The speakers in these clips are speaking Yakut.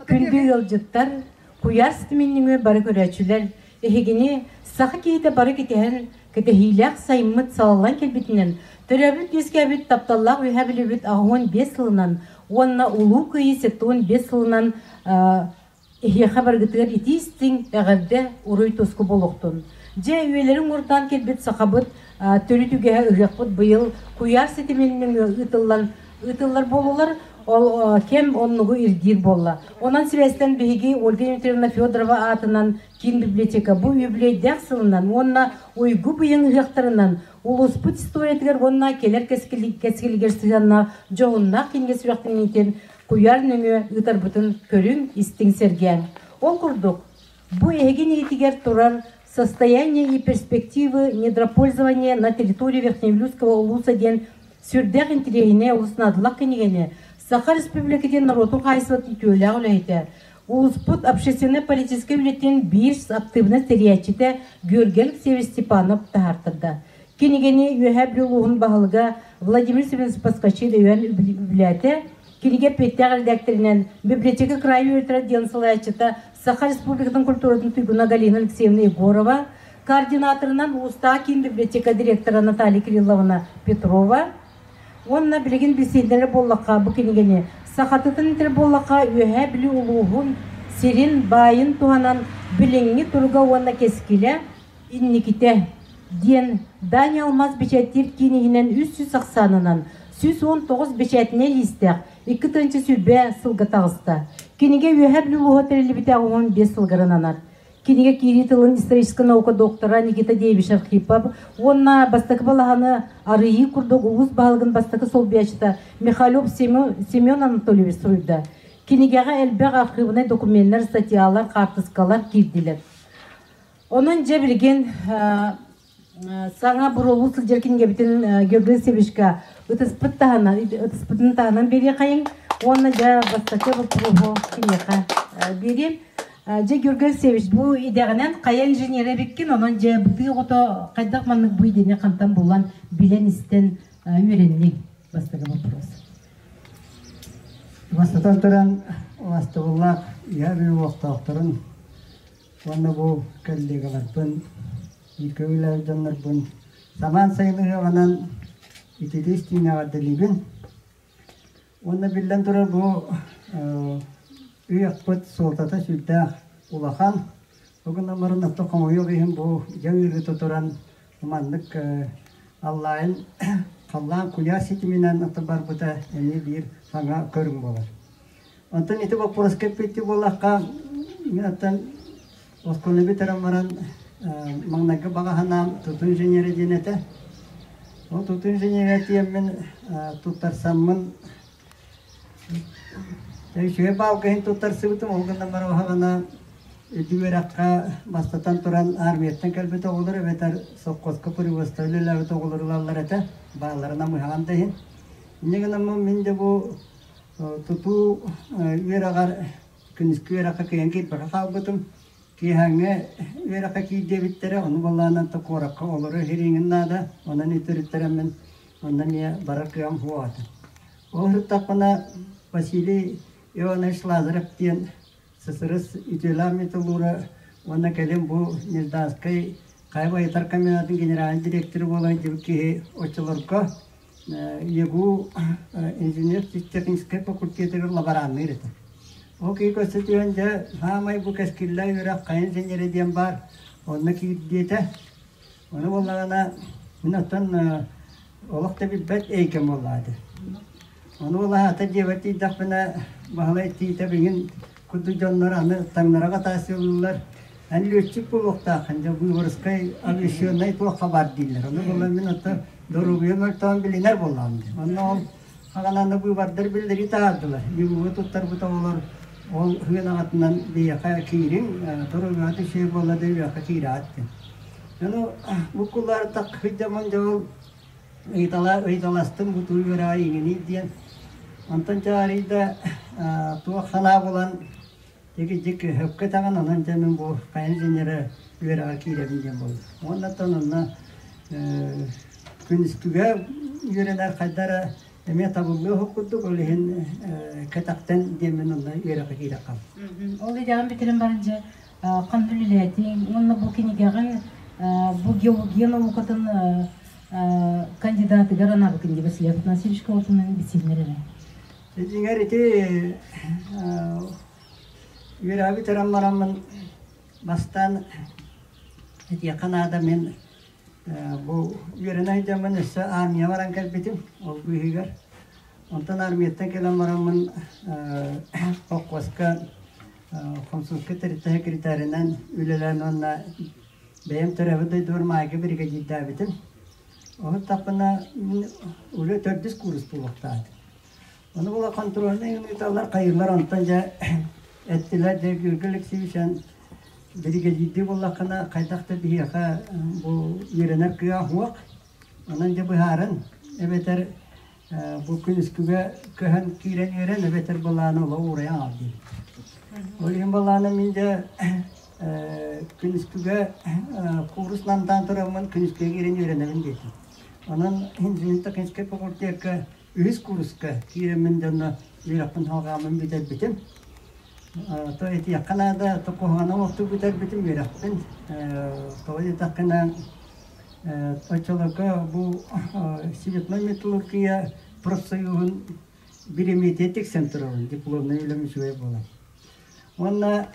Күндү ыалдьыттар, куйаар ситиминньиҥи бары көрөөччүлэр, эһигини саха киһитэ бары кэтэһэн, кэтэһиилээх сайыммыт салаллан кэлбитинэн, төрөөбүт үөскээбит тапталлаах үөһээ Бүлүүбүт 85 сылынан уонна Улуу Кыайыы 75 сылынан эһиэхэ барыгытыгар итии-истиҥ эҕэрдэ уруй-туску буолуохтун. Дьэ, үйэлэрин уурдаан кэлбит сахабыт төрүт үгэһэ ыһыахпыт быйыл куйаар ситимин нөҥүө ыытыллан ыытыллар буолулар, ол кэм оннугу ирдиир буолла. Онон сибээстэн биһиги Ольга Дмитриевна Федорова аатынан киин библиотека бу үбүлүөйдээх сылынан уонна уйгу быйаҥ ыһыахтарынан улууспут историятыгар уонна кэлэр кэскилигэр сыһыаннаах дьоһуннаах кинигэ сүрэхтэниитин куйаар нөҥүө ыытарбытын көрүҥ, истиҥ сэргээҥ. Ол курдук, бу эһиги иннигитигэр турар «Состояние и перспективы недропользования на территории Верхневилюйского улуса» диэн сүрдээх интэриэһинэй олус наадалаах кинигэни Саха Республикатын норуотун хаһаайыстыбатын үтүөлээх үлэһитэ, улууспут общественнай-политическай үлэтин биир актыыбынай тэрийээччитэ Георгий Алексеевич Степанов таһаартарда. Кинигэни Үөһээ Бүлүү улууһун баһылыга Владимир Семенович Поскачин өйөөн үбүлээтэ. Кинигэ эппиэттээх эрэдээктэринэн библиотека кыраайы үөрэтэр диэн салайааччыта Саха Республикатын культуратын туйгуна Галина Алексеевна Егорова, координаторынан улуустааҕы киин библиотека директора Наталья Кирилловна Петрова уонна билигин билсиһиннэрэр буоллахха бу кинигэни сахатытын этэр буоллахха Үөһээ Бүлүү улууһун сирин баайын туһанан билиҥҥи туруга уонна кэскилэ инникитэ диэн Дани Алмаз бэчээттиир киин иһинэн 300 ахсаанынан 119 бэчээтинэй лиистээх 2 сүүрбэ сылга таҕыста. Кинигэ Үөһээ Бүлүү улууһа тэриллибитэ 15 сылгар ананар. Кинигэ киирии тылын историческай наука доктора Никита Деевич Архипов уонна бастакы балаһаны арыйыы курдук улуус баһылыгын бастакы солбуйааччыта Михалев Семен Анатольевич суруйда. Кинигэҕэ элбэх архыыбынай докуменнар, статьялар, хаартыскалар киирдилэр. Онон дьэ билигин саҥа буруолуу сылдьар кинигэбитин Георгий Алексеевичка ытыспыт таһынан, ытыспытын таһынан биэриэхэйиҥ уонна дьэ бастакы боппуруоһу киниэхэ биэриэм. Дьэ Георгий Алексеевич, бу идэҕинэн хайа инженерэ эбиккин, онон дьэ бытыы оҕото хайдах маннык бу идэни хантан булан, билэн-истэн үөрэнниҥ? Бастакы вопрос. Бастатан туран, убастабыллаах ийэ олохтоохторун уонна бу коллегаларбын, бииргэ үлэлээбит дьоннорбун самаан сайын ыһыаҕынан ититии истиҥ эҕэрдэлиибин. Уонна биллэн турар бу ыһыахпыт суолтата сүрдээх улахан. Бу гынан баран оттон хомойуох иһин бу дьаҥ ыарыыта туран маннык аллаайын халлаан куйаар ситиминэн ото барбыта эмиэ биир саҥа көрүҥ буолар. Онтон ити боппуруоска эппиттии буоллахха, мин оттон оскуоланы бүтэрэн баран маҥнайгы баҕа санаам тутуу инженерэ диэн этэ. Ол тутуу инженерэ тиийэммин туттарсаммын үчүгэй баалга иһин туттарсыбытым. Ол гынан баран уһаҕана үрдүк үөрэххэ бастатан туран армияттан кэлбит оҕолор эбэтэр совхозка привозта үлэлээбит оҕолор ылаллар этэ. Баалларын амыһаҕын да иһин. Инньэ гынан мин де бу тутуу үөрэҕэр күнүскү үөрэххэ кыайан киирбэккэ хаалбытым. Киэһээҥҥи үөрэххэ киирдиэбиттэрэ, ону балаанан да куоракка олорор иһириҥин наада, онон үтүрүттэрэммин онно эмиэ барар кыаҕым суох этэ. Ол сыттахпына Василий Иванович Лазарев диэн СССР үтүөлээх металлура уонна кэлин бу Нежданскай хайа байытар комбинатын генеральнай директора буолан сылдьыбыт киһи оччолорго ЕГУ инженер-техническэй факультетыгар лаборанныыр этэ. Ол киһи көрсө түһэн дьэ саамай бу кэскиллээх үөрэх хайа инженерэ диэн баар, онно киирдиэтэ. Ону буоллаҕына мин оттон олох да билбэт эйгэм буоллаҕа этэ. Ону буоллаҕа дьиэбэр тиийдэхпинэ Баһылай тиитэ билигин курдук дьоннор аны таҥнараҕа таасыыллар. Эн лүөччүк буолуохтааххын, дьэ выборскай авиационнай туохха баар дииллэр. Ону буолан мин оттон доруобуйам мөлтөҕүн билинэр буоллаҕым дии. Онно ол хаҕананы быыбардар биллэрии таһаардылар. ЕГУ-га туттарбыт оҕолор ол үһүөн аҕатынан биһиэхэ киириҥ, доруобуйаҕыт үчүгэй буолла да үөрэххэ киирэҕит диэн. Ону бу куллаары таххыйдаммын дьэ ол ыйыталастым бу туу үөрэҕэ иҥиний диэн. Онтон дьэ арыый да туох санаа булан Дьик сөпкө этэҕин, онон дьэ мин бу хайа инженерэ үөрэҕэ киирэбин диэн буолла. Уонна оттон онно күнүскүгэ үөрэнэр хайда эрэ. Эмиэ табыллыах курдук, ол иһин кэтэхтэн диэммин онно үөрэххэ киирэ хаалбытым. Ол идэҕин бүтэрэн баран дьэ ханна үлэлээтиҥ уонна бу кинигэҕин бу геология наукатын кандидатыгар анаабыккын дии Василий Афанасьевич Колотунан билсиһиннэр эрэ. Дьиҥэр ити үөрэҕи бүтэрэн бараммын бастаан этиэххэ наада мин бу үөрэнэ сылдьаммын өссө армия баран кэлбитим ол быыһыгар. Онтон армияттан кэлэн бараммын холкуоска Хомсуска тэрилтэ секретарынан үлэлээн уонна бэйэм төрөөбүт дойдубар Маайга биригэдьиирдээбитим. Оһуттахпына мин үлэ төрдүс куурус буолуохтаах. Ону була контрольнай ыыталлар хайыылар онтон дьэ эттилэр дьэ Георгий Алексеевич эн биригэдьиирдии буоллаххына хайдах да биһиэхэ бу үөрэнэр кыах суох. Онон дьэ быһааран эбэтэр бу күнүскүгэ көһөн киирэн үөрэн эбэтэр былааны олох уурайан аҕал диэбит. Ол иһин былааны мин дьэ күнүскүгэ куурус намтаан тураммын күнүскүгэ киирэн үөрэнэбин диэтим. Онон инженер-техническэй факультекка үһүс кууруска киирэммин дьонно үөрэхпин салҕааммын бүтэрбитим. То этиэххэ наада, то куһаҕана олохтук бүтэрбитим үөрэхпин. Тоҕо диэтэххинэ, оччолорго бу цветной металлургия профсоюһун бириэмийэтигэр тиксэн турабын, дипломнай үлэм үчүгэй буолан. Уонна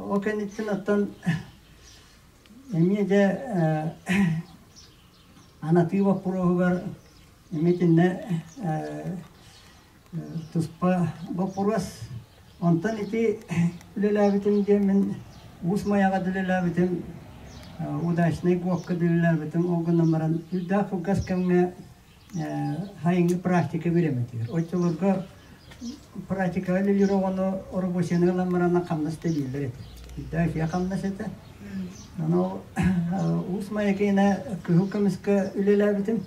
ол кэнниттэн оттон эмиэ дьэ анатыы боппуруоһугар эмиэ итиннэ туспа боппуруос. Онтон ити үлэлээбитим диэн мин Уус Майаҕа да үлэлээбитим, Удачнай ГОКка да үлэлээбитим. Ол гынан баран үрдээх кылгас кэмҥэ сайыҥҥы практика бириэмэтигэр. Оччолорго практикаҕа үлэлиир оҕону оробуочайны ылан баран хамнас төлүүллэр этэ. Үрдээх үчүгэй хамнас этэ. Ону Уус Майа киинэ кыһыл көмүскэ үлэлээбитим.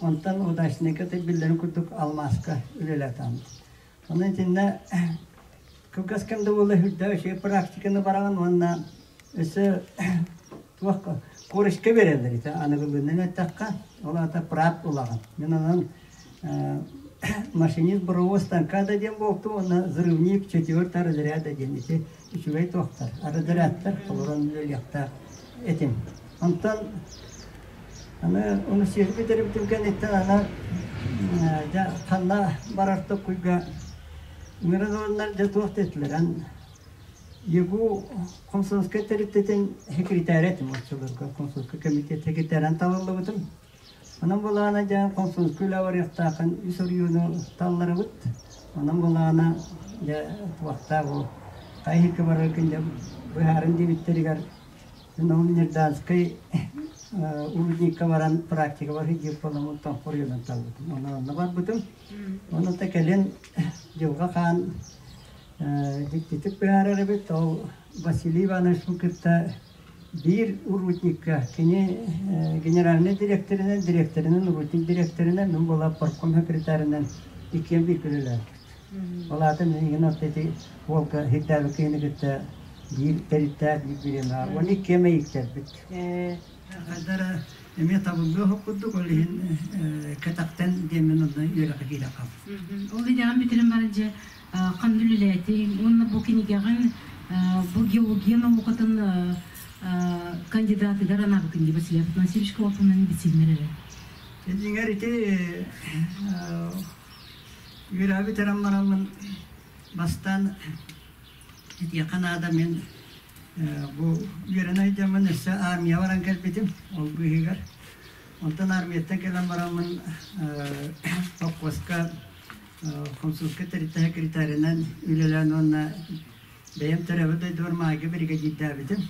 Онтон Удачнайга биллэрин курдук алмааска үлэлээтим. Онон итиннэ кылгас кэм да буолла үрдээх үчүгэй практиканы бараҕын уонна өссө туох корочка берэллэр ити аныгылыынан эттэххэ, ол аата прап ылаҕын. Мин онон машинист бурового станка да диэн буолтум уонна взрывник четвертого разряда диэн ити үчүгэй туохтар, разрядтар толорон үлэлиэхтээх этим. Онтон аны ону сиэри бүтэрбитим кэнниттэн аны дьэ ханна барар токкуйга ыҥыран ыланнар дьэ туох диэтилэр ан ЕГУ комсомольскай тэрилтэтин секретаря этим оччолорго комсомольскай комитет секретарынан талыллыбытым. Онон былаана дьэ комсомольскай үлэ барыахтаахын үс оройуону талларыбыт. Онон былаана дьэ туохтаах ол хайыһыкка бараргын дьэ быһаарын диэбиттэригэр мин ол Нерданскай рудникка баран практикабар сылдьыбыт буоламмын хоруйунан талбытым. Онон онно барбытым. Онон та кэлин Дьылҕа Хаан дьиктитик быһаарар эбит. Ол Василий Ивановичпын кытта биир рудникка кини генеральнай дириэктэринэн, дириэктэринэн, рудник дириэктэринэн, мин буолар партком секретарынан иккиэн бииргэ үлэлээбиппит. Ол аата миигин орто ити уолга сирдээбит киһини кытта биир тэрилтээх биир бириэмэҕэ уонна иккиэн мэйиктэрбит. Хайдара эмиэ табыллыах курдук, ол иһин кэтэхтэн диэммин онно үөрэххэ киирэ хаалбытым. Ол идэҕин бүтэрэн баран дьэ ханна үлэлээтиҥ уонна бу кинигэҕин бу геология наукатын кандидатыгар анаабыккын дии Василий Афанасьевич Колотунан билсиһиннэр эрэ. Дьиҥэр ити үөрэҕи бүтэрэн бараммын бастаан этиэххэ наада мин бу үөрэнэ сылдьаммын өссө армия баран кэлбитим ол быыһыгар. Онтон армияттан кэлэн бараммын холкуоска Хомсуска тэрилтэ секретарынан үлэлээн уонна бэйэм төрөөбүт дойдубар Маайга биригэдьиирдээбитим.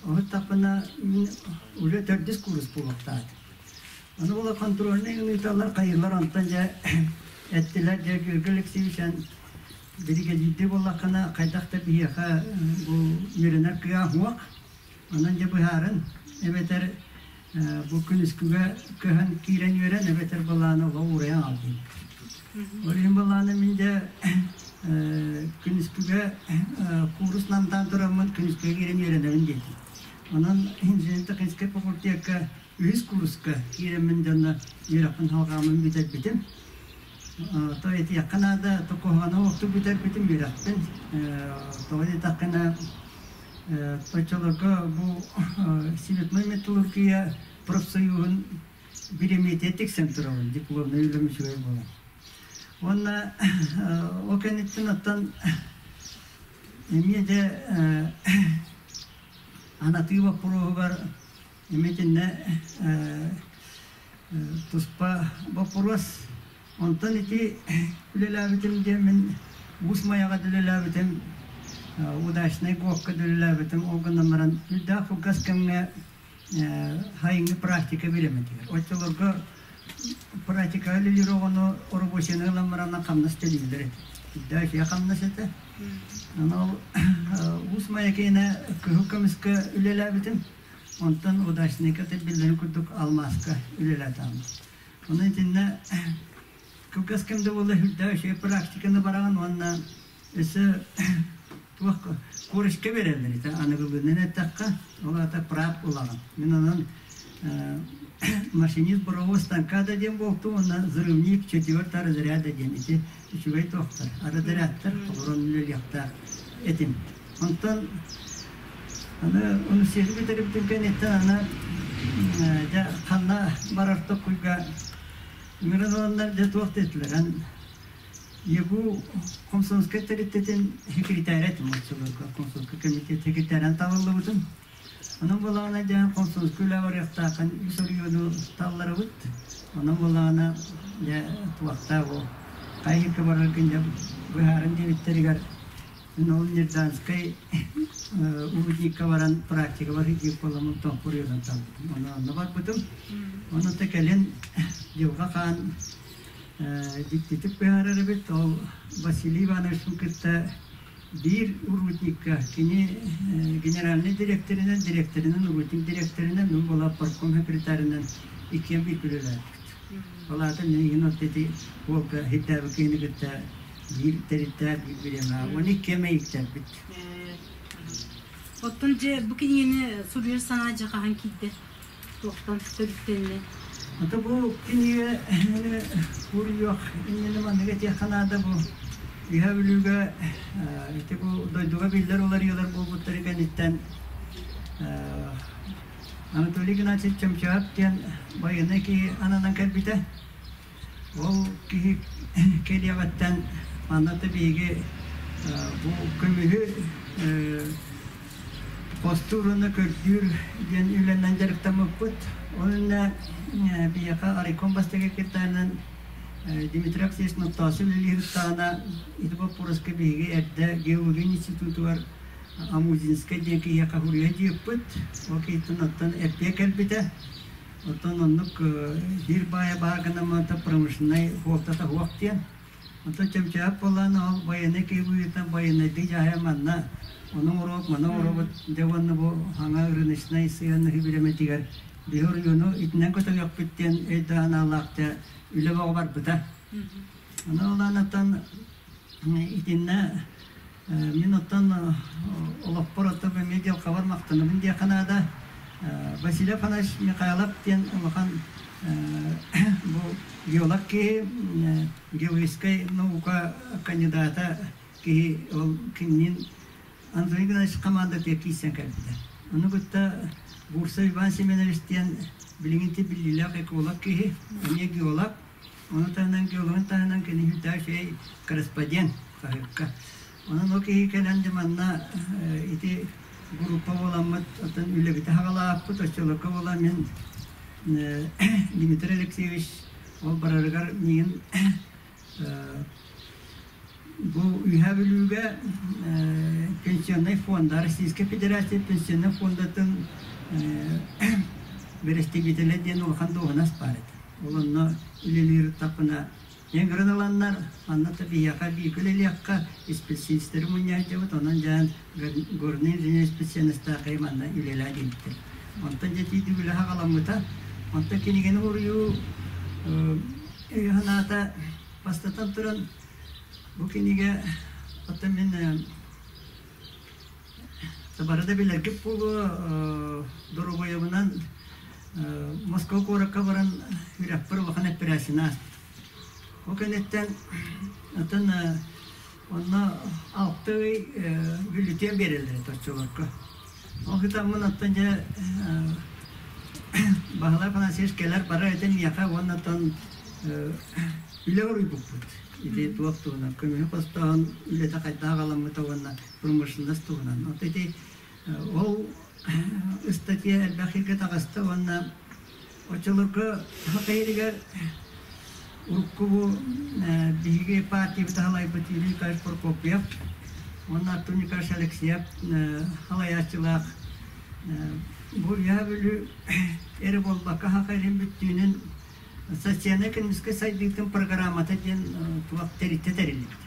Оһуттахпына мин үлэ төрдүс куурус буолуохтаах. Ону була контрольнай ыыталлар хайыылар онтон дьэ эттилэр дьэ Георгий Алексеевич эн биригэдьиирдии буоллаххына хайдах да биһиэхэ бу үөрэнэр кыах суох. Онон дьэ быһаарын эбэтэр бу күнүскүгэ көһөн киирэн үөрэн эбэтэр былааны олох уурайан аҕал диэбит. Ол иһин былааны мин дьэ күнүскүгэ куурус намтаан тураммын күнүскүгэ киирэн үөрэнэбин диэтим. Онон инженер-техническэй факультекка үһүс кууруска киирэммин дьонно үөрэхпин салҕааммын бүтэрбитим. То этиэххэ наада, куһаҕаны оттук бүтэрбитим үөрэхпин. Тоҕо диэтэххинэ, оччолорго бу цветной металлургия профсоюһун бириэмийэтигэр тиксэн турабын, дипломнай үлэм үчүгэй буолан. Уонна ол кэнниттэн оттон эмиэ дьэ анатыы боппуруоһугар эмиэ итиннэ туспа боппуруос. Онтон ити үлэлээбитим диэн мин Уус Майаҕа да үлэлээбитим, Удачнай ГОКка да үлэлээбитим. Ол гынан баран үрдээх кылгас кэмҥэ сайыҥҥы практика бириэмэтигэр. Оччолорго практикаҕа үлэлиир оҕону оробуочайны ылан баран хамнас төлүүллэр этэ. Үрдээх үчүгэй хамнас этэ. Аны ол Уус Майа киинэ кыһыл көмүскэ үлэлээбитим. Онтон Удачнайга биллэрин курдук алмааска үлэлээтэҕим. Онон итиннэ кылгас кэм да буолла үрдээх үчүгэй практиканы бараҕын уонна өссө туох корочка берэллэр ити аныгылыынан эттэххэ, ол аата прав ылаҕын. Мин онон машинист бурового станка да диэн буолтум уонна взрывник четвертого разряда диэн ити үчүгэй туохтар, разрядтар олорон үлэлиэхтээх этим. Онтон аны университеты бүтэрбитим кэнниттэн аны дьэ ханна барар токкуйга ыҥыран ыланнар дьэ туох диэтилэр эн ЕГУ комсомольскай тэрилтэтин секретаря этим оччолорго комсомольскай комитет секретарынан талыллыбытым. Онон буоллаҕына дьэ комсомольскай үлэ барыахтааххын үс оройуону талларыбыт. Онон буоллаҕына дьэ туохтаах ол хайыһыкка бараргын дьэ быһааран диэбиттэригэр мин ол Нежданскай рудникка баран практикабар сылдьыбыт буоламмын тоҥхуруйан талбытым. Ону онно барбытым. Ону та кэлин Дьылҕа Хаан дьиктитик быһаарар эбит. Ол Василий Ивановичпын кытта биир рудникка кини генеральный директорынан, директорынан, рудник директорынан, мин буола партком секретарынан иккиэн биир үлэлээбиппит. Ол аата миигин вот ити уолга хиттээбит киһини кытта биир тэрилтэ биир бириэмэ 12 эмэ ииктэрбит. Оттон дьэ бу кинигэни суруйар санаа дьэ хаһан киирдэ? Туохтан төрүттэннэ? Ата бу кинигэ суруйуох иннинэ маннык этиэххэ наада бу Үһэ Бүлүүгэ ити бу дойдуга биллэр уларыйыылар буолбуттары кэнниттэн Анатолий Игнатьевич Чемчаап диэн байыаннай киһи ананан кэлбитэ. Ол киһи кэлиэҕиттэн манна да биһиги бу көмүһү хостуур уонна көрдүүр диэн үлэнэн дьарыктаммыппыт. Ол иннэ биһиэхэ райком бастакы секретарынан Дмитрий Алексеевич Ноттоосов үлэлиир ыстаана ити боппуруоска биһиги эрдэ геология институтугар Амузинскай диэн киһиэхэ суруйа дьиэппит. Ол киһиттэн оттон эппиэ кэлбитэ. Оттон оннук биир баайа баар гынаммыта промышленнай суолтата суох диэн. Онтон чөмчөөп буоллаан ол военнай киһи быһыытынан военнайдыы дьаһайа манна ону оҥоруок, маны оҥоробут дьэ уонна бу саҥа рыночнай сыһыаннаһыы бириэмэтигэр биһи оройуону итинэн көтөҕүөхпүт диэн өйдөөх-санаалаах дьэ үлэ бөҕө барбыта. Аны ол аанаттан итиннэ Мин оттон олохпор оттон эмиэ дьылҕабар махтанабын диэххэ наада. Василий Афанасьевич Михайлов диэн улахан бу геолог киһи, геологическай наука кандидата киһи ол кининин Андрей Игнатьевич командатыгар киирсэн кэлбитэ. Ону кытта Бурса Иван Семенович диэн билиҥҥи биллиилээх эколог киһи, эмиэ геолог. Ону таһынан геологын таһынан кини сүрдээх үчүгэй корреспондент хаһыакка. Онон ол киһи кэлэн дьэ манна ити группа буоламмыт, оттон үлэбити хаҕалааппыт, оччолорго буолан мин Дмитрий Алексеевич ол барарыгар миигин бу Үөһээ Бүлүүгэ пенсионнай фонда, Российскай Федерация пенсионнай фондатын бэрэстэбиитэлэ диэн улахан дуоһунас баар этэ. Ол онно үлэлиир таппына ыҥыран ыланнар, манна да биһиэхэ бииргэ үлэлиэххэ, исписэлиистэри мунньаайдыбыт, онон дьаан горный инженер специальностаах манна үлэлээ диэбиттэр. Онтон дьэ тиийдик үлэ саҕаламмыта. Онтон кинигэни уруйуу өйө-санаата бастатан туран бу кинигэ оттон мин бары да билэргит буолуо доруобуйабынан Москва куоракка баран үрэхпэр улахан эппэрээссийэни ааспытым. Ол кэнниттэн атын онно алта ый бюллетень биэрэллэр этэ оччолорго. Ол кытаммын оттон дьэ Баһылай Афанасьевич кэлэр барар этэ миэхэ уонна оттон үлэ уруйбуппут. Ити туох туһунан көмүһү хостоон үлэтэ хайдах аҕаламмыта уонна промышленность туһунан. Вот ити ол ыстатыйа элбэх сиргэ таҕыста уонна оччолорго саха иһигэр урукку бу биһиги партиябыт аһалайбыт Юрий Николаевич Прокопьев уонна Артур Николаевич Алексеев халайааччылаах бу Үөһээ Бүлүү эрэ буолбакка саха илин бүттүүнүн социально-экономическай сайдыытын программата диэн туох тэрилтэ тэриллибит.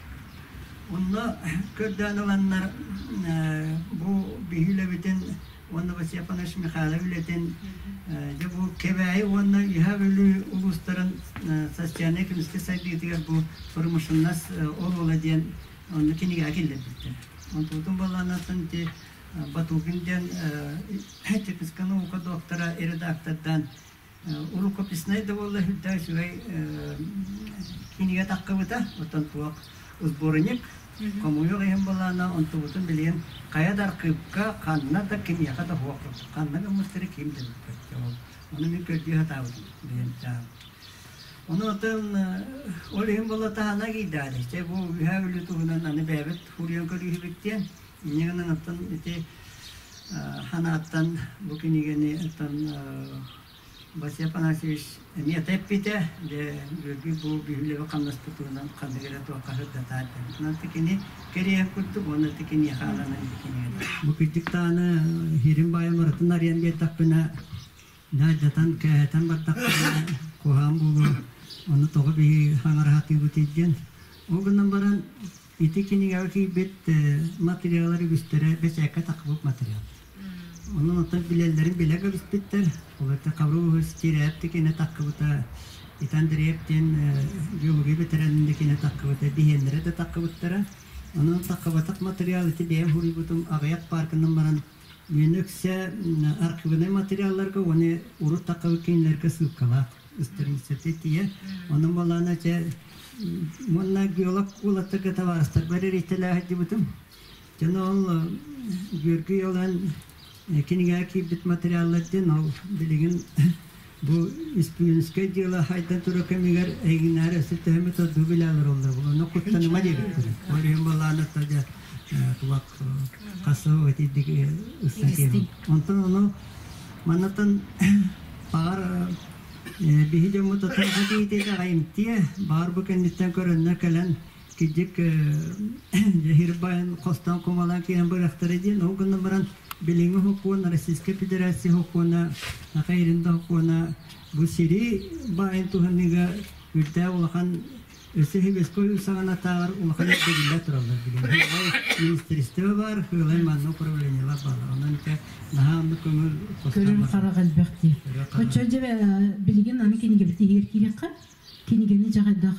Онно көрдөөн ыланнар бу биһи үлэбитин уонна Василий Афанасьевич Михайлов үлэтин дьэ бу Кэбээйи уонна Үөһээ Бүлүү улуустарын социально-экономическай сайдыытыгар бу промышленность оруола диэн онно кинигэҕэ киллэрбиттэр. Онтубутун буоллаанаттан ити Батугин диэн техническай наука доктора редактордаан рукописнай да буолла сүрдээх үчүгэй кинигэ таххыбыта оттон туох сборник хомуйуох иһин былаана онтубутун билигин хайа да архыыпка ханна да кимиэхэ да суох ханна гыммыттары ким да билбэт ону мин көрдүү сатаабытым билигин ону оттон ол иһин буолла таһана киирдээли чэ бу үһээ бүлүү туһунан аны бэйэбит суруйан көрүүһүбүт диэн инньэ гынан оттон ити Ханааттан бу кинигэни оттон Василий Афанасьевич эмиэ эппитэ, дьэ Георгий бу бүһүлэби хамнаспытынан ханнык эрэ туохха сырдатаар диэн. Онон тикини кэриэһин курдук уонна тикиниэхэ ананан ити кинигэни. Бу кырдьык даҕаны хирим баайым ырытын арыйан биэрдэхпинэ, наадьатан кээһэтэн бардахпына куһаҕан буолуо, ону тоҕо биһи хаҥараһатыыбытый диэн. Ол гынан баран Ити кинигэҕэ киирбит материаллар үгүстэрэ бэчээккэ таххыбыт материал. Онон оттон билэллэрин билэ кэбиспиттэр. Ол это Хабров Стереев кинэ таххыбыта, Ит Андреев диэн геология бэтэрээнин кинэ таххыбыта, биһиэннэрэ да таххыбыттара. Онон таххыбатах материал ити бэйэм суруйбутум аҕыйах паарканан баран мен үксэ архивнай материалларга уонна урут таххыбыт кинилэргэ ссылкалаах страницата тиийэ. Онон балаана чэ Уонна геолог уолаттарга табаарыстарбар эрийтэлээх сылдьыбытым. Дьон ол Георгий Олан кинигэҕэ киирбит материаллар диэн ол билигин бу Испиинскэй дьыала хайдан турар кэмигэр эйигинээр өссө төһөмү тордуу билээлэр оллар. Ону куттаныма диэбиттэрэ. Ол иһин балаана тажа тулак хасса этидик ыссан киирим. Онтон ону маннатан баҕар Биһи дьоммут отон киһитэ аҕайымтыа, баар бу кэнниттэн көрөннөр кэлэн кидьик дьэһир байын хостон кумалаан киирэн барыахтара диэн, ол гынан баран билиҥҥи сокуон, Российскай Федерация сокуона, Саха Ирин да сокуона бу сири баайын туһаныыга үрдээх улахан Өссө Хебеско саҕанатааҕар улахан ирдэбиллэр тураллар билигин. Министерство бар, Хыылай манна управлениелар бааллар. Онон ити наһаа оннук көҥүл Көрөр харах элбэх дии. Оччо дьэ билигин аны кинигэбит иһигэр киириэххэ. Кинигэни дьэ хайдах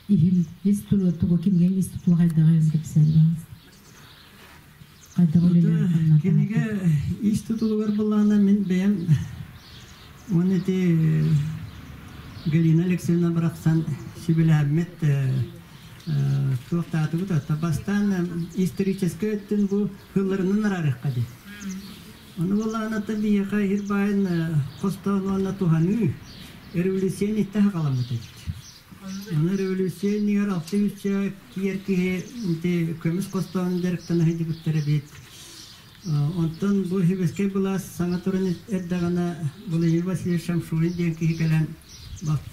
иһин ис тугу кинигэҥ ис тутула хайдаҕый эн кэпсээн Хайдах үлэлээн Кинигэ ис тутулугар былаана мин бэйэм уонна ити Галина Алексеевна барахсан сүбэлээммит туохтаатыбыт отто бастаан историческай өттүн бу хылларынан араарыахха дии. Ону буоллаҕына биһиэхэ иһир баайын хостоон уонна туһаныы революция иттэ халаммыт эбит. Аны революция иннигэр алта үсчэ киэр киһи ити көмүс хостоон дьарыктана сылдьыбыттар эбит. Онтон бу Хибэскэй былаас саҥа туран эрдэҕинэ Владимир Васильевич Шамшурин диэн киһи кэлэн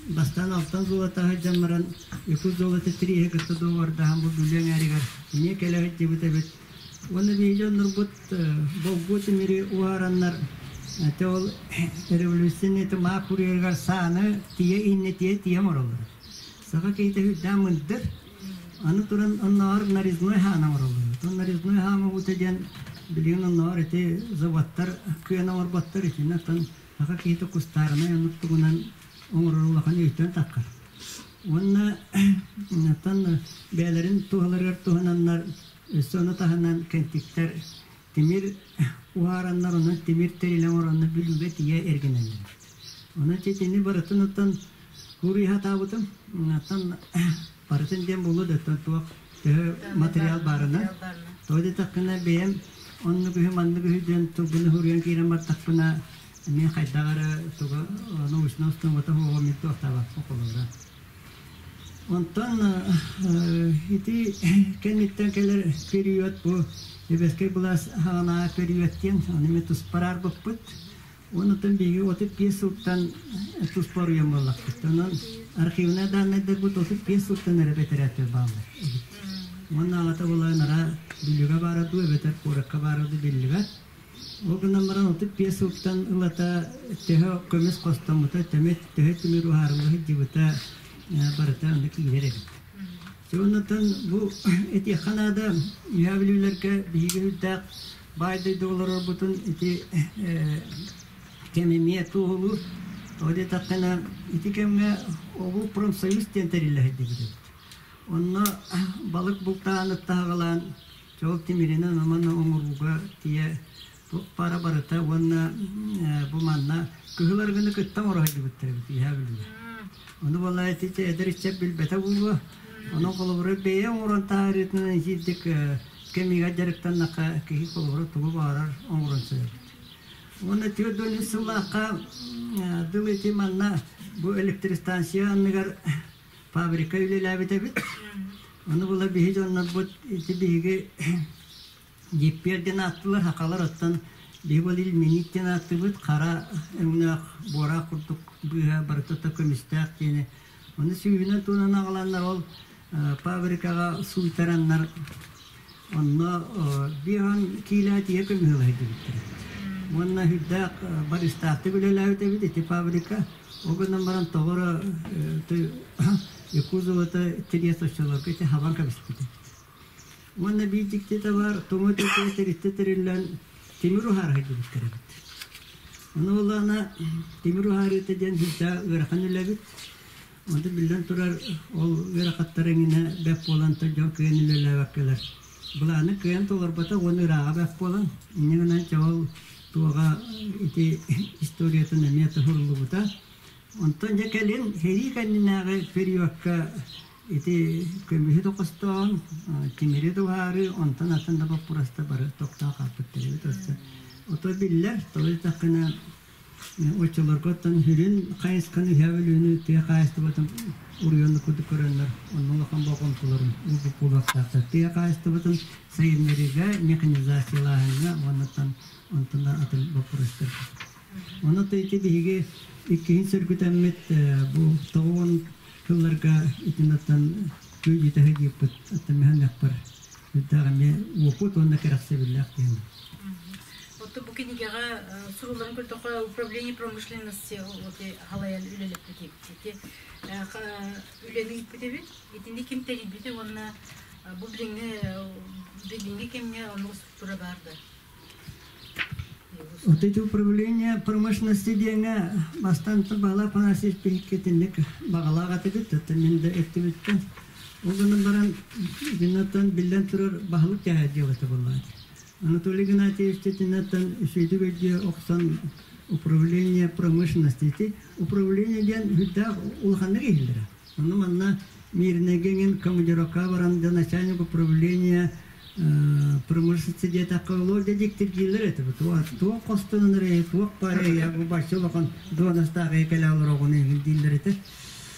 бастаан алтан золото сылдьан баран Якут золото тирииһи кытта договордаһан бу Бүлүү эҥээригэр эмиэ кэлэ сылдьыбыт эбит. Уонна биһиги дьоннорбут болгуо тимири уһаараннар ити ол революция ити маах курьерыгар сааны тиийэ иннэ тиийэ тиийэ оҥороллор. Саха киһитэ үрдээн мындыр. Аны туран оннооҕор нарезной хаан оҥороллор. Оттон нарезной хаан оҥоһуута диэн билигин оннооҕор ити заводтар кыайан оҥорботтор итиннэ оттон саха киһитэ кустаарынай оннук тугунан оҥорор улахан өйтөн таххар. Уонна оттон бэйэлэрин туһаларыгар туһананнар Өссө ону таһынан кэнтиктэр тимир уһаараннар, онон тимир тэрилэ оҥороннор Бүлүүгэ тиийэ эргинэллэр. Онон итини барытын оттон Хуруйа сатаабытым. Оттон барытын диэн буолуо да туох төһө материал баарына. Тоҕо диэтэххинэ бэйэм оннук үһү маннык үһү диэн тылбын уһуруйан киирэн бардахпына эмиэ хайдах эрэ туга научно основата суоҕа мин туохтаабаппын холобура. Онтон ити кэнниттэн кэлэр период бу Сэбиэскэй былаас саҕанааҕы период диэн ону эмиэ туспа араарбыппыт. Онтон биһиги 35 сылтан туспа оруйан буоллахпыт. Онон архивнай дааннайдарбыт 35 сылтан эрэ бэтэрээттэр бааллар эбит. Уонна аҕата буолан ара Бүлүүгэ баара дуу эбэтэр куоракка баара дуу биллибэт. Ол гынан баран 35 сылтан ылата төһө көмүс хостоммута, төһө тимир уһаарылла сылдьыбыта барыта онно киирэр эбит. Оннуттан бу этиэххэ наада, Үөһээ Бүлүүлэргэ биһиги үрдээх баай дойду олорорбутун ити кэм эмиэ туоһулуур. Тоҕо диэтэххинэ, ити кэмҥэ обул промсоюз диэн тэриллэ сылдьыбыт эбит. Онно балык бултаан ыттаһаҕалаан чол тимиринэн омон оҥорууга тиийэ туох баара барыта уонна бу манна кыһыл арыгыны кытта оҥоро сылдьыбыттар эбит Үөһээ Бүлүүгэ. Ону буолла ити эдэр ыччат билбэтэ буолуо. Онон холобура бэйэ оҥорон таһаарыытынан итиирдик кэмигэр дьарыктаннахха киһи холобура тугу баҕарар оҥорон сөбүт. Уонна 43 сыллаахха дыл ити манна бу электростанция анныгар фабрика үлэлээбит эбит. Ону була биһи дьоннорбут ити биһиги Диппиэр диэн ааттыылар сахалар оттон биһи бол илминит диэн ааттыыбыт хара өҥнөөх буораах курдук быыһа барыта көмүстээх диэни. Ону сүүһүнэн туунан аҕаланнар ол фабрикаҕа сууйтараннар онно биэһэн киилэ тиийэ көмүһү ыла сылдьыбыттар. Уонна сүрдээх барыстаахтык үлэлээбит эбит ити фабрика. Ол гынан баран тоҕо эрэ Якузовата тириэс оччолорго ити хабан кэбиспит эбит. Уонна биир дьиктитэ баар, туҥа түлкүгэ тэрилтэ тэриллэн тимир уһаара сылдьыбыттар эбит. Ону буоллаҕына тимир уһаарыыта диэн сүрдээх ыарахан үлэ эбит. Онто биллэн турар, ол ыарахаттар эҥинэ бэрт буолан дьон кыайан үлэлээбэккэлэр. Былааны кыайан толорбото уонна ырааҕа бэрт буолан, инньэ гынан чэ ол туоҕа ити историятын эмиэ тоһуруллубута. Онтон дьэ кэлин сэрии кэннинээҕи периодка ити көмүһү да хостоон, тимири да уһаарыы, онтон атын да боппуруостар бары тохтоон хаалбыттар эбит өссө. Ото биллэр, тоҕо диэтэххинэ, оччолорго оттон сүрүн хайысханы үһээ Бүлүүнү тыа хаһаайыстыбатын уруйан курдук көрөннөр, онно улахан болҕомтолорун уурбут буолуохтаахтар. Тыа хаһаайыстыбатын сайыннарыыга, механизациялааһыҥҥа уонна онтон да атын боппуруостар. Онон ити биһиги иккиһин сөргүтэммит бу 90 сылларга итиннаттан күүдьүтэһэ диэппит аттаммыһан үрдээх эмиэ уопут уонна кэрэхсэбиллээх диэн. Оттон бу кинигэҕэ суруллан көрдөххө управление промышленности халайан үлэлэппит ити үлэни ыыппыт эбит. Итини ким тэрийбитэ уонна бу билиҥҥи билиҥҥи кэмҥэ оннук структура баар да? Вот эти управление промышленности диэҥҥэ бастаан Баһылай Афанасьевич биһикки итинник баҕалаах этибит, оттон мин да эттибиттэн. Ол гынан баран итиннэттэн биллэн турар баһылык дьаһайар дьыалата буоллаҕа. Анатолий Игнатьевич итиннэттэн үчүгэйдик өйдүү охсон управление промышленности ити управление диэн сүрдээх улаханнык иһиллэрэ. Ону манна Мирнэйгэ эҥин командировкаҕа баран да начальник управления промышленности диэтэххэ олор да дьиктиргииллэр этэ туох хостонон эрэ туох баар эйэ бу бачча улахан дуонастаах эйэ кэлэ олороҕун эҥин дииллэр этэ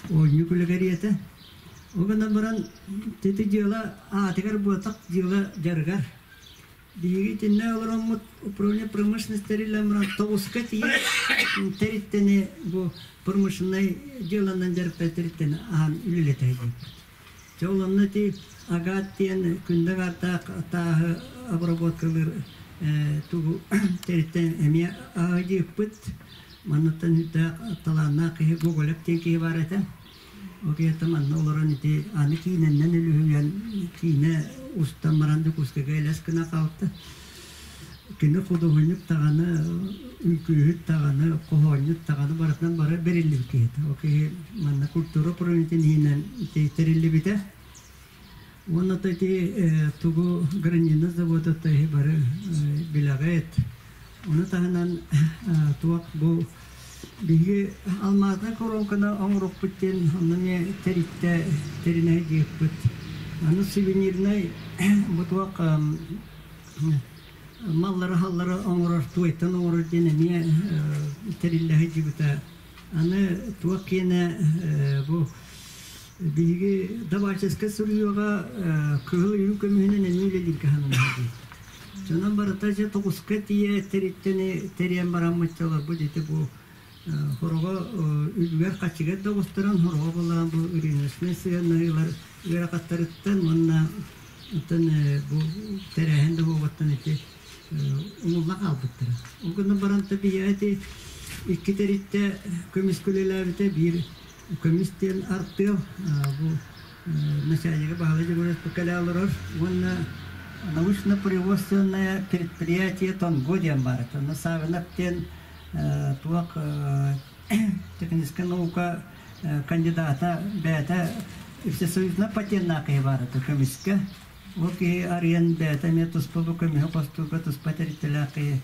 оонньуу күлэгэриэтэ ол гынан баран ити дьыала аатыгар буотах дьыала дьарыгар биһиги итиннэ олороммут управление промышленности тэриллэн баран тоҕуска тиийэ тэриттэни бу промышленнай дьыаланан дьарыктар тэриттэни аһан үлэлэтэ сылдьыбыппыт. Дьэ ол онно ити агат диэн күндэ аҥардаах тааһы обработкалыыр тугу тэриттэн эмиэ аһыйыппыт. Манныттан үрдээх талааннаах киһи Гоголев диэн киһи баар этэ. Ол киһиттэн манна олорон ити аны киинэннэн үлүһүйэн киинэ устан баран Дьокуускайга элэс гына хаалта. Кини худуоһунньук даҕаны, үҥкүүһүт даҕаны, хоһоонньут даҕаны барытынан бары бэриллибит киһитэ. Ол киһи манна культура управлениетын иһинэн тэриллибитэ. Уонна то ити тугу гранина завода иһи бары билэҕит. Ону таһынан туох бу Биһиги алмаазна коронканы оҥоруохпут диэн онно эмиэ тэрилтэ тэринэ диэппит. Аны сувенирнай бу туох маллары-халлары оҥорор, туойтан оҥорор диэн эмиэ тэриллэ сылдьыбыта. Аны туох киэнэ бу биһиги давальческай суруйууга кыһыл үрүҥ көмүһүнэн эмиэ үлэлииргэ сананар. Дьонум барыта дьэ тоҕуска тиийэ тэрилтэни тэрийэн бараммыт дьолорбут ити бу хороҕо үбүгэр хаччыгар да оҕустаран хороҕо булаан бу рыночнай сыһыаннаһыылар ыарахаттарыттан уонна оттон бу тэрээһин да буолбаттан ити умулла хаалбыттара. Ол гынан баран биһиэхэ ити икки тэрилтэ көмүс үлэлээбитэ биир көмүс диэн артыал бу начальнига Баһылай Дьөгүөрүс кэлэ олорор уонна научно-производственное предприятие Тонго диэн баар. Онно Савинов диэн туох техническэй наука кандидата бэйэтэ всесоюзная патеннаах киһи баар этэ көмүскэ. Ол киһи арыйан бэйэтэ эмиэ туспа бу көмүһү хостуурга туспа тэрилтэлээх киһи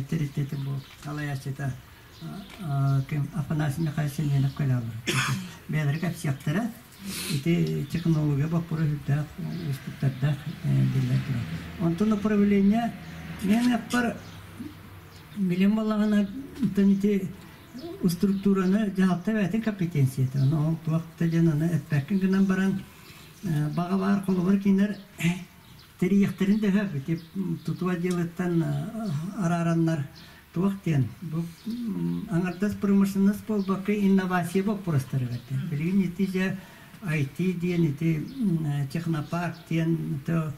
тэрилтэтин бу салайааччыта ким Афанасий Михайлович Семенов кэлэ олорор. Бэйэлэрэ кэпсиэхтэрэ. Ити технология боппуруос үрдээх уустуктардаах биллэн турар. Онтон управление мен аппар билим балаҕана ити структураны дьаһалта бэйэтин компетенцията. Ону ол туох да диэн аны эппэккин гынан баран баҕа баар холобур кинилэр тэрийиэхтэрин да сөп. Ити тутуу отделыттан араараннар туох диэн бу аҥардас промышленность буолбакка инновация боппуруостарыгар диэн. Билигин ити дьэ IT диэн ити технопарк диэн то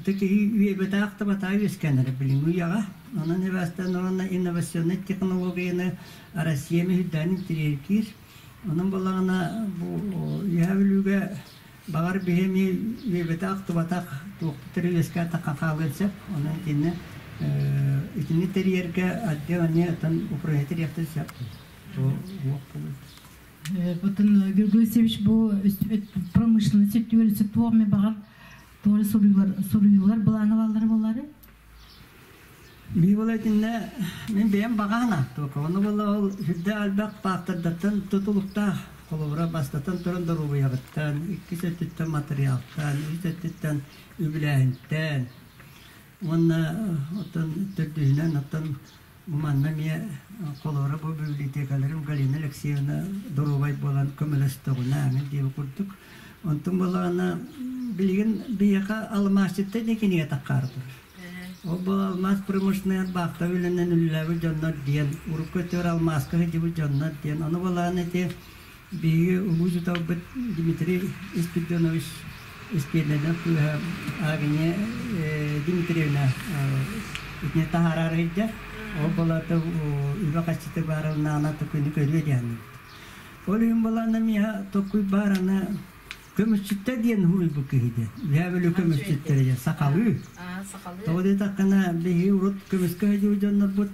киһи үйэбэтаах да батаа үөскээн эрэ билиҥҥи үйэҕэ. Онон эбээстэн уонна инновационнай технологияны Россия мүһүрдээн интириэргиир. Онон буоллаҕына бу Үөһээ Бүлүүгэ баҕар биһи эмиэ үөбэтэх тубатах туохпут эрэ үөскээтэх хаалыан сөп. Онон итиннэ итини тэрийэргэ отдел эмиэ оттон управление тэрийиэхтэрин сөп. Потом Георгий Васильевич бу промышленность өттүгэр туох эмэ баҕар туора суруйуулар былааны баллары Бии була итиннэ мин бэйэм баҕаһына туока. Ону була ол сүрдээх элбэх фактордартан тутулуктаах. Холобура, бастатан туран доруобуйаҕыттан, иккис өттүттэн матырыйаалтан, үһүс өттүттэн үбүлээһинтэн уонна оттон төрдүһүнэн оттон бу манна эмиэ холобура бу библиотекаларым Галина Алексеевна доруобай буолан көмөлөстөҕүнэ мин диэби курдук. Онтон буоллаҕына билигин биһиэхэ алмаасчыттан да кинигэ таххаары турар. Ол бу алмаас промышленнай баахта үлэнэн үлэлээбит дьоннор диэн, урукку өттүгэр алмааска сылдьыбыт дьоннор диэн, ону былаан ити биһиги улуу учууталбыт Дмитрий Спиридонович Испиэрдэнов кыыһа Агния Дмитриевна итини таһаарар сылдьар. Ол балата үбэ-харчыта баарына күнү көрүө диэн. Ол иһин балаана миэхэ токуй баарана Көмүсчүттэр диэн уһуйбут киһи диэн. Үһээ Бүлүү көмүсчүттэрэ диэн сахалыы. Тоҕо диэтэххинэ биһиги урут көмүскэ сылдьыбыт дьоннорбут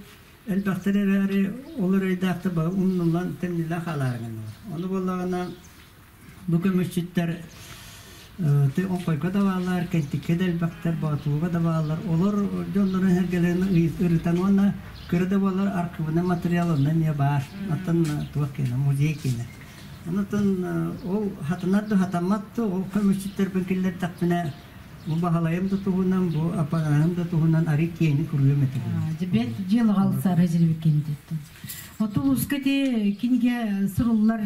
элбэхтэр эрээри ол эрэйдээхтэр бары умнуллан тэмниллэн хаалаары гыннылар. Ону буоллаҕына бу көмүсчүттэр оҥхойго да бааллар, кэнтиккэ да элбэхтэр, боотулуга да бааллар. Олор дьоннорун сэргэлэрин ырытан уонна кыра да буоллар архивнай материал онно эмиэ баар. Оттон туох киэнэ, музей киэнэ. Онтон ол хатанар да хатаммат да ол көмүсчүттэрбин киллэрдэхпинэ бу Баһылайым да туһунан, бу Апанаһым да туһунан арый киэҥник суруйуом этэ. Дьэ дьыалаҕа ылсар сирибиккин диэттин. Отулууска ити кинигэ суруллар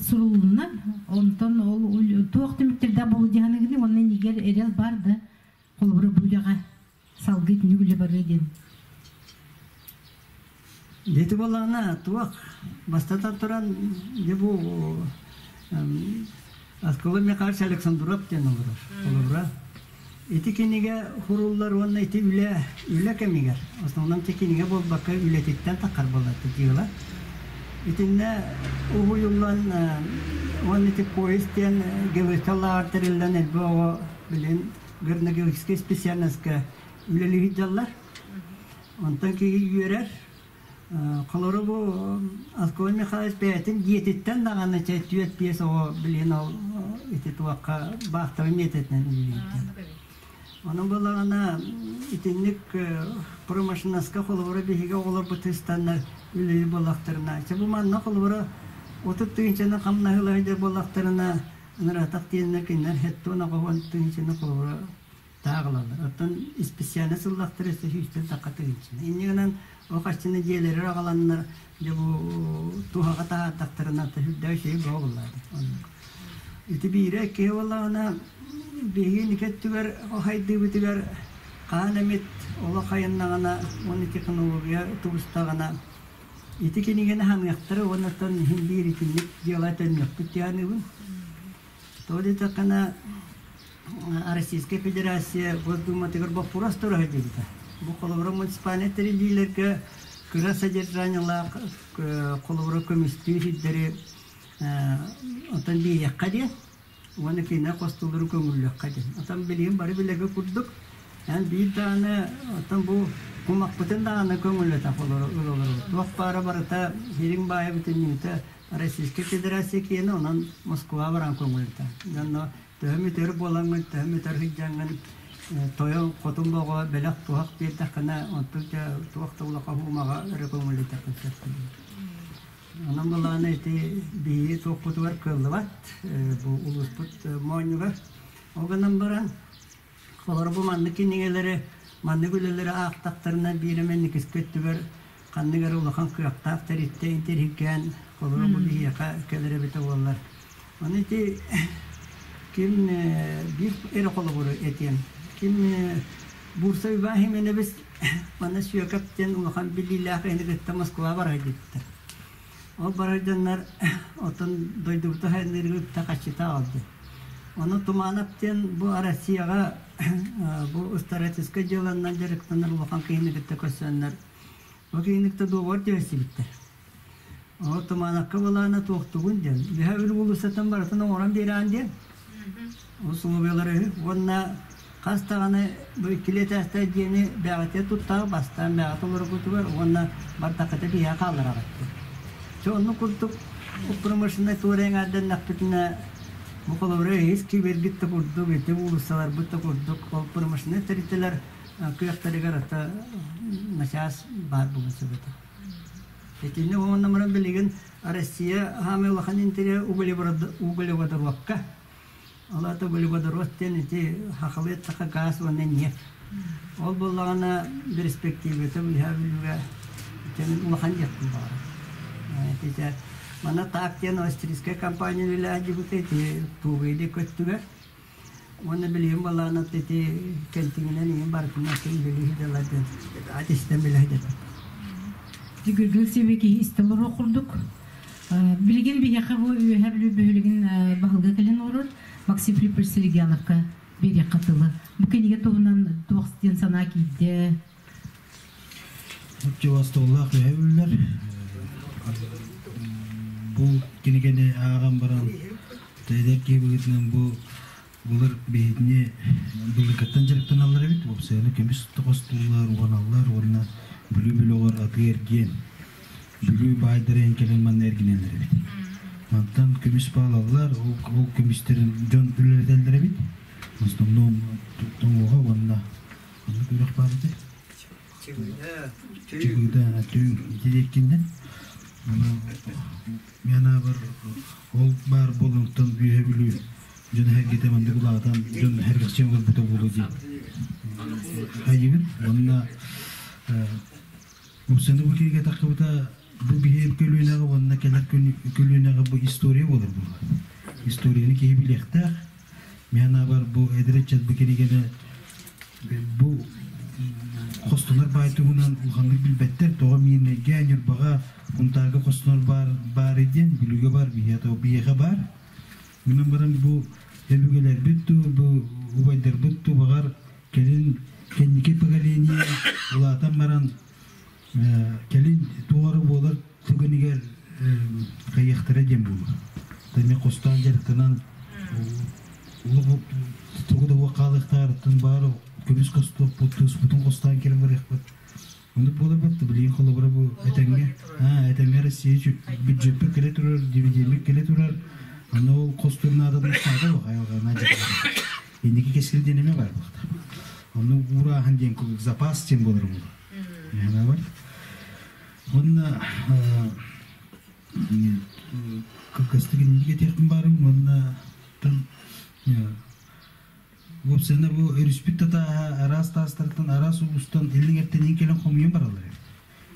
сурулунна. Онтон ол туох түмүктэрдээх буолу диһаныгыны уонна иннигэр эрэл бар да холобура бу үлэҕэ салгыы итинник үлэ барыа диэн. Ити буоллаҕына туох бастатан туран дьэ бу Оскола Михайлович Александров диэн олорор. Холобура ити кинигэ хуруллар уонна ити үлэ үлэ кэмигэр основном ити кинигэ буолбакка үлэтиттэн таххар буолар дьыала. Итиннэ уһуйуллан уонна ити поезд диэн ГВК лааҕыр тэриллэн элбэх оҕо билин горногеологическай специальноска үлэлии сылдьаллар. Онтон киһи үөрэр. Холоро бу Алкоголь Михайлович бэйэтин дьиэтиттэн даҕаны чэ түөрт биэс оҕо билигин ол ити туохха баахтабын миэтэтинэн үлэлиир. Онон буоллаҕына итинник промышленноска холобура биһиги оҕолорбут ыстаннар үлэлиир буоллахтарына, чэ бу манна холобура 30 тыһыынчаны хамнаһылаһыйдар буоллахтарына, ыҥыратах диэннэр кинилэр 78 тыһыынчаны холобура тааҕылаллар. Оттон специально сыллахтар өссө 100 тахха тыһыынчаны. Инньэ гынан ол харчыны дьиэлэригэр аҕаланнар, дьэ бу туһаҕа таһаардахтарына сүрдээх үчүгэй буоллаады. Ити биирэ киһи буоллаҕына биһиги инники өттүгэр хайдыыбытыгар хаан эмит олох айаннаҕына уонна технология тубустаҕына ити кинигэни ханыахтара уонна оттон иһин биир итинник дьыала төннүөхпүт дианыыбын. Тоҕо диэтэххинэ Российскай Федерация Госдуматыгар боппуруос тура сылдьыбыта. Бу холобура муниципальнай тэриллиилэргэ кыра содержаниелаах холобура көмүстүү сирдэри оттон биэриэххэ диэн уонна кинилэр хостууларын көҥүллүөххэ диэн. Оттон билигин бары билэргэ курдук, эн биир даҕаны оттон бу кумахпытын даҕаны көҥүллэтэх олорор. Туох баара барыта сириҥ баайа бүтүннүүтэ Российскай Федерация киэнэ, онон Москва баран көҥүллэтэ. Дьонно төһө мүтөр буолаҥҥын, төһө мүтөр сылдьаҥҥын тойон хотун боҕо бэлэх туһах биэрдэххинэ, онтон туох да улахан уумаҕа өрө көҥүллэтэххин сөп. Онон былаана ити биһиги туохпутугар кыаллыбат, бу улууспут моонньугар. Ол гынан баран, олор бу маннык кинигэлэри, маннык үлэлэри аахтахтарына биир эмэ инникискэ өттүгэр ханнык эрэ улахан кыахтаах тэрилтэ интэриэһиргээн холобура бу биһиэхэ кэлэр эбитэ буоллар. Аны ити ким биир эрэ холобуру этиэм. Ким Бурса Иван Хименевич манна Сүөкэп диэн улахан билиилээх киһини кытта Москва барар диэбиттэр. Ол барар дьоннор оттон дойдубута хайынныыргытта хаччыта аҕалды. Ону Туманов диэн бу Россияҕа бу стратегическай дьыаланнан дьарыктанар улахан киһини кытта көрсөннөр бу киһини кытта договор түһэрсибиттэр. Ол Тумановка былаана туохтугун диэн, Үһэ үл уулуссаттан барытын оҥорон биэрээн диэн, усулуобуйалары уонна хас даҕаны бу иккилии этээстээх дьиэни бэҕэтиэ туттаҕа бастаан бэҕэтэ олорбутугар уонна бардакыта биһиэхэ хааллараҕыт диэн. Чэ оннук курдук промышленнай туора эҥээрдэннэхпитинэ бу холобура эһиз кибергит да курдук, ити уулуссаларбыт да курдук ол промышленнай тэрилтэлэр кыахтарыгар ата начаас баар буолуон сөп этэ. Итинник уонна баран билигин Россия хаамай улахан интэриэ углеводородка. Ол аата углеводород диэн ити хахалыат саха газ уонна нефть. Ол буоллаҕына перспективата Үөһээ Бүлүүгэ итин улахан диэхпин баҕарабын. Ити манна ТАК диэн австрийскай компания үлэлээдьибитэ ити тугайды көттүгэр. Уонна билигин буоллаҕына ити кэнтиҥинэн иҥин барытынан үлэлии сылдьаллар диэн истэн билэ сылдьабын. Гүргүл Сибики истэн олорор курдук. Билигин биһиэхэ бу Үөһээ Бүлүү бөһүөлэгин баһылыга кэлэн олорор Максим Филиппович Селигяновка биэриэххэ тылы. Бу кинигэ туһунан туох диэн санаа киирдэ? Чугастууллаах үһэ үллэр. Бу кинигэни ааҕан баран эдэр киһи быһыытынан бу былыр биһигини былыргыттан дьарыктаналлар эбит. Уопсайынан көмүс хостууллар, уһаналлар уонна Бүлүү бөлөҕөр атыы-эргиэн Бүлүү баайдара кэлэн манна эргинэллэр эбит. Мантан көмүс баалаллар, ол көмүстэрин дьон үлэлэтэллэр эбит. В основном тоҥуоҕа уонна оннук үрэх баар этэ. Чыгыда, түүн ити Мен бар ол бар болуктан Үөһэ Бүлүү дьон эргитэ маннык улаатан дьон эргэхсиэн көрбүтэ буолуо диэн хайыгын уонна Упсаны бу кинигэ тахсыбыта бу биһиги көлүөнэҕэ уонна кэлэр көлүөнэҕэ бу история буолар буолар. Историяны киһи билиэхтээх. Мен бар бу эдэр ыччат бу кинигэни бу хостонор баай туһунан улаханнык билбэттэр. Тоҕо Миирнэйгэ, Ньурбаҕа, Сунтаарга хостонор баар баар диэн Бүлүүгэ бар, биһиэхэ бар. Гынан баран бу өбүгэлэрбит туу, бу убайдарбыт туу баҕар кэлин кэнники поколение улаатан баран кэлин туох эрэ буолар түгэнигэр хайыахтара диэн буолуо. Тэми хостоон дьарыктанан тугу да хаалыахтаарыттан баар көмүс хостуохпут, туспутун хостоон кэлэн барыахпыт. Оннук буоларбыт билигин холобура бу этэҥҥэ этэҥҥэ Россия бюджеппит кэлэ турар, дивидендмит кэлэ турар. Аны ол хостуур наадатын айылҕа инники кэскил диэн эмэ баар буолта. Онну уурааһын диэн курдук запас диэн буолар буолар. Бар. Уонна кылгастык инник этиэхпин баарым уонна тан уопсайынан бу өрүспүт татааһа араас таастартан араас улуустан илин эртэнин кэлэн хомуйан бараллар эбит.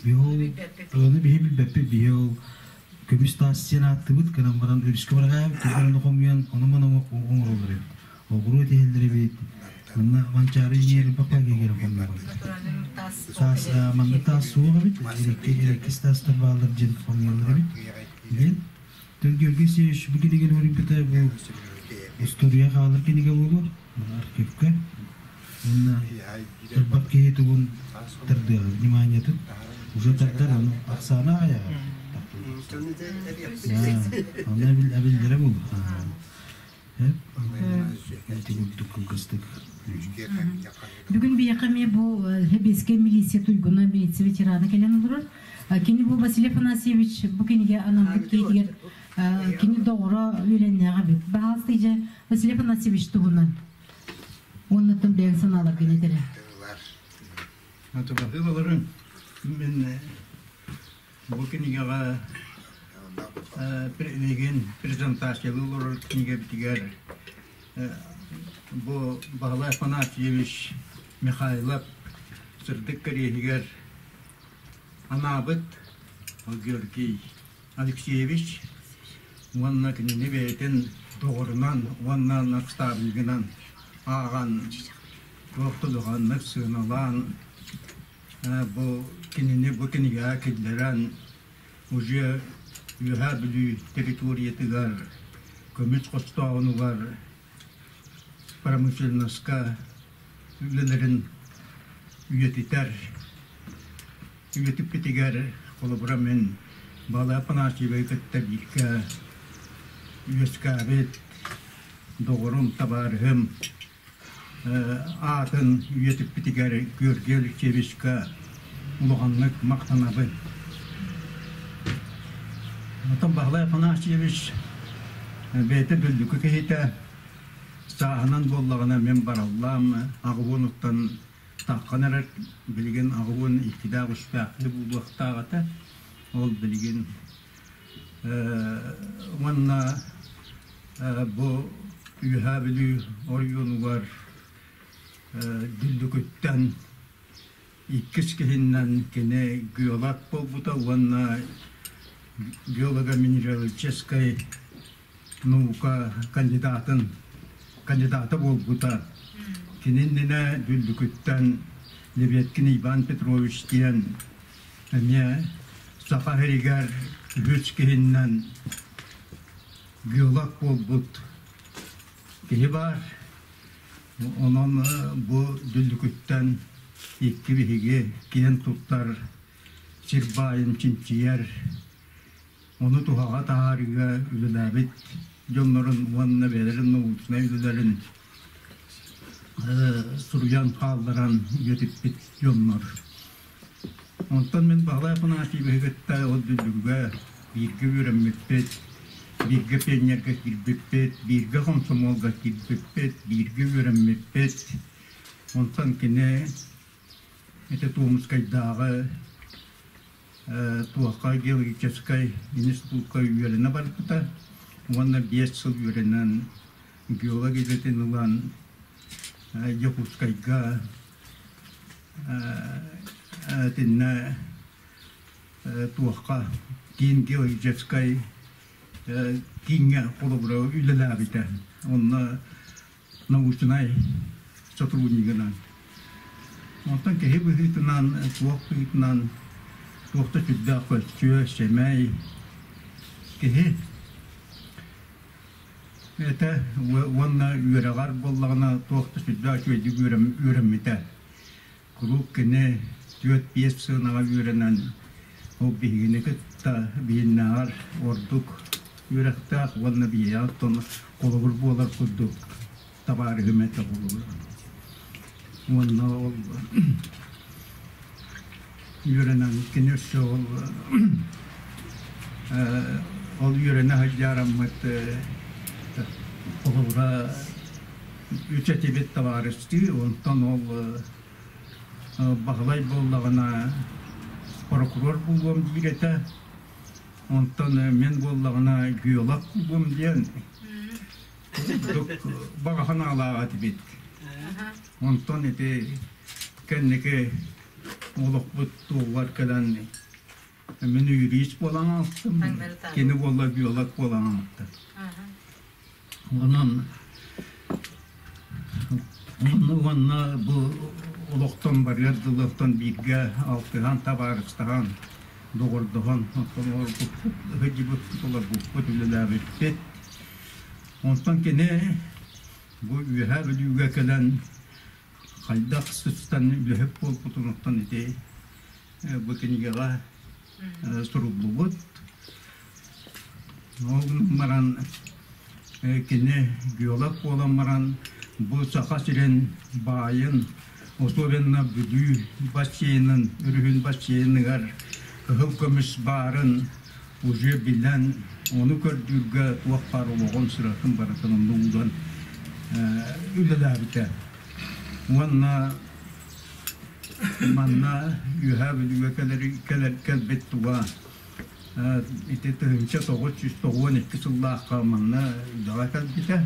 Биһи ол ону биһи билбэппит биһи ол көмүс таас диэн ааттыыбыт гынан баран өрүскэ бараҕаабыт ону хомуйан ону маны оҥороллор эбит. Оҕуруо тиһэллэр эбит. Манна Манчаары иҥиэр бапа кигэр хомуйаллар. Таас манна таас суох эбит. Эрэккис таастар бааллар диэн хомуйаллар эбит. Диэн Георгий Сеевич бу кинигэни суруйбута бу история хаалар кинигэ буолуо архивка. Уонна элбэх киһи тугун тардыаҕа вниманиетын уже тардар ону ахсаана аҕыйаҕа. Онно эбиллэрэ буолуо. Бүгүн биһиэхэ эмиэ бу Хэбиэскэй милиция туйгуна, милиция ветерана кэлэн олорор. Кини бу Василий Афанасьевич бу кинигэ анаммыт киһитигэр кини доҕоро үөрэннэҕэ эбит. Баһаалыста дьэ Василий Афанасьевич туһунан уоннаттан бэйэҥ санааларгын этэрэ. Атыбаһыылаларын мин бу кинигэҕэ билигин презентациялыы олорор кинигэбитигэр бу Баһылай Афанасьевич Михайлов сырдык кэриэһигэр анаабыт Георгий Алексеевич уонна кинини бэйэтин доҕорунан уонна наставнигынан ааҕан туох да улаханнык сыаналаан бу кинини бу кинигэҕэ киллэрэн уже Үөһээ Бүлүү территориятыгар көмүс хостооһунугар промышленноска үлэлэрин үйэтитэр үйэтиппитигэр холобура мин Балай Афанасьевы кытта бииргэ үөскээбит доҕорум, табаарыһым аатын үйэтиппитигэр Георгий Алексеевичка улаханнык махтанабын. Оттон Баһылай Афанасьевич бэйэтэ Дүллүкү киһитэ, сааһынан буоллаҕына мин бараллаам аҕыһуонуттан таххан эрэр, билигин аҕыһуон иккилээх үстээх буолуохтаах этэ. Ол билигин уонна бу Үөһээ Бүлүү оройуонугар Дүллүкүттэн иккис киһиннэн кини геолог буолбута уонна геолого-минералогическай наука кандидатын кандидата буолбута. Кини иннинэ Дүллүкүттэн Лебедкин Иван Петрович диэн эмиэ Саха сиригэр үһүс киһиннэн геолог буолбут киһи баар. Онон бу Дүллүкүттэн икки биһиги киэн туттар сир баайын чинчийэр, ону туһаҕа таһаарыыга үлэлээбит дьоннорун уонна бэйэлэрин научнай үлэлэрин суруйан хаалларан үйэтиппит дьоннор. Онтон мин Баһылай Афанасьевиһы кытта ол Дүллүгүгэ бииргэ үөрэммиппит, бииргэ пионерга киирбиппит, бииргэ хомсомуолга киирбиппит, бииргэ үөрэммиппит. Онтон кини ити Томскайдааҕы туохха геологическай институкка үөрэнэ барбыта уонна 5 сыл үөрэнэн геолог идэтин ылан Дьокуускайга итиннэ туохха киин геологическай кииҥҥэ холобура үлэлээбитэ. Онно научнай сотруднигынан. Онтон киһи быһыытынан, туох быһыытынан туох да сүрдээх көрсүө, сэмэй киһи этэ уонна үөрэҕэр буоллаҕына туох да сүрдээх үчүгэйдик үөрэммитэ. Куруук кини түөрт-биэс сыанаҕа үөрэнэн ол биһигини кытта биһиннээҕэр ордук үөрэхтээх уонна биһиэхэ оттон холобур буолар курдук табаарыһым этэ холобур. Уонна ол үөрэнэн кини өссө ол ол үөрэнэ сылдьараммыт холобура. Үс этибит табаарыстыы, онтон ол Баһылай буоллаҕына прокурор буолуом диир этэ. Онтон мин буоллаҕына геолог буолуом диэн баҕа санаалаах этибит. Онтон ити кэнники олохпут туолугар кэлэн мин юрист буолан аастым, кини буолла биолог буолан ааста. Онон уонна бу олохтон барыар дылыттан бииргэ алтыһан, табаарыстаһан, доҕордоһон, оттон олорбуппут, сылдьыбыппыт, олорбуппут, үлэлээбиппит. Онтон кини бу Үөһээ Бүлүүгэ кэлэн хайдах сыстан үлэһит буолбутун оттон ити бу кинигэҕэ суруллубут. Ол гынан баран кини геолог буолан баран бу Саха сирин баайын, особенно Бүлүү бассейнын, өрүһүн бассейныгар кыһыл көмүс баарын уже билэн, ону көрдүүргэ туох баар олоҕун, сыратын барытын онно ууран үлэлээбитэ. Уонна манна Үөһээ Бүлүүгэ кэлэр, кэлэр кэлбит туга ити 1992 сыллаахха манна үлэҕэ кэлбитэ.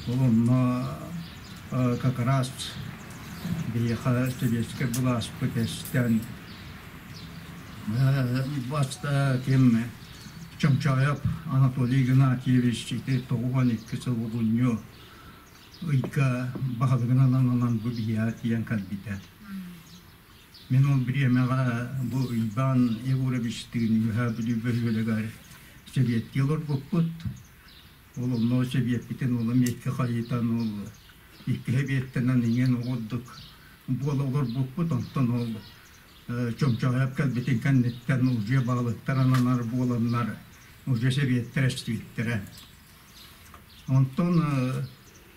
Ол онно как раз биһиэхэ сэбиэскэй былааспыт эстэн баста ким Чомчоев Анатолий Игнатьевич ити 92 сыл олунньу ыйга баһылыгынан ананан бу биһиэхэ тиийэн кэлбитэ. Мин ол бириэмэҕэ бу Уйбаан Егоровичтыын Үөһээ Бүлүү бөһүөлэгэр сэбиэттии олорбуппут. Ол онно сэбиэппитин ол эмиэ хайытан ол икки сэбиэттэнэн иҥэн оҕордук буола олорбуппут. Онтон ол Чомчоойоп кэлбитин кэнниттэн уже баһылыктар ананар буоланнар уже сэбиэттэр эстибиттэрэ. Онтон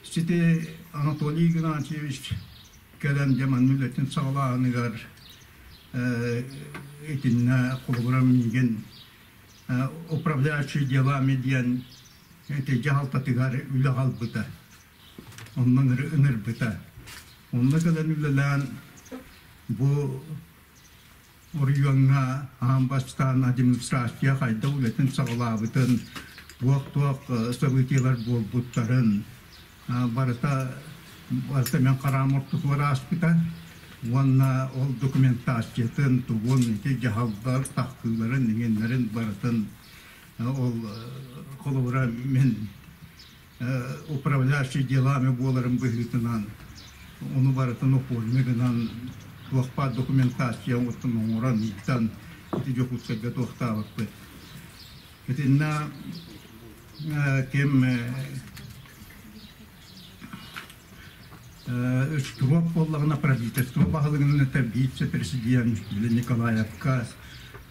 сити Анатолий Игнатьевич кэлэн дьэ манна үлэтин саҕалааһыныгар итиннэ холобура миигин управляющий делами диэн ити дьаһалтатыгар үлэ аҕалбыта. Онно ыҥырбыта. Онно кэлэн үлэлээн бу оройуоҥҥа аан бастаан администрация хайдах үлэтин саҕалаабытын, туох-туох событиелар буолбуттарын барыта барыта мен хараам ортотугар ааспыта уонна ол документациятын, тугун, ити дьаһаллар тахсыыларын, иҥиннэрин барытын ол холобура мин управляющий делами буоларын быһыытынан ону барытын оформи гынан туох баар документация оҥоттон оҥорон ыытан ити Дьокуускайга туохтаабыппыт. Итиннэ ким Үстүруоп буоллаҕына правительство баһылыгынан это вице-президент Николаевка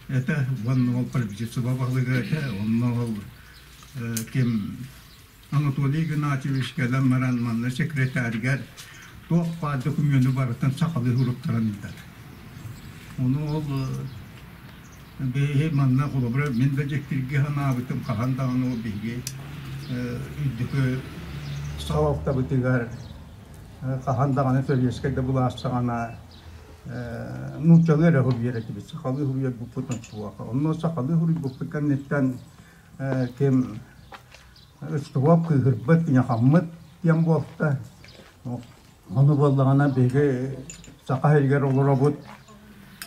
это уонна ол правительство баһылыга этэ онно ол ким Анатолий Игнатьевич кэлэн баран манна секретарьгар туох баар докумены барытын сахалыы суруктаран ыытар. Ону ол биһиги манна холобура мин да дьиктиргэ санаабытым хаһан даҕаны ол биһиги үрдүкү салалтабытыгар хаһан даҕаны сэбиэскэй да былаас саҕана нууччалыы эрэ суруйар этибит, сахалыы суруйарбыппыт суоҕа. Онно сахалыы суруйбуппут кэнниттэн ким ыстыбап кыыһырбыт, ньахаммыт диэн буолта. Ону буоллаҕына биһиги Саха сиригэр олоробут.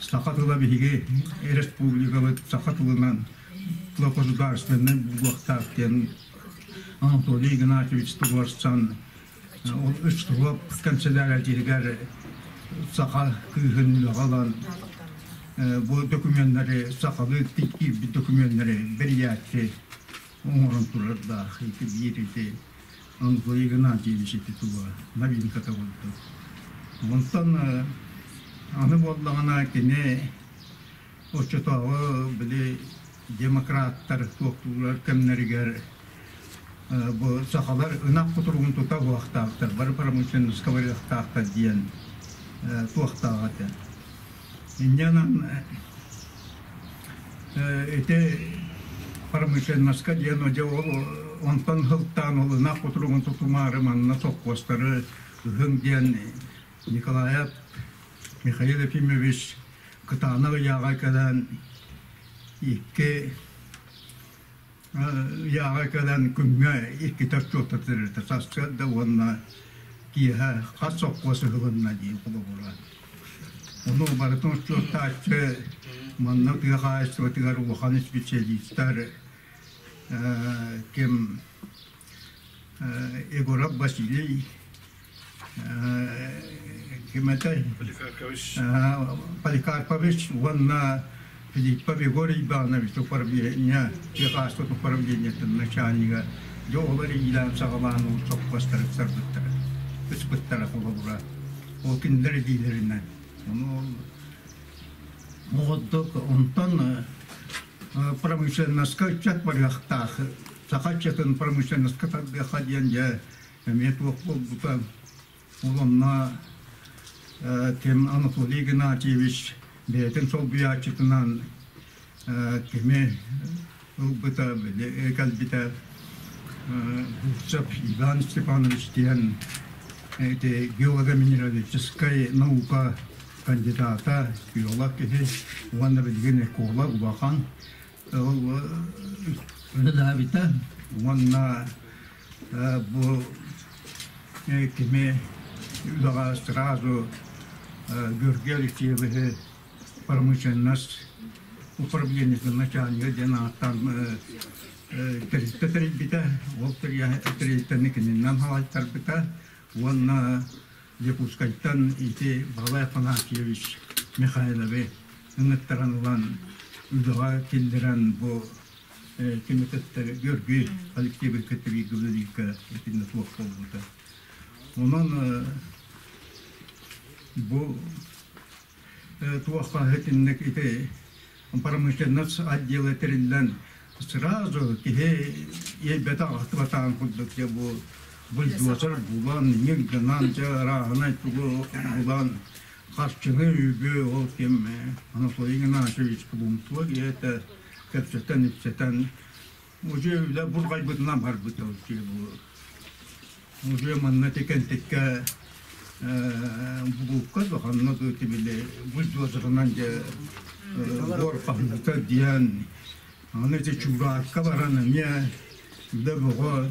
Саха тыла биһиги республикабыт саха тылынан тыла государственнай буолуохтаах диэн Анатолий Игнатьевич туруорсан ол ыстыбап канцелярия саха кыыһын үлэҕэ ылан бу докуменнары сахалыы киирбит докуменнары бэрийээччи оҥорон турардаах ити биир ити Анатолий Игнатьевич ити тула новинката буолбут. Онтон аны буоллаҕына кини оччотооҕу били демократтар туохтуулар кэмнэригэр бу сахалар ынах кутуругун тута буохтаахтар, бары промышленноска барыахтаахтар диэн туохтаах этэ. Инньэ ити промышленноска диэн дьэ ол Онтон сылтаан ол ынах кутуругун тутумаары манна сопхуостары ыһыҥ диэн Николаев Михаил Ефимович кытаанах ыйааҕа кэлэн икки ыйааҕа кэлэн күҥҥэ иккитэ отчуоттатар сарсыарда уонна киэһэ хас сопхуос ыһылынна дии холобура. Ону барытын отчуоттааччы манна тыа хаһаайыстыбатыгар улахан специалистар ким Егоров Василий ким этэй Поликарпович Поликарпович уонна Филиппов Егор Иванович управление тыа управлениетын начальнига дьэ олор иилээн саҕалаан ол сопхуостары сарбыттара ыспыттара холобура ол кинилэр илиилэринэн ону ол онтон промышленноска ыччат барыахтаах саха ыччатын промышленноска тардыахха диэн дьэ эмиэ туох буолбута ол онно ким Анатолий Игнатьевич бэйэтин солбуйааччытынан кими ылбыта кэлбитэ Бурцев Иван Степанович диэн ити геолого-минералогическай наука кандидата, геолог киһи уонна билигин эколог улахан ол үлэлээбитэ уонна бу кими үлэҕэ сразу Георгий Алексеевиһы промышленность управлениетын начальнига диэн ааттаан тэрилтэ тэрийбитэ. Ол тэрилтэни кининэн салайтарбыта уонна Якутскайтан ити Баҕалай Афанасьевич Михайловы ыҥыттаран ылан үлэҕэ киллэрэн бу кими кытта Георгий Алексеевич кытта бииргэ үлэлииргэ итиннэ суох буолбута. Онон бу туохха итинник ити промышленность отдела тэриллэн сразу киһи иэйбэтэх-ахтыбатаҕын курдук дьэ бу бульдозер булан иҥин гынан дьэ ырааһынай тугу булан харчыны үбү ол ким Анатолий Игнатьевич Клумтуо диэтэ кэпсэтэн ипсэтэн уже үлэ бурҕайбытынан барбыта бу уже манна тикэнтиккэ булуукка ханна били бульдозерынан дьэ буор хаһыыта диэн аны ити чугаакка баран эмиэ үлэ бөҕө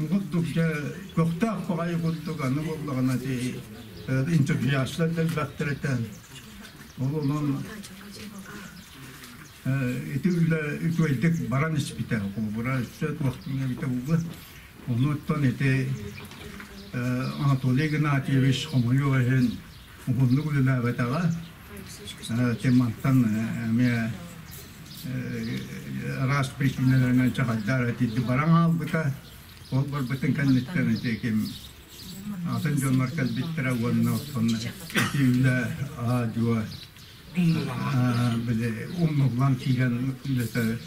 курдук дьэ көхтөөх баҕайы курдук аны буоллаҕына ити энтузиастар элбэхтэр этэ ол онон ити үлэ үчүгэйдик баран испитэ холобура өссө туохтуҥ эбитэ буолуо Онуттан ити Анатолий Игнатьевич хомойуох иһин уһуннук үлэлээбэтэҕэ. Мантан эмиэ араас причиналарынан чахайдар этилди баран хаалбыта. Ол барбытын кэнниттэн ити ким атын дьоннор кэлбиттэрэ уонна оттон ити үлэ аа-дьуо били умнуллан киирэн үлэтэ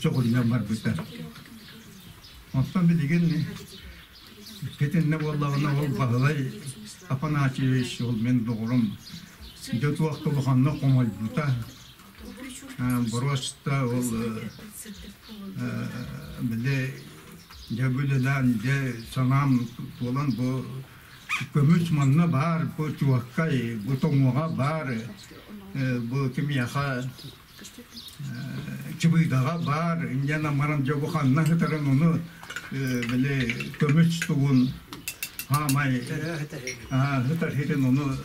сөҕүллэн барбыта. Онтон билигин итиннэ буоллаҕына ол Баһылай Афанасьевич ол мин доҕорум дьэ туох да улаханнык хомойбута. Боруоста ол били дьэ үлэлээн дьэ санаам туолан бу көмүс манна баар, бу чуоккай, бу тоҥуоҕа баар, бу кимиэхэ Чыбыыдаҕа баар, инньэ баран дьэ бу ханна сытарын ону били көмүс тугун хаамай сытар ситин ону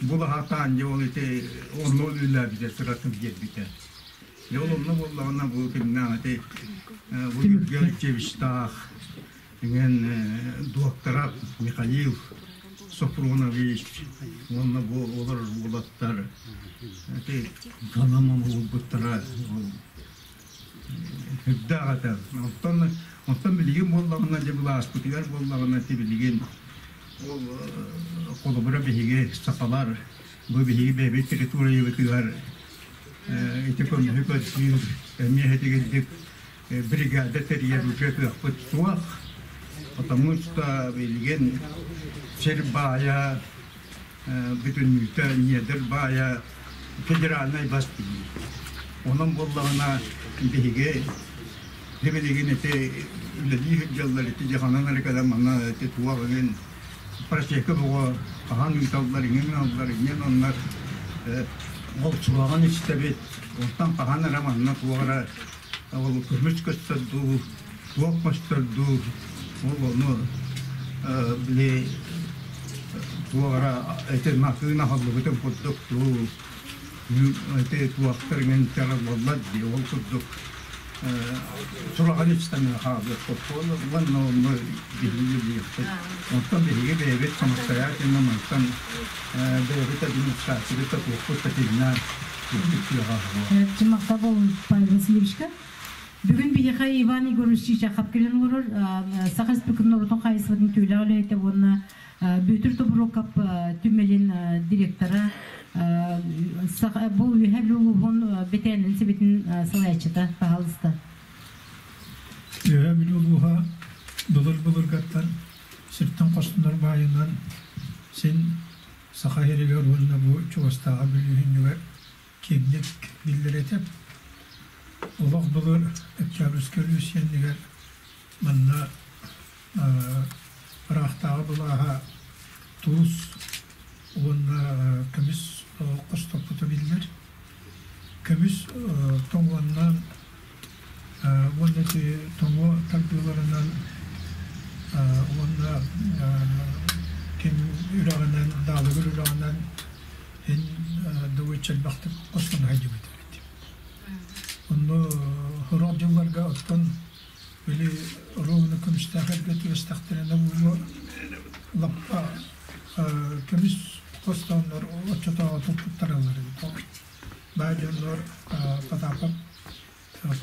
булаһатаан дьэ ол ити онно үлэлээбитэ сыратын биэрбитэ. Дьэ ол онно буоллаҕына бу кимнээх ити бу Юрий Алексеевичтаах Иҥэн дуоктара Михаил Софронович уонна бу олорор уолаттар ити санаман уолбуттара үрдээх этэ. Оттон оттон билигин буоллаҕына дьэ былааспытыгар буоллаҕына ити билигин ол холобура биһиги сахалар бу биһиги бэйэбит территориябытыгар ити көмүһү көрдүүр эмиэ этигирдик бригада тэрийэр уже кыахпыт суох, потому что билигин сир баайа бүтүннүүтэ недр баайа федеральнай бас билии. Онон буоллаҕына биһиги билигин ити үлэлии сылдьаллар ити дьаһанан эрэ кэлэн манна ити туох эҥин просека бөҕө хаһан ыыталлар иҥин гыналлар иҥин оннор ол сураҕын истэбит онтон хаһан эрэ манна туох эрэ ол көмүс көстөр дуу туох көстөр дуу ол ону били туох эрэ ити накыын аһыллыбытын курдук дуу ити туохтар иҥин буоллар дии ол курдук сураҕын истэн хаалыахпыт уонна онно биһиги диэхпит оттон биһиги бэйэбит самостоятельно мантан бэйэбит администрациябыт да туохпут да тиҥнээн Махтал Павел Васильевичка. Бүгүн биһиэхэ Иван Егорович Чичахов кэлэн олорор Саха Республикатын норуотун хаһаайыстыбатын түүлээх үлэһитэ уонна Бүөтүр Тобуруокап түмэлин директора, бу Үөһээ Бүлүү улууһун бэтээнин сэбиэтин салайааччыта, пожалуйста. Үөһээ Бүлүү улууһа былыр-былыргаттан сиртэн хостонор баайынан син Саха сиригэр уонна бу чугастааҕы Бүлүүһүнньүгэр киэҥник биллэр этэ. Олох былыр Октябрьскай революция манна ыраахтааҕы былааһа туус уонна көмүс хостоппута биллэр. Көмүс тоҥуоннан уонна ити тоҥуо тардыыларынан уонна ким үрэҕинэн, Даалыгыр үрэҕинэн ин добуйча элбэхтик хостоно сылдьыбыт эбит. Онно сорох дьылларга оттон били ровно көмүстээх эргэ түбэстэхтэринэ буолуо лаппа көмүс хостооннор оччотооҕу туппуттараллар эбит. Баа дьоннор Потапов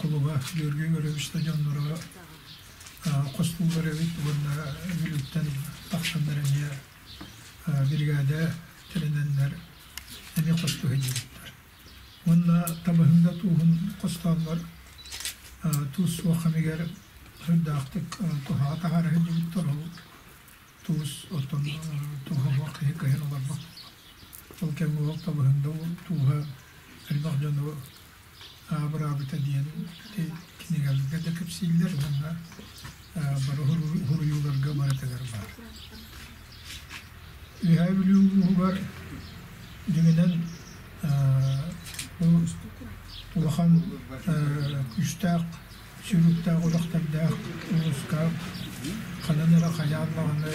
кулуба Георгий Егорович да дьонноро хостууллар эбит уонна Бүлүүттэн тахсаннар эмиэ биригээдэ тэринэннэр эмиэ хостуу сылдьыбыттар. Уонна табыһында тууһун хостооннор туус суох кэмигэр сүрдээхтик туһаҕа таһаара сылдьыбыттар. Ол туус оттон туһалаах киһи кыайан олорбот. Ол кэмҥэ ол табыһында тууһа элбэх дьону абыраабыта диэн кинигэлэргэ да кэпсииллэр уонна бары суруйууларга барытыгар баар. Үөһээ Бүлүү улууһугар дьиҥинэн бу улахан күүстээх сүүрүктээх үрэхтэрдээх улууска ханан эрэ хайаан даҕаны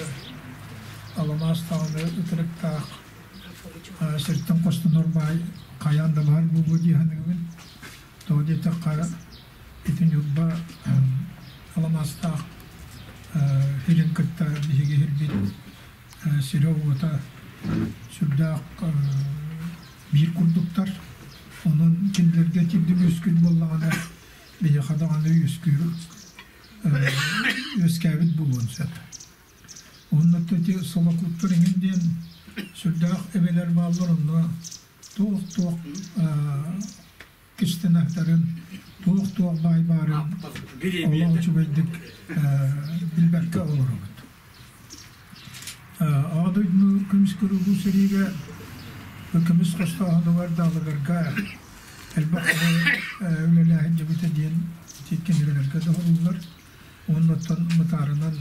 аламаас даҕаны ытырыктаах сиртэн хостонор баай хайаан да баар буолуо дии саныыбын. Тоҕо диэтэххэ ити Ньурба аламаастаах сирин кытта биһиги сирбит сирэ-уота сүрдээх биир курдуктар. Онон кинилэргэ тирдик үөскүүр буоллаҕына, биһиэхэ даҕаны үөскүүр үөскээбит буолуон сөп. Онно ити солокууттар иҥин диэн сүрдээх эбэлэр бааллар, онно туох-туох кистэнэхтэрин туох-туох баай баарын олох үчүгэйдик билбэккэ олоробут. Аҕа дойдуну көмүс көрүүлүү сэриигэ көмүс хостооһунугар даалыгарга элбэх үлэлээһин дьыбыта диэн кинилэргэ доһоруллар. Оннуттан мытаарынан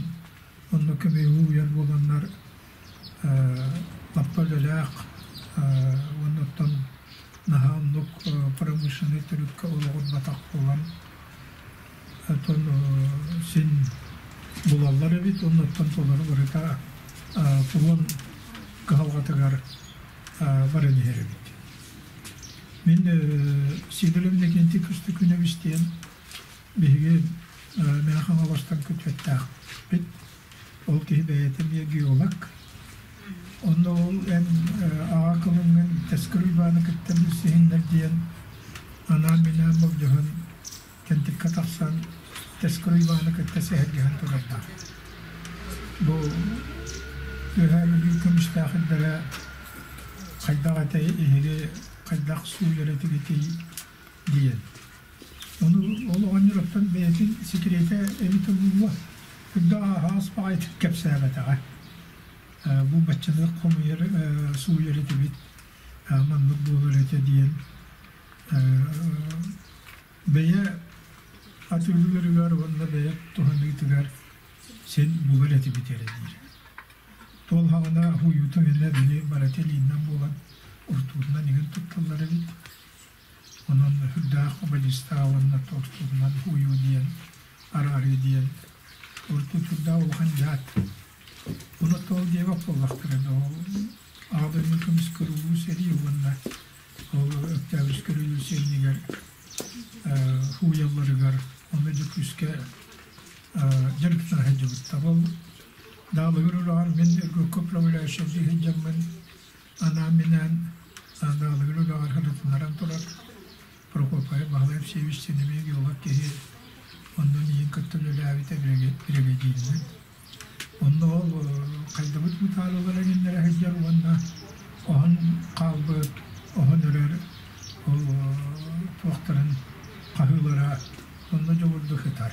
онно көмүһү уйар буоланнар лаппа үлэлээх уонна наһаа оннук промышленнай төрүккэ олоҕурбатах буолан оттон син булаллар эбит оннуттан толору барыта кулун кыһалҕатыгар баран иһэр эбит. Мин Сидоров Иннокентий Кыстыкүнэбис диэн биһиги Мэҥэ Хаҥаластан күтүөттээхпит. Ол киһи бэйэтэ эмиэ геолог. Онно ол эн аҕа кылыҥҥын Тэскэр Уйбааны кытта билсиһиннэр диэн анаан-минээн болдьоһон Кэнтиккэ тахсан Тэскэр Уйбааны кытта сэһэргэһэн турардаах. Бу Үөһээ Бүлүү көмүстээх ирдэрэ хайдах этэй эһиги хайдах сууйар этигитий диэн. Ону ол оҕонньор оттон бэйэтин секретэ эбитэ буолуо, кырдьа аһаҕас баҕайытык кэпсээбэтэҕэ. Бу баччаны хомуйар, сууйар этибит, маннык буолар этэ диэн бэйэ Атыылыырыгар уонна бэйэ туһаныытыгар син булар этибит эрэ диир. Туолһаҕына уһуйуута иннэ били барыта илииннэн буолан уртуутунан иҥин тутталлар эбит. Онон үрдээх баллиста уонна тортуутунан уһуйуу диэн араарыы диэн уртуу сүрдээх улахан дьаат. Ону тоол диэбэт буоллахтарына ол Аҕа дойду көмүскүүр улуу сэрии уонна ол Өктөөбүскэ революция иннигэр һууйалларыгар ону дьэ күүскэ дьарыктана сылдьыбыттар. Ол Даалыгыр үрэҕэр мин Өргөккө управляющайдыы сылдьаммын анаан-минээн Даалыгыр үрэҕэр сырытыннаран турар Прокопьев Баһылай Евсеевич син эмиэ геолог киһи онно миигин кытта үлэлээбитэ биригэдьииринэн. Онно ол хайдыбыт мытаалалара иҥнэрэ сылдьар уонна оһон хаалбыт, оһон өрөр ол туохтарын хаһыылара онно дьоҕурдук сытар.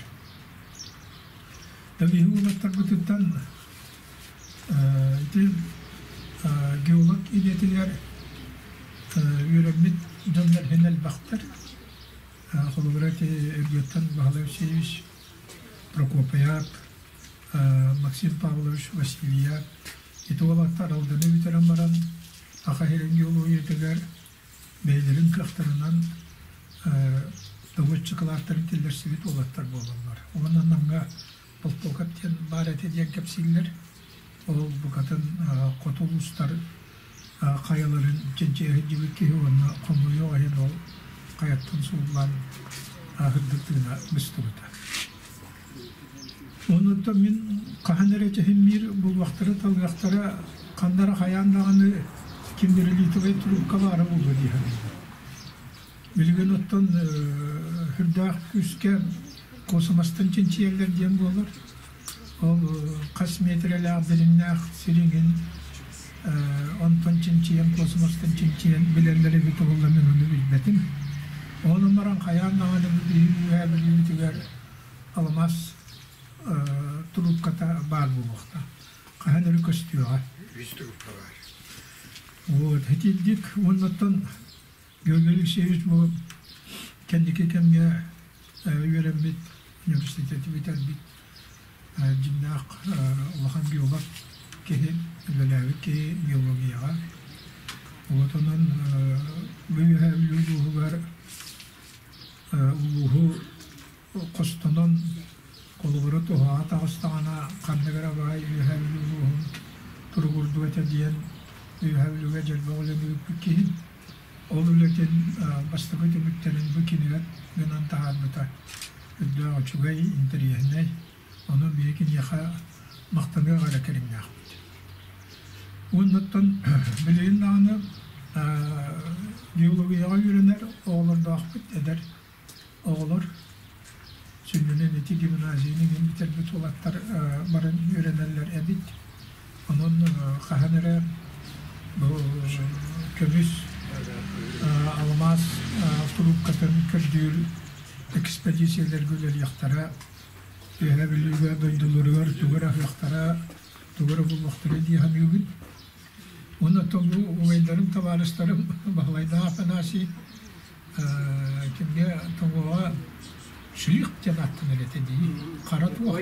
Биһиги уолаттарбытыттан ити геолог идэтигэр үөрэммит дьоннор иһин элбэхтэр. Холобура ити Өргөттөн Баһылай Евсеевич Прокопьев, Максим Павлович Васильев ити уолаттар Алданы бүтэрэн баран Саха сирин геологиятыгар бэйэлэрин кыахтарынан добуччу кылааттарын киллэрсибит уолаттар буолаллар. Уонна Намҥа Полтоков диэн баар этэ диэн кэпсииллэр. Ол букатын хоту улуустар хайаларын чинчийэ сылдьыбыт киһи уонна хомойуох иһин ол хайаттан сууллан ааһырдык тыына быстыбыта. Онуттан мин хаһан эрэ чэһиммиир булуохтара талыахтара ханна эрэ хайаан даҕаны кимберлитовай трубка баара буолуо дии саныыбын. Билигин оттон сүрдээх күүскэ космостан чинчийэллэр диэн буолар. Ол хас миэтэрэлээх дириҥнээх сириҥин онтон чинчийэн, космостан чинчийэн билэллэр эбит уһулла мин ону билбэтим. Онон баран хайаан даҕаны биһиги үөһээ Бүлүүбүтүгэр алмаас трубката баар буолуохтаах. Хаһан эрэ көстүөҕэ. Үс трубка баар. Вот, итинник уоннаттан Георгий Алексеевич бу кэнники кэмҥэ үөрэммит университеты бүтэрбит дьиҥнээх улахан геолог киһи, үлэлээбит киһи геологияҕа. Вот онон бу Үөһээ Бүлүү улууһугар улууһу хостонон холобура туһаҕа таҕыстаҕына ханнык эрэ баай Үөһээ Бүлүү улууһун туругурдуо этэ диэн Үөһээ Бүлүүгэ дьэлбэх үлэни ыыппыт киһи. Ол үлэтин бастакы түмүктэрин бу кинигэ гынан таһаарбыта үрдээх үчүгэй, интэриэһинэй. Онон биһиги киниэхэ махтаныах эрэ кэриҥнээхпит. Уоннаттан билигин даҕаны геологияҕа үөрэнэр оҕолордоохпут, эдэр оҕолор. Сүнньүнэн ити гимназияны иҥин бүтэрбит уолаттар баран үөрэнэллэр эбит. Онон хаһан эрэ бу көмүс алмаас трубкатын көрдүүр экспедициялэргэ үлэлиэхтэрэ, Үөһээ Бүлүүгэ дойдуларыгар тугу эрэ аһыахтара, тугу эрэ булуохтара дии саныыбын. Уонна толлу убайдарым, табаарыстарым Баһылайдаах Афанасий кимҥэ тоҥуоҕа шлих диэн ааттанар этэ дии, хара туох.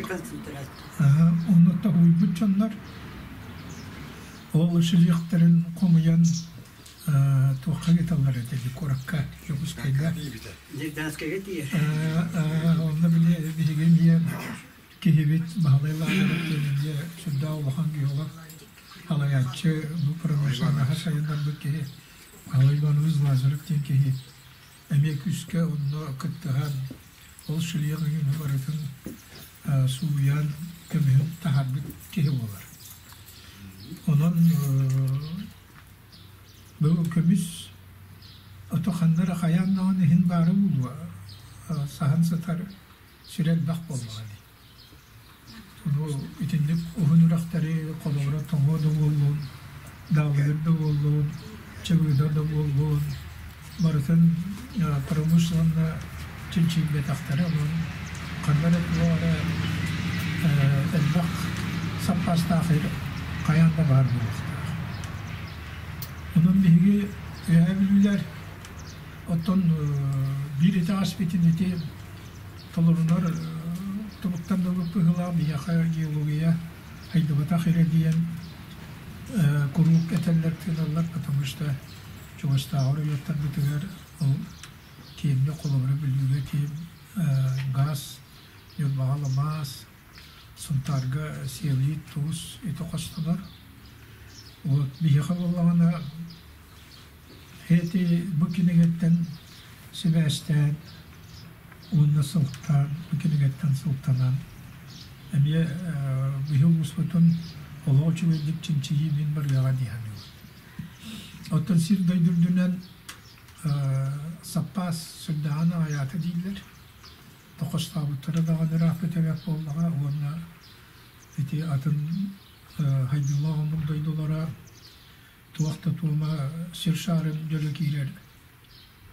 Онно тоһуйбут дьоннор ол шлихтэрин хомуйан туохха ыыталлар этэ дии куоракка, Дьокуускайга. Нежданскайга тиийэр. Онно били биһиги эмиэ киһибит Баһылай Лазарев диэн эмиэ сүрдээх улахан геолог салайааччы бу промышленноһы сайыннарбыт киһи Баһылай Иванович Лазарев диэн киһи эмиэ күүскэ онно кыттыһан ол шлех иҥин барытын сууйан көмүһүн таһаарбыт киһи буолар. Онон бу көмүс ото ханна эрэ хайаан даҕаны иһин баара буолуо саһан сытар сирэ элбэх буоллаҕа дии. Бу итинник уһун үрэхтэри холобура тоҥуо да буоллун, даалыгыр да буоллун, чыбыыда да буоллун барытын промышленно чинчийбэтэхтэрэ онон ханна эрэ туох эрэ элбэх саппаастаах хайаан да баар буолуохтаах. Онон биһиги Үөһээ Бүлүүлэр оттон биир итэҕэспитин ити. толорунар туруктан ылбыт быһыылаах биһиэхэ геология хайдыбатах эрэ диэн куруук этэллэр тыыналлар, потому что чугастааҕы оройуоттарбытыгар ол киэҥник холобура Бүлүүгэ киин газ, Ньурбаҕа алмаас, Сунтаарга сиэлиит, туус ити хостонор. Вот биһиэхэ буоллаҕына эти бу кинигэттэн сибээстээн уонна сылтаан бу кинигэттэн сылтанан эмиэ биһи улууспутун олох үчүгэйдик чинчийии мин барыаҕа дии саныыбын. Оттон сир дойду үрдүнэн саппаас сүрдээҕин аҕыйаата дииллэр. Тохостообуттара даҕаны ырааппыт эбээт буоллаҕа уонна ити атын хайдыылаах омук дойдулара туох да туома сир шаарын дьөлө киирэр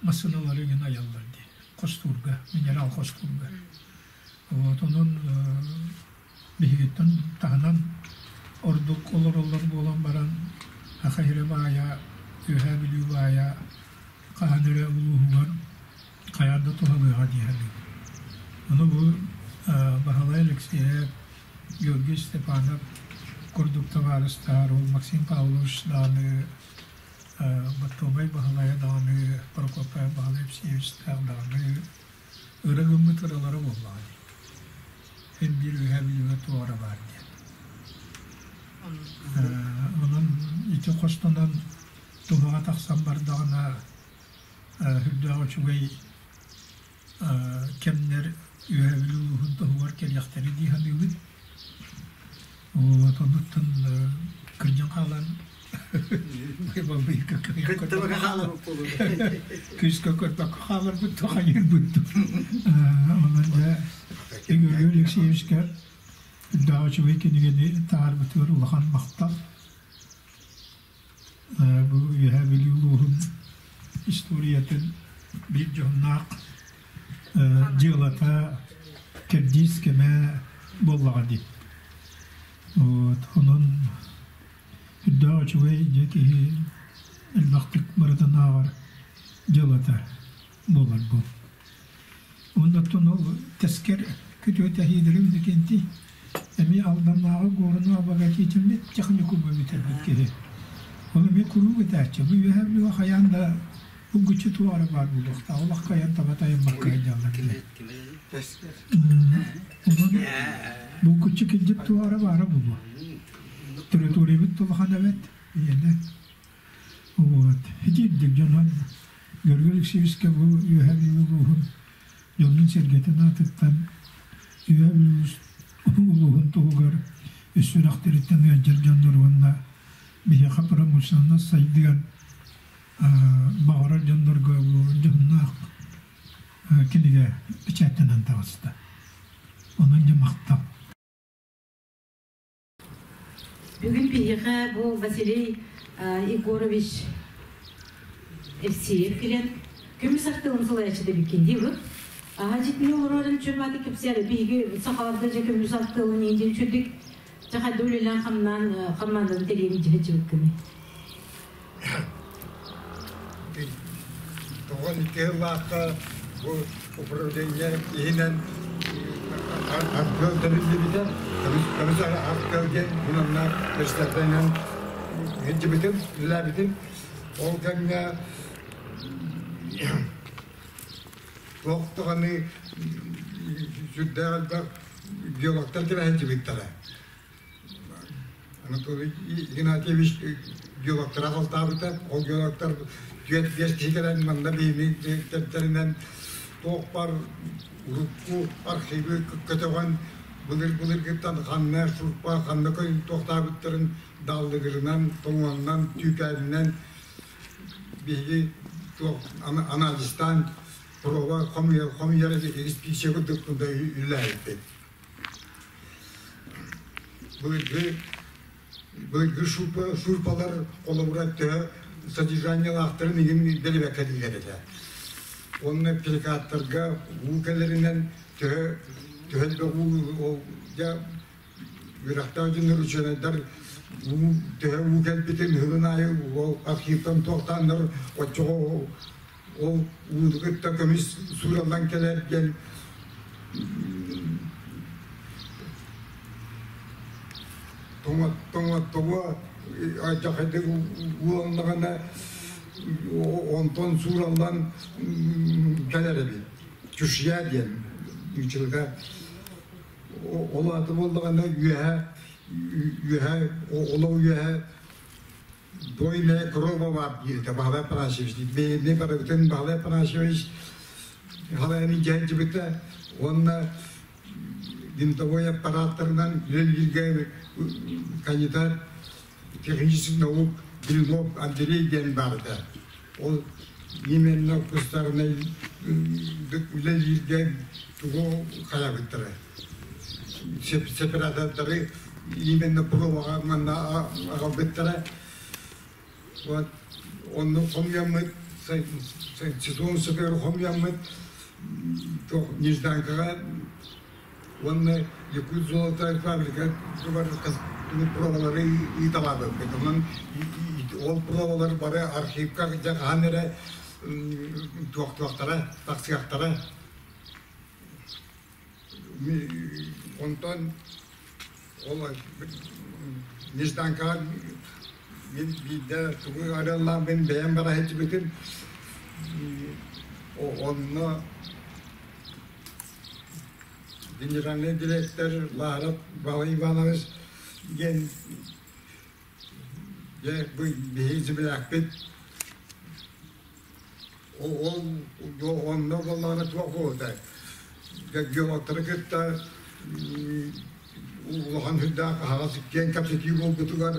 массыыналары иҥин айаллар дии хостуурга, минерал хостуурга. Вот онон биһигиттэн таһынан ордук олороллор буолан баран Саха сирэ баайа, Үөһээ Бүлүү баайа хаһан эрэ улууһугар хайаан да туһалыаҕа дии саныыбын. Ону бу Баһылай Алексеев, Георгий Степанов курдук табаарыстар, ол Максим Павлович даҕаны, Баттуобай Баһылайа даҕаны, Прокопий Баһылай Евсеевичтээх даҕаны ыра гыммыт ыралара буоллаҕа дии. Һин биир үөһээ Бүлүүгэ туох эрэ баар диэн. Онон ити хостонон туһаҕа тахсан бардаҕына сүрдээх үчүгэй кэмнэр Үөһээ Бүлүү улууһун туһугар кэлиэхтэрэ дии саныыбын. Вот оннуттан кырдьан хаалан күүскэ көрбөккө хааларбыт тухайырбыт. Онон дьэ Георгий Алексеевичка үрдээх үчүгэй кинигэни таһаарбытыгар улахан махтал. Бу Үөһээ Бүлүү улууһун историятын биир дьоһуннаах дьыалата кэрдиис кэмэ буоллаҕа дии. Вот онон үрдээх үчүгэй дьиэ киһи элбэхтик барытын ааҕар дьыалата буолар бу. Оннуттан ол тэскэр күтүөтэһиилэрим дикинти эмиэ Алданнааҕы горно обогатительный техникуму бүтэрбит киһи. Ол эмиэ куруук этээччи. Бу үөһээ Бүлүүгэ хайаан да булгуччу туох эрэ баар буолуохтаах. Олох кыайан таба тайыммакка сылдьаллар диэн. Онон булгуччу килдьит туох эрэ баара буолуо. Территориябыт улахан эбит. Ийэнэ. Вот. Итирдик дьонон Георгий Алексеевичка бу Үөһээ Бүлүү улууһун дьонун-сэргэтин аатыттан Үөһээ Бүлүү улууһун туһугар үс сүрэхтэриттэн ыалдьар дьоннор уонна биһиэхэ промышленность сайдыан баҕарар дьоннорго бу дьоһуннаах кинигэ печаттанан таҕыста. Онон дьэ махтал. Бүгүн биһиэхэ бу Василий Егорович Евсеев кэлэн көмүс артыылын салайааччы дебиккин дии Аха дьитини олорорун чөматы кэпсээр биһиги сахаларда дьэ көмүс артыылын индин чүдүк дьэ хайда үлэлээн хамнаан хамнаанын тэрийэн дьиһэ чыбыккыны Тоҕон икки сыллаахха бу управление иһинэн артыал тэриллибитэ. Көмүс артыал диэн мунанна председателинэн илдьибитим, үлэлээбитим. Ол кэмҥэ туох даҕаны сүрдээх элбэх геологтар кэлэ сылдьыбыттара. Анатолий Игнатьевич геологтара халтаабыта. Ол геологтар түөрт биэс киһи кэлэн манна биһини тэринэн туох бар урукку архивы көтөҕөн былыр-былыргыттан ханна шурпа, ханна көйүн туохтаабыттарын дааллыгырынан, тоҥуоннан, түүкээнинэн биһиги туох анализтаан проба хомуйар хомуйар испиисэ курдук үлэлээбиппит. Былыргы былыргы шурпалар холобура төһө содержаниелаахтарын игин билбэккэ дииллэр этэ. Уонна перекаттарга уу кэлэринэн төһө төһө элбэх уу ол дьэ үөрэхтээх дьоннор учуонайдар уу төһө уу кэлбитин ыһылын аайы ол архивтан туохтааннар оччоҕо ол ууну кытта көмүс суураллан кэлэр диэн. Тоҥо алдьархайдык ууланнаҕына онтон суураллан кэлэр эбит. Чушья диэн нууччалыга ол аата буоллаҕына үөһэ үөһэ олох үөһэ Дойная корова баар дииритэ Баһылай Афанасьевич бэйэни барыбытын Баһылай Афанасьевич халайаны дьээдьибитэ уонна винтовой аппараттарынан үлэлииргэ кандидат технических наук Блинов Андрей диэн баар этэ. Ол именно кустарынай үлэлииргэ тугу хайабыттара. Сепаратордары именно пробаҕа манна аҕалбыттара. Вот онно хомуйаммыт сезон сытыгар хомуйаммыт Нежданкаҕа уонна Якутзолото фабрика пробалары ыыталаабыппыт. Онон ол пробалар бары архивка хаһан эрэ туохтуохтара, тахсыахтара. Онтон ол Нежданкаҕа мин биирдэ тугу арыаллаабын бэйэм бара сылдьыбытым. Онно генеральный директор Ларов Павел Иванович диэн дьэ бу биһиги землякпыт Ол онно буоллаҕына туох буолуой геологтары кытта улахан сүрдээх аһаҕас киэҥ кэпсэтии буолбутугар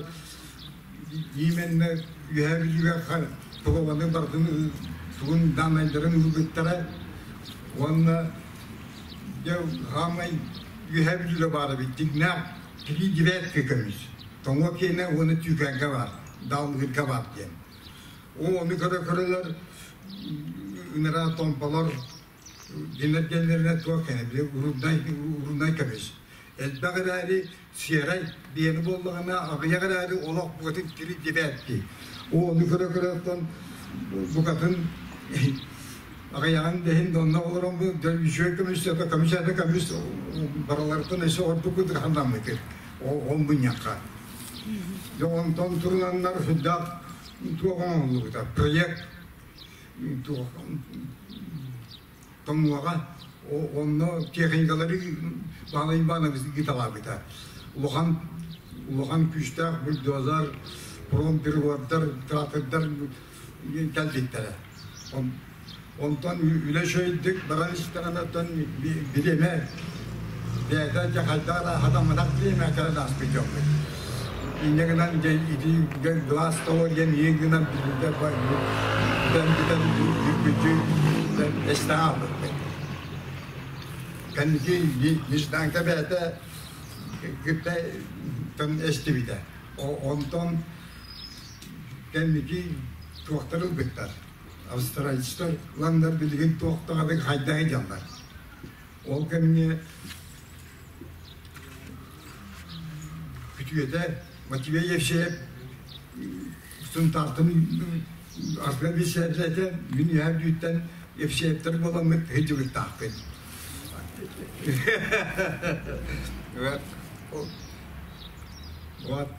именно Үөһээ Бүлүүгэ пробаны барытын тугун даанайдарын ылбыттара уонна дьэ хаамай Үөһээ Бүлүүгэ баар эбит дьиҥнээх три девятка көмүс тоҥуо киэнэ уонна түүкээҥҥэ баар даалгырга баар диэн Ону көрө-көрөлөр ыныраа томполор дьинэр туох кэнэ били урунай урунай көмүс. Элбэх эрээри сиэрэй биэни буоллаҕына аҕыйах эрээри олох букатын тири дибээттии. Ону көрө-көрөттөн букатын аҕыйаҕын дэһин онно олорон үчүгэй көмүс көмүс это көмүс бараларыттан өссө ордук ытырханнаммытыр ол мунньахха. Дьэ онтон турунаннар сүрдээх туох оҥоһуллубута проект туох тоҥуоҕа онно техникалары Баһылай Иванович ыыталаабыта. Улахан улахан күүстээх бульдозер, промперводдар, трактордар кэлбиттэрэ. Онтон үлэ үчүгэйдик баран истэҕинэ оттон бириэмэ бэйэтэ дьэ хайдах эрэ хатамматах бириэмэ кэлэн ааспыт дьоммут. Инньэ гынан дьэ ити глаз того диэн иин гынан билбитэ бүтэн бүтэн бүппүтү эстэн хаалбыппыт. Кэнники нежданка бэйэтэ кытта эстибитэ. Онтон кэнники туохтар ылбыттар. Австралийцтар ыланнар билигин туох даҕаны хайдах дьаллар. Ол кэмҥэ күтүөтэ Матвей Евсеев Сунтаартан Арсен Евсеевэтэ мин үһээ Бүлүүттэн Евсеевтэр буоламмыт сылдьыбыттаахпын. Вот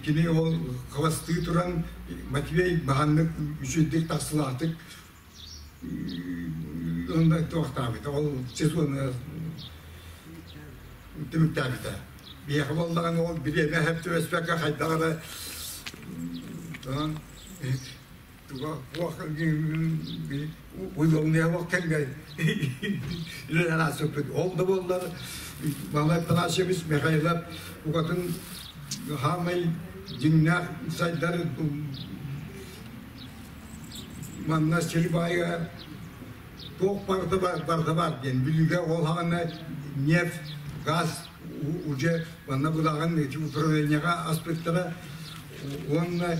кини ол хабастыы туран Матвей баһаннык үчүгдүк тахсылаахтык онно туохтаабыта ол сезону түмүктээбитэ. Биһиэхэ буоллаҕына ол бириэмэ сөп түбэспэккэ хайдах эрэ Ол да буоллар Малай Афанасьевич Михайлов букатын хаамай дьиҥнээх сайдар манна сир баайга туох барыта барыта баар диэн Бүлүүгэ ол хаҕана нефть, газ уже манна былаҕын ити управлениеҕа аспыттара уонна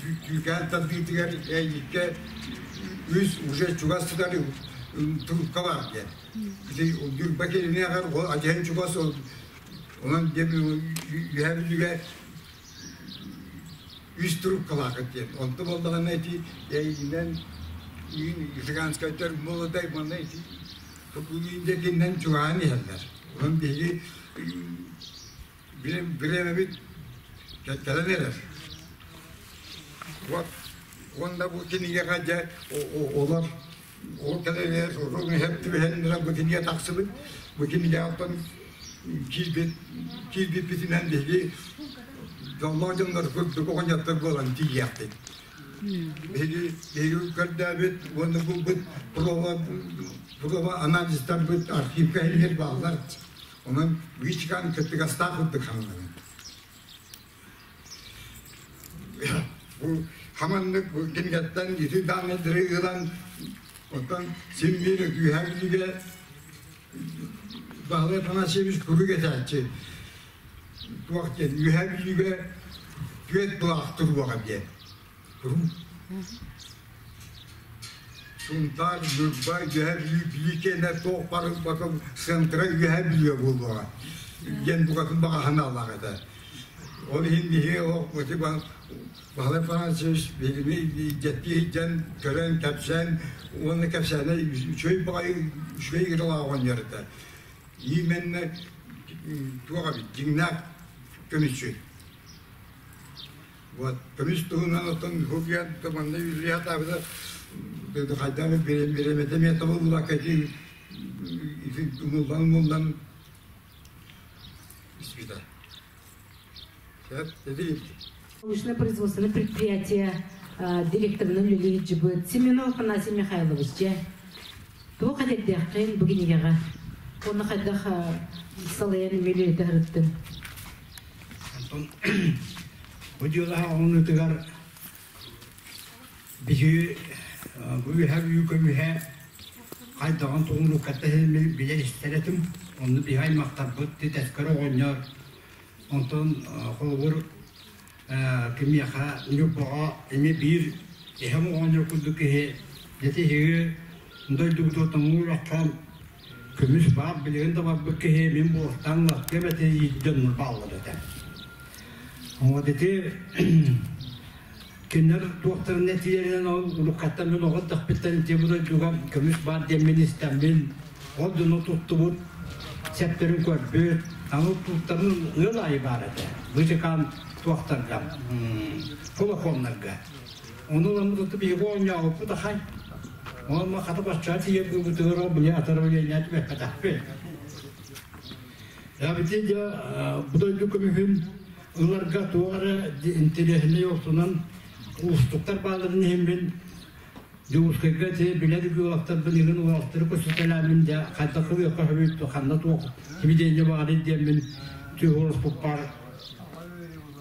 Түүкээн тардыытыгар эйиккэ үс уже чугас сытар трубка баар диэн. Ити Ньурба кэлиниэҕэр ол адьаһын чугас онон диэн үөһээ Бүлүүгэ үс трубкалаахыт диэн. Онто буоллаҕына ити эйигинэн Жиганскайдар молодой манна ити. Индиятинэн чугаһаан иһэллэр. Онон биһиги бириэмэбит кэлэн эрэр. Вот уонна бу кинигэҕэ дьэ олор ол кэлэн эрэр иһэр түбэһэннэрэ бу кинигэ тахсыбыт. Бу кинигэҕэ оттон киирбит киирбиппитинэн биһиги дьоллоох дьоннор курдук оҕонньоттор буолан тиийиэхпит. Биһиги биһиги көрдөөбүт уонна булбут проба проба анализтарбыт архивка иһигэр бааллар. Онон ВИЧ-кан кыттыгастаах курдук хаҥнабын. Бу хаманнык бу кинигэттэн ити дааннайдары ылан оттон син биир үөһээ Бүлүүгэ Баһылай Афанасьевич куруук этээччи туох диэн Үөһээ Бүлүүгэ түөрт былаах туруоҕа диэн. Сунтаар, Ньурба, Үөһээ Бүлүү Бүлүү киэнэ туох бары потом центра Үөһээ Бүлүүгэ буолуоҕа диэн букатын баҕа санаалаах этэ. Ол иһин биһиги олох Баһылай Афанасьевич биһигини дьэттии сылдьан көрөн, кэпсээн уонна кэпсээнэ үчүгэй баҕайы үчүгэй ыралаах оҕонньор этэ. Именно туох эбит дьиҥнээх көмүсчүт. Вот көмүс туһунан оттон Хубьян манна үлэлиэхтээбитэ хайдах бириэмэтэ эмиэ табыллыбакка ити умуллан умуллан испитэ. Научно производственное предприятие директорынан үлэлиир дьыбыт Семенов Афанасий Михайлович дьэ туох этэрдээххин бу кинигэҕэ уонна хайдах салайан үлэлэтэ сырыттыҥ? Онтон бу дьыалаҕа оҥнутугар биһиги бу үһэ бүлүү көмүһэ хайдаҕын тугун билэр истэр этим. Онну биһи аймахтарбыт тэскэр оҕонньор Онтон холобур кимиэхэ Ньурбаҕа эмиэ биир эһэм оҕонньор курдук киһи дьэ эһиги дойдубутугар тоҥуурахха көмүс баар билигин да барбыт киһи мин буолтаан лаппыам этэ дьоннор бааллар этэ. Вот ити кинилэр туохтарын этиилэринэн ол уруккаттан мин оҕо эрдэхпиттэн ити бу дойдуга көмүс баар диэммин истэммин ол дьону туттубут сэптэрин көрбүт аны туттарын ыал аайы баар этэ бычыкаан туохтарга фолохоннарга ону ламмыт биһиги оонньообуппут ахай онно хата баччаа тиийэн быыбытыгар ол били атарабылиэнньэ түбэппэтэхпит Эбити дьэ бу дойду көмүһүн ыларга туох эрэ интэриэһинэй ортонон уустуктар баалларын иһин мин Дьокуускайга ити билэр геологтарбын игин уолаттары көрсүтэлээммин дьэ хайдах ылыахха сөбүй ханна туох сибидиэнньэ баарый диэммин түһүрүспуппар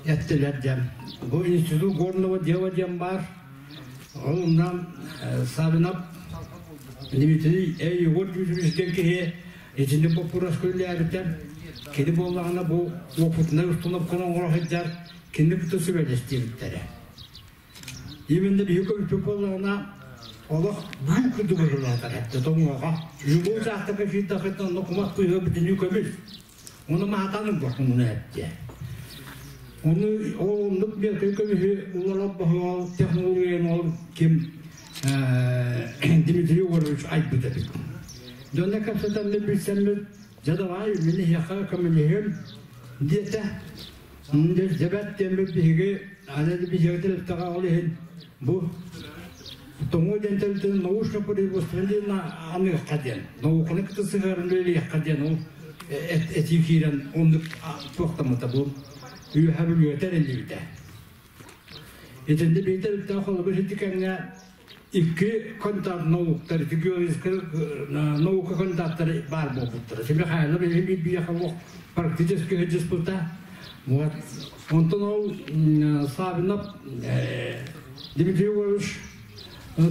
эттилэр диэн. Бу институт горного дела диэн баар. Ол онно Савинов Дмитрий Егор Дмитриевич диэн киһи Итини боппуруос күллээбитэ, кини буоллаҕына бу уопутунай установканы оҥоро сылдьар кини кытта сүбэлэстиэбиттэрэ. Именно биһиги көмүспүт буоллаҕына олох бүгүн курдук ырылаатар этэ тоҥуоҕа. Любой учаастакка киирдэххитинэ онно кумах кыыһа бүтүннүү көмүс. Ону маатан ылбаккын эттэ. Ону ол оннук мелкай көмүһү уларар баһыгал технологияны ол ким Дмитрий Егорович айбыт эбит. Дьонно кэпсэтэммит билсэммит, дьэ давай мин эһиэхэ көмөлөһүөм диэтэ. Дьэбэт диэммит биһиги аны биһиги тэрилтэҕэ ол иһин бу Тоҥуо диэн тэрилтэни научно-производственный диэн аныахха диэн, науканы кытта сыһыаран үлэлиэххэ диэн ол этии киирэн оннук туохтаммыта бу үөһэ бүлүүгэ тэриллибитэ. Итиннэ биир тэрилтээх холобур ити кэмҥэ икки контакт науктар, ити геологическай наука контактары баар буолбуттара. Михайлов биир биһиэхэ практически диспута. Вот. Онтон ол Савинов Дмитрий Егорович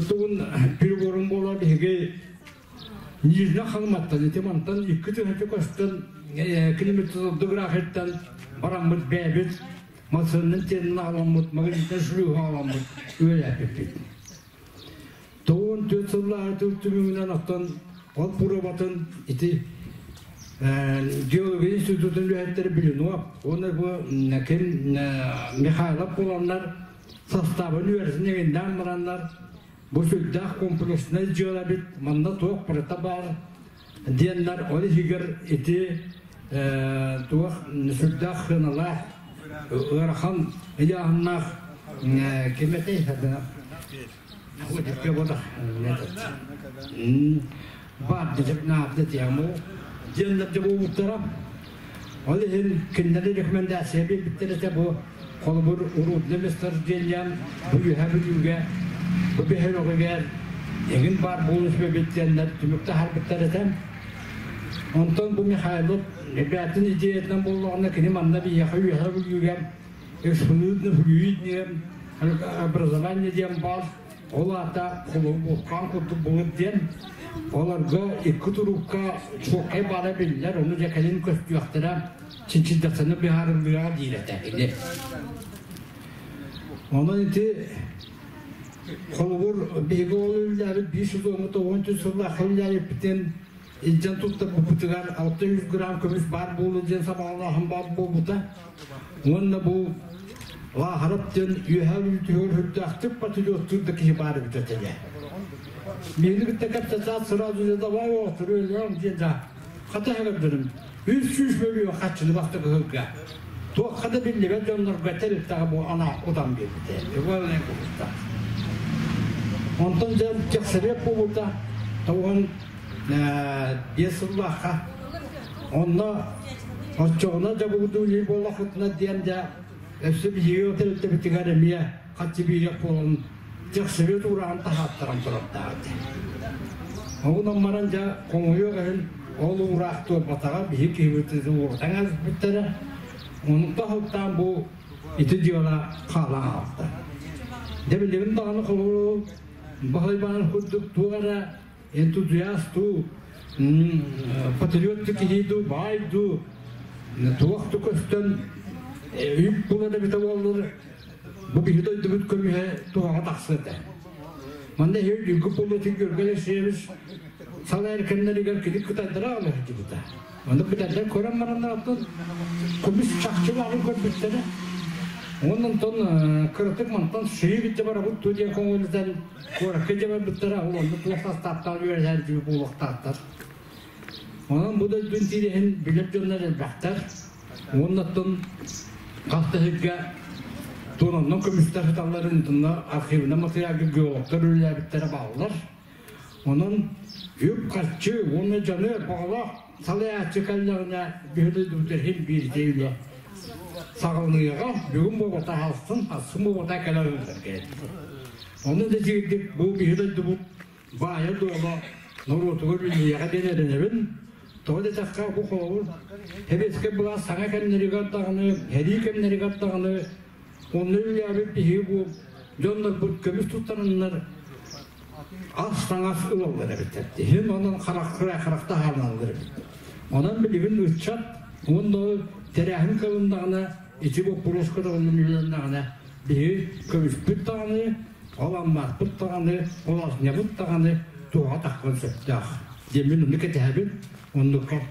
тугун переговорун буолар биһиги Нижний Халыматтан ити мантан 2 тыһыынча көстөн километр бараммыт бэйэбит массыынанан тиэнэн аҕаламмыт магнитнай шлюһу аҕаламмыт үөрээппиппит. 94 сыллааҕы түмүгүнэн оттон ол пробатын ити геология институтун үлэһиттэрэ Блинов уонна бу ким Михайлов буоланнар составын үөрэтин эҥиннээн бараннар бу сүрдээх комплекснай дьыала эбит манна туох барыта баар. Диэннэр ол иһигэр ити туох сүрдээх сыаналаах ыарахан ыйааһыннаах ким этэй баар наада тему диэннэр дьэ буолбуттара. Ол иһин кинилэри рекомендация биэрбиттэр этэ бу холобур урудный месторождениям бу үөһэ Бүлүүгэ бу бөһүөлэгигэр эҥин баар буолуус диэннэр түмүк таһаарбыттар этэ. Онтон бу Михайлов ребятин идеятынан буоллаҕына кини манна биһиэхэ Үөһэ Бүлүүгэ экспонированный флюидный образование диэн баар. Ол аата холобуркаан курдук былыр диэн олорго икки турукка чуолкай баара биллэр, ону дьэ кэлин көстүөхтэрэ, чинчийдэхтэринэ быһаарыллыаҕа диир этэ кини. Онон ити холобур биһиги ол үлэлээбит 510 сыллаах үлэлээбиппитин илдьэн туттарбыппытыгар 600 грамм көмүс баар буолуо диэн сабаҕалааһын баар буолбута. Уонна бу Лааһарап диэн үөһээ Бүлүүтүгэр үрдээхтик патриоттуур да киһи баар эбит этэ. Миигин кытта кэпсэтээт сразу же давай оҕотуру диэн да хата көрдөрүм. 300 мөлүйүөн хаччыны бастакы сылга. Туохха да биллибэт дьоннорго тэрилтэҕэ бу анаа кутан биэрбитэ. Онтон дьэ техсовет буолбута. Тоҕон 5 сыллаахха онно оччоҕуна дьабыгыдуу илии буоллахпытына диэн дьэ өссө биһиги тэрилтэбитигэр эмиэ хаччы биирэх буолан техсовет уураҕын таһааттаран турардаах этэ. Онон баран дьэ хомойуох иһин ол уураах туолбатаҕа биһи киһибитин уурутан ааспыттара. Онтон сылтаан бу ити дьыала хаалан хаалта. Дьэ билигин даҕаны холобур баһылайбаан курдук туох эрэ энтузиаст дуу, патриот киһи дуу, баай дуу, туох да көстөн үп булар эбитэ буоллар, бу биһи дойдубут көмүһэ туһаҕа тахсыа этэ. Манна иһи үргү политик Георгий Алексеевич салайар кэмнэригэр кини кытайдара аҕалар сылдьыбыта. Ону кытайдар көрөн бараннар көмүс чахчы баарын көрбүттэрэ. Онон онтон кыратык мантан сыйы битте барабыт ту диэн көҥүлүтэн куоракка дьэ барбыттара, ол онно туох састааптаах үөрэтээччи буолуохтаахтар. Онон бу дойдун тириһин билэр дьоннор элбэхтэр. Уоннаттан хас да сиргэ туонаннан көмүстэр сыталларын тунна архивынан материалга геологтар үлэлээбиттэрэ бааллар. Онон үп-харчы уонна дьону баҕалаах салайааччы кэллэҕинэ биһи дойдубутугар иһин биирдэ үлэ саҕаланыаҕа. Бүгүн буолбата ахсын, ахсын буолбата кэлэр ылларга. Онно да дьиҥирдик бу биһи дойдубут баайа-дуола норуотугар үлэлиэҕэ диэн эрэнэбин. Тоҕо диэтэххэ, бу холобур сэбиэскэй былаас саҥа кэмнэригэр даҕаны, сэрии кэмнэригэр даҕаны онно үлэлээбит биһиги бу дьоннорбут көмүс туттараннар ас-таҥас ылаллар эбиттэр. Иһин онон харах таһаарыналлар эбит. Онон билигин ыччат уонна тэрээһин кылыннаҕына, ити боппуруоска даҕаны үлэлэннэҕинэ, биһиги көмүспүт даҕаны, ол аммааппыт даҕаны, ол асньабыт даҕаны туоҕа таххан сөптөөх. Диэммин онну кэтэһэбин, оннукка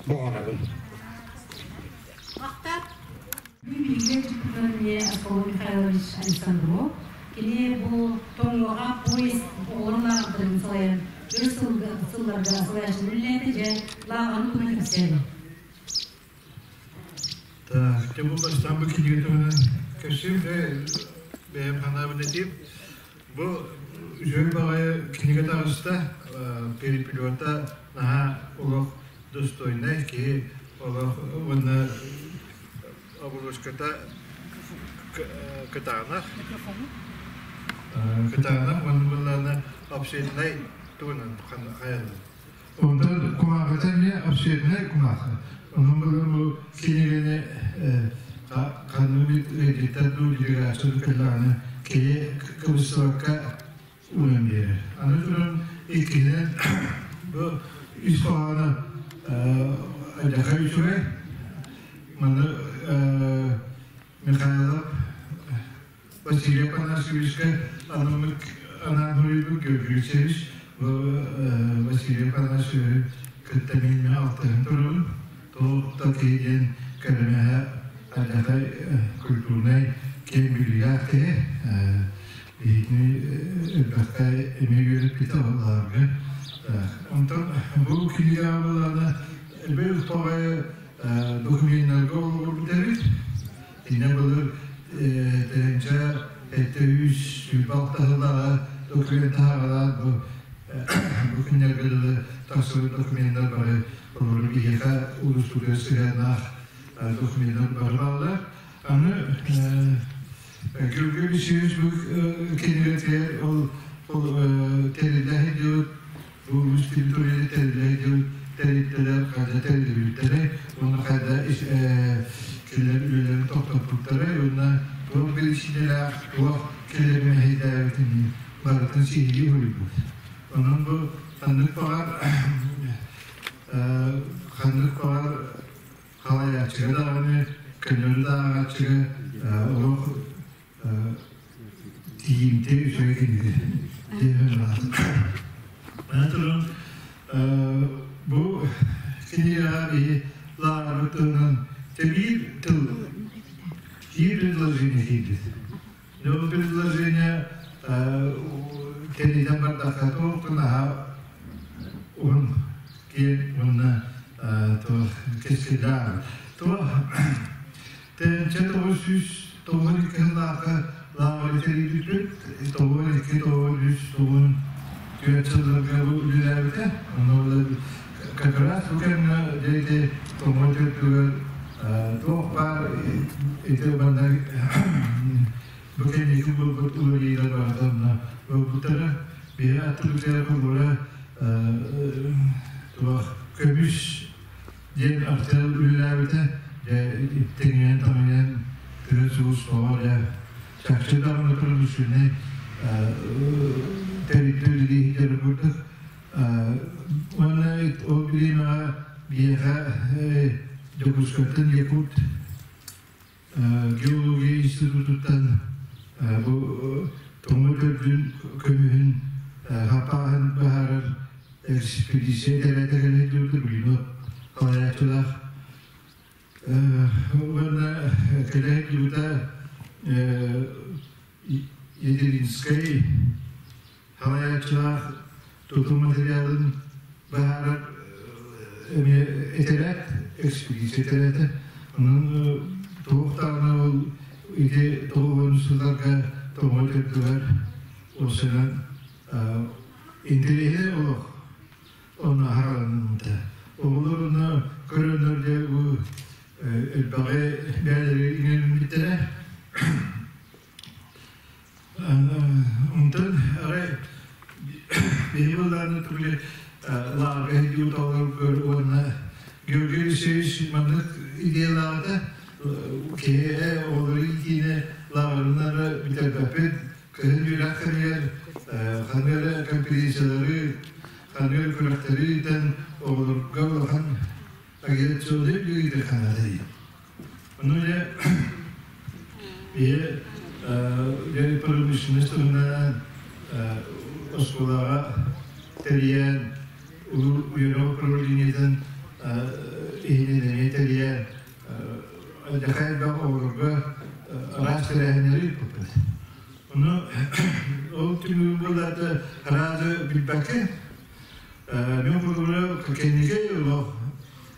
баҕарабын. Махтал. Биһиги эмиэ Аскол Михайлович Александров. Кини бу Тоҥуоҕа поезд оҕолорун лааҕырдарын салайан өр сылларга салайааччыны үлэлээтэ, дьэ лааҕырын туһунан кэпсээбит. Так, дьэ бу бастаан бу кинигэ туһунан кэпсиим бэйэм санаабын этиим. Бу үчүгэй баҕайы кинигэ таҕыста, переплета наһаа олох достойнай киһи олох уонна оболочката кытаанах кытаанах уонна буоллаҕына общественнай тугунан хайалар Онтон кумааҕыта эмиэ общественнай кумааҕы. Онон бу кинигэни ханнык ыйдыктар дуу, делегация кэллэҕинэ киһи кыбыстыбакка ууран биэрэр. Аны туран иккиһинэн бу ис хоһооно эдэхэ үчүгэй. Манна Михайлов Василий Афанасьевичка анаммыт анаан суруйбут Георгий Василий Афанасьевиһы кытта мин алтыһан турабын. Туох да киһи диэн кэрэмэһэ алдьархай культурнай киэҥ билиилээх киһи. Биһигини элбэххэ эмиэ үөрэппитэ лааҕырга. Онтон бу кинигэ буоллаҕына элбэх тоҕо документарга олоҕурбут эбит. Инньэ былыр тыһыынча 726 сыллааҕы документ таһааралаан бу бу күннэргэ дылы тахсыбыт докуменнар бары олору биһиэхэ улууспутугар сыһыаннаах докуменнар бары бааллар. Аны Георгий Алексеевич бу кинигэтигэр ол ол тэриллэ сылдьыбыт улуус территорията тэриллэ сылдьыбыт тэрилтэлэр хайда тэриллибиттэрэ уонна хайда кинилэр үлэлэрин тохтоппуттара уонна туох биричиинэлээх туох кэлэр мэһэйдээбитин барытын сиһилии суруйбут. Онон бу ханнык баҕар ханнык баҕар халайааччыга даҕаны, көннөрү да ааҕааччыга олох тиийимтиэ үчүгэй кинигэ диэбин Аны туран бу кинигэҕэ биһи лааҕырбыт тылынан тэбиир тыл биир предложение киирбит. Ол предложение кэннитэн бардахха туох наһаа уһун киэҥ уонна туох кэскиллээх. Туох 1992 сыллаахха лааҕыры тэрийбиппит. 92, 93, 94 сылларга үлэлээбитэ. Онно как раз бу кэмҥэ дьэ тоҥой төрдүгэр туох баар ити манна бу кэнники буолбут уларыйыылар барыта онно буолбуттара. Биһи аттыбытыгар холобура туох көмүс диэн артыал үлэлээбитэ. Дьэ тэҥинэн таҥинэн тыа сулус тоҕо дьэ чахчы даҕаны промышленнай тэрилтэ үлэлии сылдьар курдук. Уонна ол бириэмэҕэ биһиэхэ Дьокуускайтан Якут геология институтуттан бу тоҥо төрдүн көмүһүн хапааһын быһаарар экспедиция тэрээтэ кэлэ сылдьыбыта билигин салайааччылаах. Уонна кэлэ сылдьыбыта Еделинскэй салайааччылаах тутуу материалын быһаарар эмиэ этэрээт, экспедиция этэрээтэ. Онон туох даҕаны ол ити тоҕус сылларга тоҥой төрдүгэр уопсайынан интэриэһинэй олох онно аһарылынныбыта. Оҕолор онно көрөннөр дьэ бу элбэҕи бэйэлэрэ иҥэриммиттэрэ. Онтон арай биһиги былааны тугу лааҕырга сылдьыбыт оҕолоргор уонна Георгий Алексеевич маннык идеялаабыта киһи оҕолору иитиини лааҕырынан бүтэрбэппит кыһын үөрэх кэмигэр ханнык эрэ конференциялары ханнык эрэ күрэхтэри ыытан оҕолорго улахан агитационнай үлэ ыытар Ону дьэ ийэ дьэ промышленность туһунан оскуолаҕа тэрийэн улуу үөрэх управлениетын иһинэн эмиэ тэрийэн дьэ элбэх оҕолорго араас тэрээһиннэри ыыппыппыт. Ону ол түмүгүн буоллаата араазы билбэккэ мен холобура кэнники олох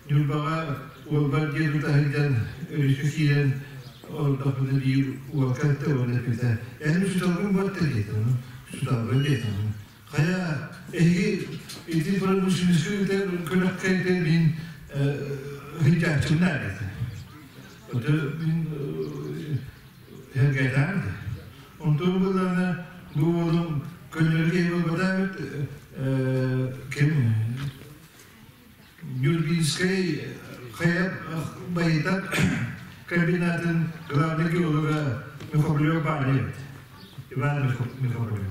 Ньурбаҕа уолбар диэн таһырдьан өрүскэ киирэн олордохпуна биир уолка эттэ уонна эппитэ эн учууталгын буотта диэтэ ону учууталбын диэтэ ону хайа эһиги ити промышленноска ыытар күрэххэ ити мин ыйдааччыбын диэтэ ото мин эргэтээн онтон былаана бу уолум көннөрү киһи буолбатах ким Нюрбинскай хайа байытар комбинатын главный геолога Михоплев баар эбит. Иван Михоплев.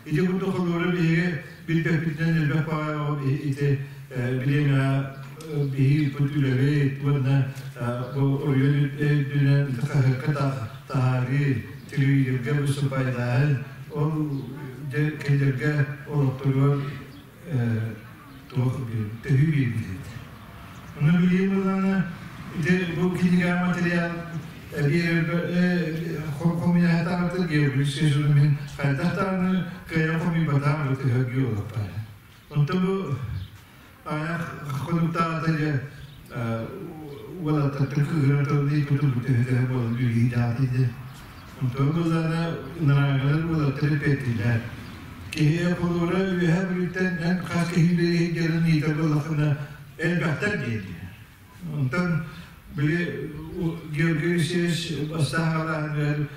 Ити курдук холуора биһиги билбэппитинэн элбэх баҕа ити бириэмэҕэ биһиги ыыппыт үлэбит уонна бу оройуон үрдүнэн хаһыакка таһаарыы, телевизорга выступайдааһын ол дьэ кинилэргэ олохторугар туох төһүү биэрбит эбит. Ону билиэн буоллаҕына ити бу кинигэ материал хомуйаһатаабыта географическай журналист хайдах даҕаны кыайан хомуйбатаҕым бу төһө геологтар. Онтон бу аҕыйах хонуктааҕыта дьэ уолаттартан кыыһыран туран ыйыппытым төһө буолан үөрүү диэн. Онтон буоллаҕына нараангалар уолаттар эппиэттииллэр. Киһи холобура Үөһээ Бүлүүттэн эн хас киһи билиһин ыйытар буоллаххына элбэхтэр диэн. Онтон били Георгий Алексеевич бастаан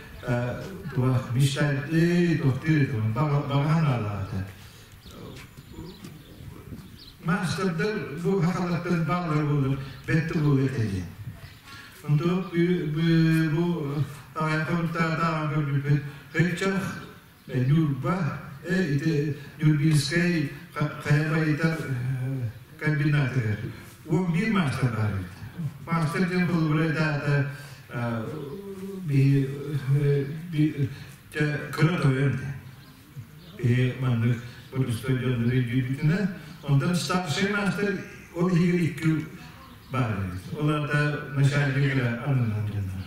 туох мечтает туохтуур баҕа санаалаата. Маастардар бу хахалаттан бааллар буолар бэтти буолуо этэ диэн. Онтон бу аҕайахтаатаҕан көрбүппүт Хыччах Ньурба ити Нюрбинскай хайа байытар комбинатыгар 11 маастар баар эбит. Маастар диэн холобура даата кыра тойон биһи маннык боростуой дьоннору өйдүүбүтүнэн онтон старший мастер ол иһигэр икки баар эбит. Ол аата начальник эрэ ананан дьоннор.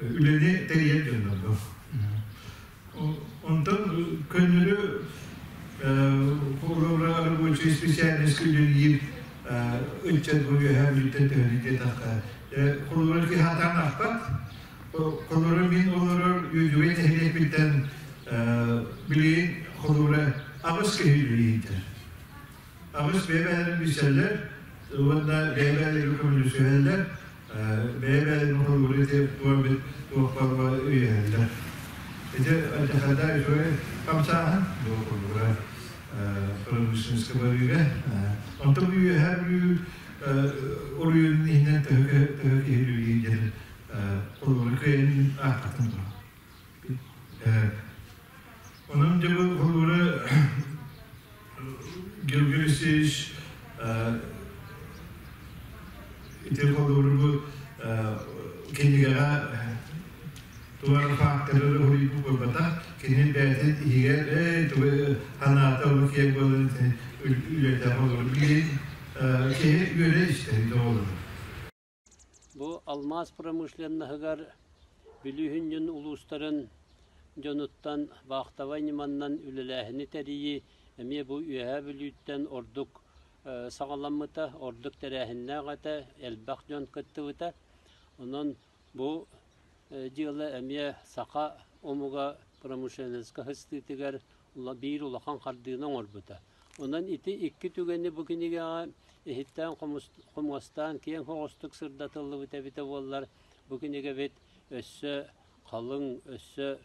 Үлэни тэрийэр дьоннорго. Онтон көннөрү холобура рабочий специальность үлэлиир ыччат бу үөһээ Бүлүүттэн төһөнү диэтэххэ холобура киһи хатаан аахпат. Холобура мин олорор Үөдүгэй нэһилиэкпиттэн билигин холобура аҕыс киһи үлэлиир. Аҕыс бэйэ-бэйэлэрин билсэллэр уонна бэйэ-бэйэлэрин көмөлөсүһэллэр, бэйэ-бэйэлэрин холобура ити туох туох өйөһөллөр. Ити алдьархайдаах үчүгэй хамсааһын бу холобура промышленноска барыыга. Онтон Үөһээ Бүлүү оройуонун иһинэн төһө төһө киһи үлэлиир диэн холобура кыайан аахпаттан турар. Онон дьэ бу холобура Георгий Алексеевич ити холобуру кинигэҕэ тугар факторы уһуйбут буолбатах, кини бэйэтин иһигэр эй тугу санаата ол киэҥ буолан үлэтэ холобур билигин киһи үөрэ истэр доҕолоро. Бу алмаас промышленноһыгар Бүлүү улуустарын дьонуттан баахтабай ньыманнан үлэлээһини тэрийии эмиэ бу Үөһээ Бүлүүттэн ордук саҕаламмыта, ордук тэрээһиннээх этэ, элбэх дьон кыттыбыта. Онон бу дьыала эмиэ саха омуга промышленноска сыстыытыгар биир улахан хардыыны оҥорбута. Онон ити икки түгэни бу кинигэҕэ иһиттээн хомуостаан киэҥ соҕустук сырдатыллыбыт эбитэ буоллар, бу кинигэбит өссө халыҥ, өссө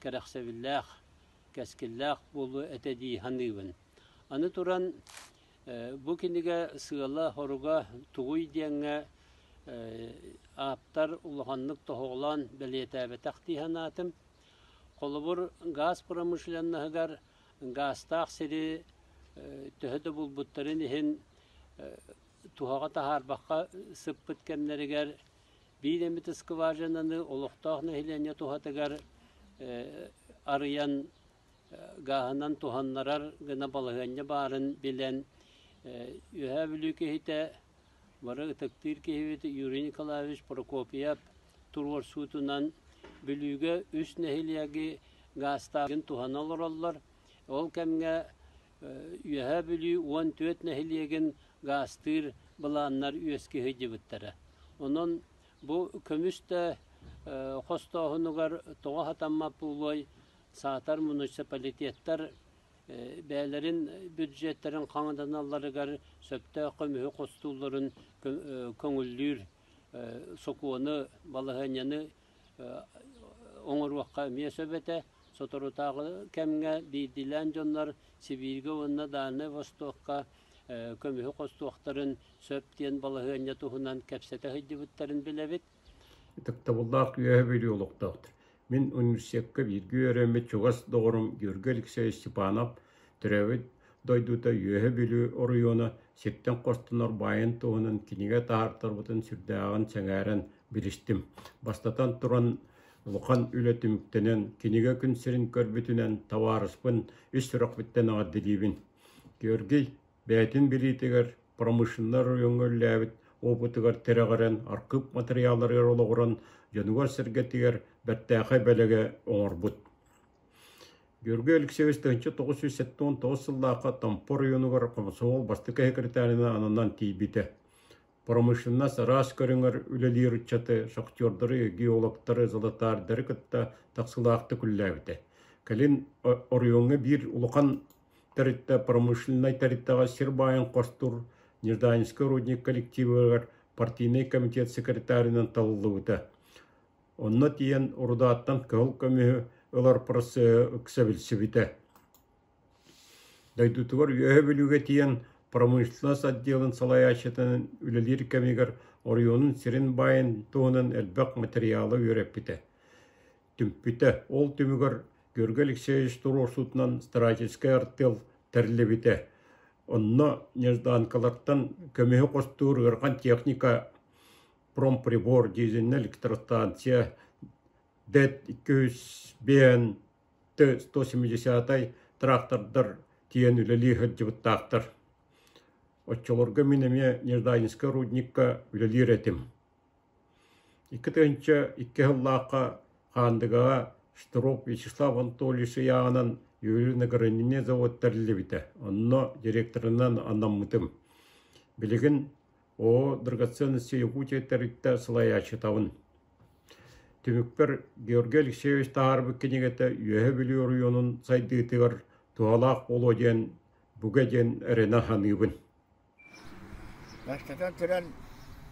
кэрэхсэбиллээх, кэскиллээх буолуо этэ дии саныыбын. Аны туран, бу кинигэ сыала-соруга тугуй диэҥҥэ ааптар улаханнык тоһоҕолоон бэлиэтээбэтэх дии санаатым. Холобур, гаас промышленноһыгар гаастаах сири төһө да булбуттарын иһин туһаҕа таһаарбакка сыппыт кэмнэригэр биир эмит скважинаны олохтоох нэһилиэнньэ туһатыгар арыйан гааһынан туһаннарар гына балаһыанньа баарын билэн Үөһээ Бүлүү киһитэ бары ытыктыыр киһибит Юрий Николаевич Прокопьев туруорсуутунан Бүлүүгэ үс нэһилиэги гаастааһын туһана олороллор. Ол кэмҥэ Үөһээ Бүлүү 14 нэһилиэгин гаастыыр былааннар үөскүү сылдьыбыттара. Онон бу көмүс да хостооһунугар тоҕо сатаммат буолуой, саатар муниципалитеттар бэйэлэрин бюджеттэрин хаҥатыналларыгар сөптөөх көмүһү хостуулларын көҥүллүүр сокуону, балаһыанньаны оҥоруохха эмиэ сөп этэ. Соторутааҕы кэмҥэ биирдиилээн дьоннор Сибииргэ уонна Дальнай Востокка көмүһү хостуохтарын сөп диэн балаһыанньа туһунан кэпсэтэ сылдьыбыттарын билэбит. Ытыктабыллаах Үөһэ Бүлүү олохтоохтор. Мин университекка бииргэ үөрэммит чугас доҕорум Георгий Алексеевич Степанов төрөөбүт дойдута Үөһэ Бүлүү оройуона сиртэн хостонор баайын туһунан кинигэ таһаартарбытын сүрдээҕин сэҥээрэн билистим. Бастатан туран, улахан үлэ түмүктэнэн, кинигэ күн сирин көрбүтүнэн табаарыспын ис сүрэхпиттэн эҕэрдэлиибин. Георгий бэйэтин билиитигэр промышленнай оройуоҥҥа үлэлээбит опытыгар тирэҕирэн, архыып матырыйаалларыгар олоҕуран дьонугар-сэргэтигэр бэртээхэй бэлэҕи оҥорбут. Георгий Алексеевич 1979 сыллаахха Томпо оройуонугар комсомол бастакы секретарынан ананан тиийбитэ. Промышленность араас көрүҥэр үлэлиир ыччаты, шахтердары, геологтары, золотардары кытта тахсыылаахтык үлэлээбитэ. Кэлин оройуоҥҥа биир улахан тэрилтэ промышленнай тэрилтэҕэ сир баайын хостуур Нежданинскай рудник коллективыгар партийнай комитет секретарынан талыллыбыта. Онно тиийэн урудааттан кыһыл көмүһү ылар процеһы ыкса билсибитэ. Дойдутугар Үөһэ Бүлүүгэ тиийэн промышленность отделын салайааччытынан үлэлиир кэмигэр оройуонун сирин баайын туһунан элбэх материалы үөрэппитэ, түмпүтэ. Ол түмүгэр Георгий Алексеевич туруорсуутунан старательскай артыал тэриллибитэ. Онно нежданкалартан көмүһү хостуур ыарахан техника промприбор, дизельнай электростанция, ДЭТ 205 Т-170 трактордар тиийэн үлэлии сылдьыбыттаахтар. Оччолорго мин эмиэ Нежданинскай рудникка үлэлиир этим. 2002 сыллаахха Хаандыгаҕа Штыров Вячеслав Анатольевич ыйааҕынан ювелирно-гранильнай завод тэриллибитэ. Онно директорынан анаммытым. Билигин ООО «Драгоценности Якутии» тэрилтэ салайааччытабын. Түмүкпэр Георгий Алексеевич таһаарбыт кинигэтэ Үөһээ Бүлүү оройуонун сайдыытыгар туһалаах буолуо диэн буга диэн эрэнэ саныыбын. Бастатан туран,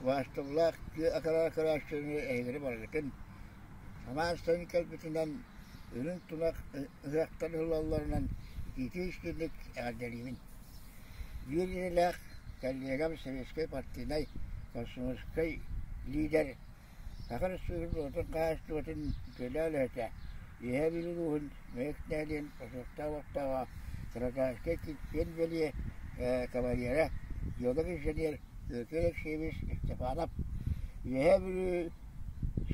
убаастабыллаах тыа акара көрөөччүнү эһигини барыгытын самаан сайын кэлбитинэн үрүҥ тунах ыһыахтар ыһыллалларынан итиитии истиҥник эҕэрдэлиибин. Биир идэлээх коллегам советскай партийнай комсомольскай лидер Саха Республикатын хаһаайыстыбатын үтүөлээх үлэһитэ, Үөһээ Бүлүү улууһун Мэйик нэһилиэгин Бочуоттаах олохтооҕо Красноярскай килбиэн бэлиэ кавалера, геолог-инженер Петр Алексеевич Степанов Үөһээ Бүлүү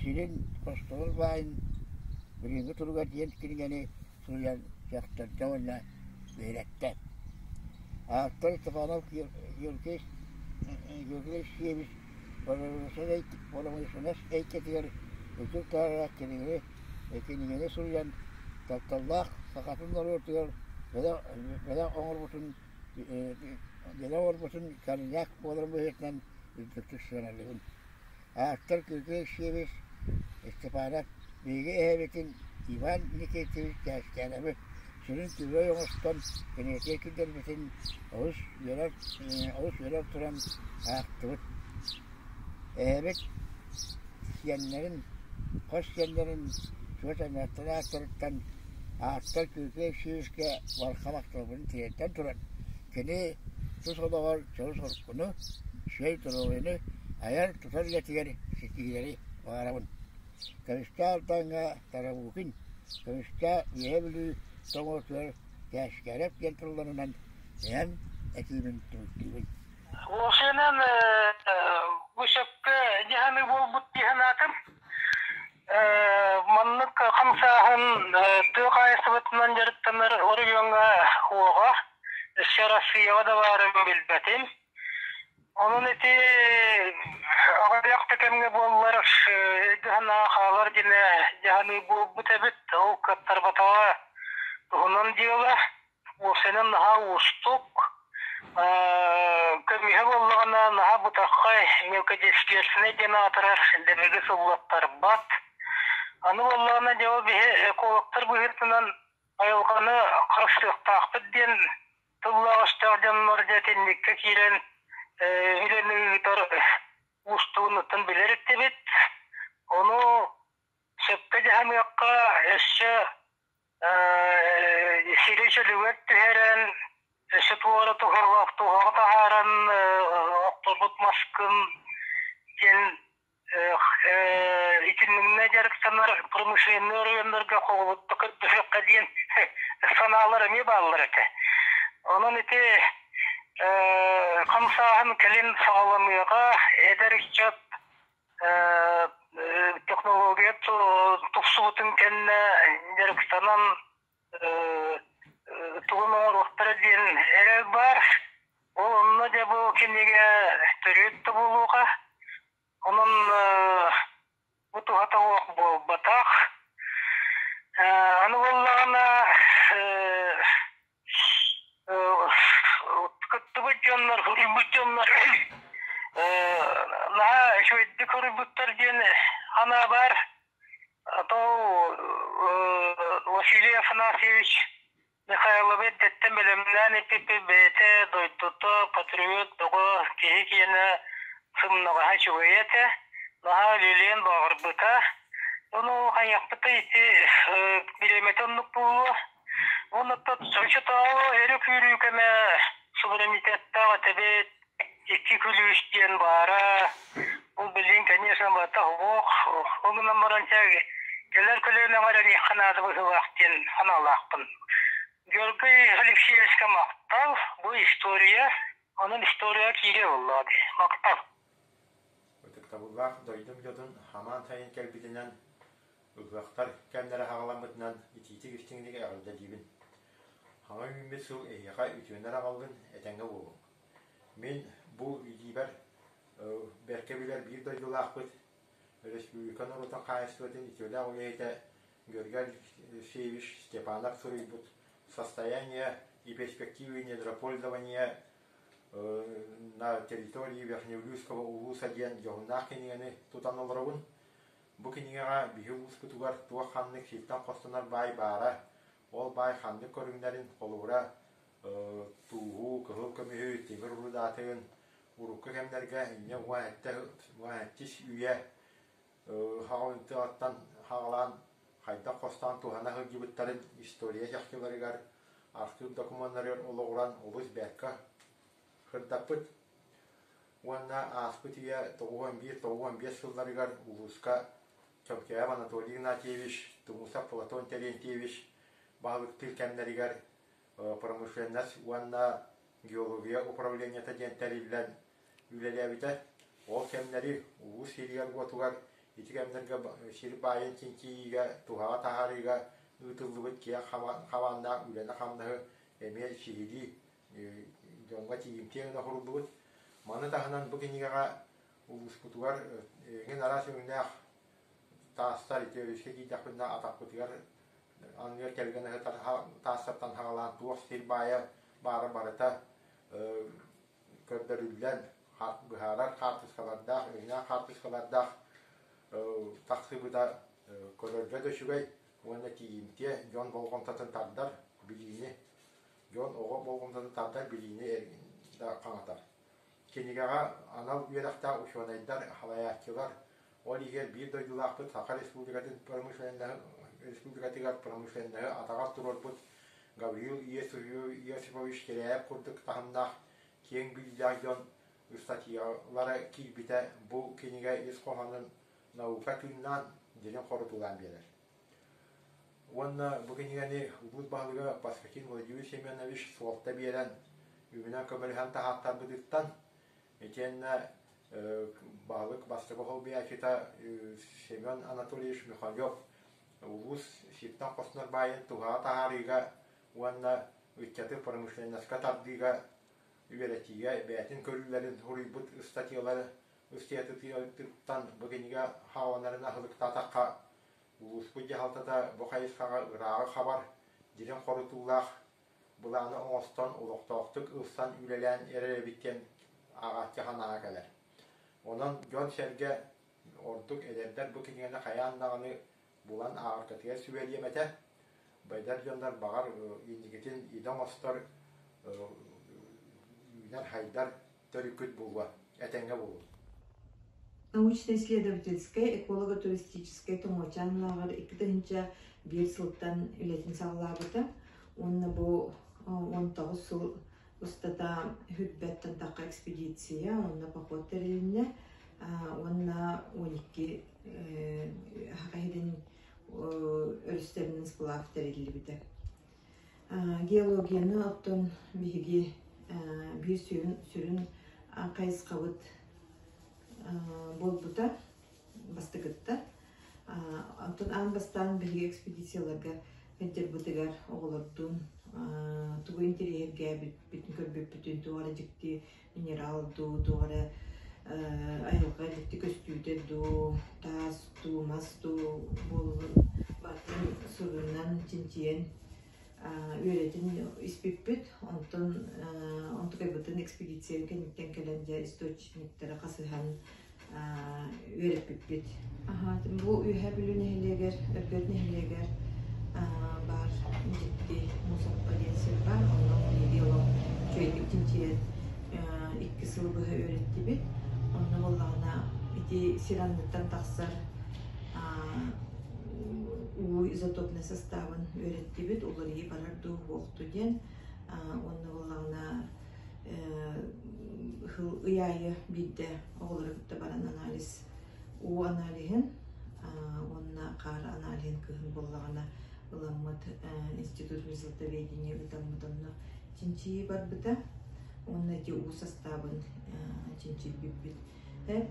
сирин хостонор баайын билиҥҥи туруга диэн кинигэни суруйан сөхтөрдө уонна үөрэттэ. Автор Степанов Георгий Алексеевич промышленность эйгэтигэр үтүк таһаарар кинигэни суруйан, тапталлаах сахатын норуотугар бэлэх оҥорбутун бэлэх оҥорбутун кэриннээх буоларын быһыытынан үрдүктүк сыаналыыбын. Автор Георгий Алексеевич Степанов биһиги эһэбитин Иван Никитич Кээскээрэби сүрүн түбэй оҥостон кинигэтигэр киллэрбитин олус үөрэр, олус үөрэр туран аахтыбыт. Эһэбит сиэннэрин, хос сиэннэрин суос аймахтар ааттарыттан автор Күүкэй Алексеевичка барҕа махталбын тириэрдэн туран, кини тус олоҕор дьолу-соргуну, үчүгэй доруобуйаны айар-тутар үлэтигэр ситиһиилэри баҕарабын. Көмүскэ Алдаҥҥа Тарабукин, Көмүскэ Үөһээ Бүлүү тоҥуотугар Кээскээрэп диэн тылларынан эһэм этиибин түмүктүүбүн. Уопсайынан бу сөпкө дьаһаныы буолбут дии санаатым. Маннык хамсааһын тыа хаһаайыстыбатынан дьарыктанар оройуоҥҥа уоҕа, өссө Арассыыйаҕа да баарын билбэтим. Онон ити аҕыйах да кэмҥэ буоллар өйгө-санаа хаалар диэнэ дьаһаныы буолбут эбит. Ол кыаттарбатаҕа туһунан дьыала. Уопсайынан наһаа уустук. Көмүһэ буоллаҕына наһаа бытархай, мелкодисперснэй диэн аатырар, дэбиги сыллаттарбат. Аны буоллаҕына дьэ ол биһи экологтар быһыытынан айылҕаны харыстыахтаахпыт диэн тыллаах-өстөөх дьоннор дьэ итинниккэ киирэн үлэни ыытар уустугунуттан билэр этибит. Ону сөпкө дьаһаныахха өссө сири чөлүгэр түһэрэн, өссө туора туһаҕа таһааран охторбут маскын диэн итиннэ дьарыктанар промышленнай оройуоннарга холобурда көрдөһүөххэ диэн санаалар эмиэ бааллар этэ. Онон ити хамсааһын кэлин саҕаланыаҕа, эдэр ыччат технология тупсубутун кэннэ дьарыктанан тугун оҥоруохтара диэн эрэл баар. Ол онно дьэ бу кинигэ төрүт да буолуоҕа. Онон бу туһата суох буолбатах. Аны буоллаҕына туттар диэн анаа баар. А то Василий Афанасьевич Михайловы эрдэттэн бэлэмнээн иппиппит бэйэтэ дойдута, патриот бөҕө киһи киэнэ сымнаҕаһа үчүгэйэ этэ. Наһаа үлэлиэн баҕарбыта. Ону хайыахпытый ити бириэмэтэ оннук буолуо. Оннуттан соччотооҕу өрө күүрүү кэмэ суверенитеттаах этэбит, икки күлүүс диэн баара. Ол билигин, конечно, барыта суох. Ол гынан баран кэлэр көлүөнэҕэ эрэниэххэ наада быһыылаах диэн санаалаахпын. Георгий Алексеевичка махтал. Бу история, онон история киириэ буоллаҕа дии. Махтал. Ытыктабыллаах дойдум дьонун хамаан сайын кэлбитинэн, ыһыахтар кэмнэрэ хаҕаламмытынан итиитик-истиҥник эҕэрдэлиибин. Хаҥа үүммүт сыл эһиэхэ үтүөнэр аҕаллын, этэҥҥэ буолуҥ. Мин бу илиибэр бэркэ билэр биир дойдулаахпыт, өрөспүүбүлүкэ норуотун хаһаайыстыбатын үтүөлээх үлэһитэ Георгий Алексеевич Степанов суруйбут «Состояние и перспективы недропользования на территории Верхнеулюйского улуса» диэн дьоһуннаах кинигэни тутан олоробун. Бу кинигэҕэ биһи улууспутугар туох ханнык сиртэн хостонор баай баара, ол баай ханнык көрүҥнэрин холобура тууһу, кыһыл көмүһү, тимир урудаатын урукку кэмнэргэ инньэ уон үйэ хаҕылынтыаттан хаҕалаан хайдах хостоон туһана сылдьыбыттарын история чахчыларыгар, архыып докумуоннарыгар олоҕуран олус бэркэ сырдаппыт. Уонна ааспыт үйэ 91-95 сылларыгар улууска Чомчоев Анатолий Игнатьевич, Тумусов Платон Терентьевич баһылыктыыр кэмнэригэр промышленность уонна геология управлениета диэн тэриллэн үлэлээбитэ. Ол кэмнэри улуус сиригэр-уотугар ити кэмнэргэ сир баайын чинчийиигэ, туһаҕа таһаарыыга ыытыллыбыт киэҥ хабааннаах үлэни-хамнаһы эмиэ сиһилии дьоҥҥо тиийимтиэ гына оһоруллубут. Маны таһынан бу кинигэҕэ улууспутугар эҥин араас өҥнөөх таастар ити өрүскэ киирдэхпитинэ атахпытыгар анныгар кэлгэн ыһытар таастартан хаҕалаан туох сир баайа баара барыта көрдөрүллэн быһаарар хаартыскалардаах, өҥнөөх хаартыскалардаах тахсыбыта көрөргө да үчүгэй уонна тиийимтиэ дьон болҕомтотун тардар билиини дьон оҕо болҕомтотун тардар билиини да хаҥатар. Кинигэҕэ анал үөрэхтээх учуонайдар, салайааччылар, ол иһигэр биир дойдулаахпыт Саха Республикатын промышленноһы республикатыгар промышленноһы атаҕар туруорбут Гаврил Иосифович Теряев курдук таһымнаах киэҥ билиилээх дьон ыстатыйалара киирбитэ бу кинигэ ис хоһоонун наука тыыннаан дириҥ хорутуулаан биэрэр. Уонна бу кинигэни улуус баһылыга Паскакин Владимир Семенович суолта биэрэн, үбүнэн көмөлөһөн таһааттарбытыттан, итиэннэ баһылык бастакы солбуйааччыта Семен Анатольевич Михалев улуус сиртэн хостонор баайын туһаҕа таһаарыыга уонна ыччаты промышленноска тардыыга үөрэтиигэ бэйэтин көрүүлэрин суруйбут ыстатыйалары ыстатыйатыттан бу кинигэ хааланарын аһылыктаатахха Улууспут дьаһалтата бу хайысхаҕа ырааҕы хабар, дириҥ хорутуулаах былааны оҥостон, олохтоохтук ылсан үлэлээн эрэр эбит диэн ааҕааччы санааҕа кэлэр. Онон дьон-сэргэ, ордук эдэрдэр бу кинигэни хайаан даҕаны булан ааҕаргытыгар сүбэлиэм этэ. Эдэр дьоннор баҕар инникитин идэ оҥостор, үүнэр-хайдар төрүккүт буолуо, этэҥҥэ буолуо. Научно-исследовательскай эколого-туристическай Тоҥуочаан лааҕыр 2001 сылтан үлэтин саҕалаабыта уонна бу 19 сыл устата Хүрбэттэн тахха экспедиция уонна поход тэрилиннэ уонна 12 Саха сирин өрүстэринэн сплав тэриллибитэ. Геологияны оттон биһиги биир сүрүн, сүрүн хайысхабыт буолбута бастакытта. Онтон аан бастаан биһиги экспедицияларга сылдьарбытыгар оҕолордуун тугу интэриэһиргээбиппитин көрбүппүтүн, туох эрэ дьикти минерал дуу, туох эрэ айылҕа дьикти көстүүтэ дуу, таас дуу, мас дуу буоллун барытын суруйунан чинчийэн үөрэтин испиппит. Онтон онтукайбытын экспедиция кэнниттэн кэлэн дьэ источниктары хасыһан үөрэппиппит. Бу Үөһээ Бүлүү нэһилиэгэр, Өргөт нэһилиэгэр баар дьикти Муус Аппа диэн сир баар. Онно биһиги олох үчүгэйдик чинчийэн икки сыл быһа үөрэттибит. Онно буоллаҕына ити сир анныттан тахсар уу изотопнай састаабын үөрэттибит, уларыйыы барар дуу, суох дуу диэн. Уонна буоллаҕына ый аайы биирдэ оҕолору кытта баран анализ уу аналиһын уонна хаар аналиһын кыһын буоллаҕына ыламмыт институт мерзлотоведения ыытаммыт онно чинчийии барбыта уонна ити уу састаабын чинчийбиппит.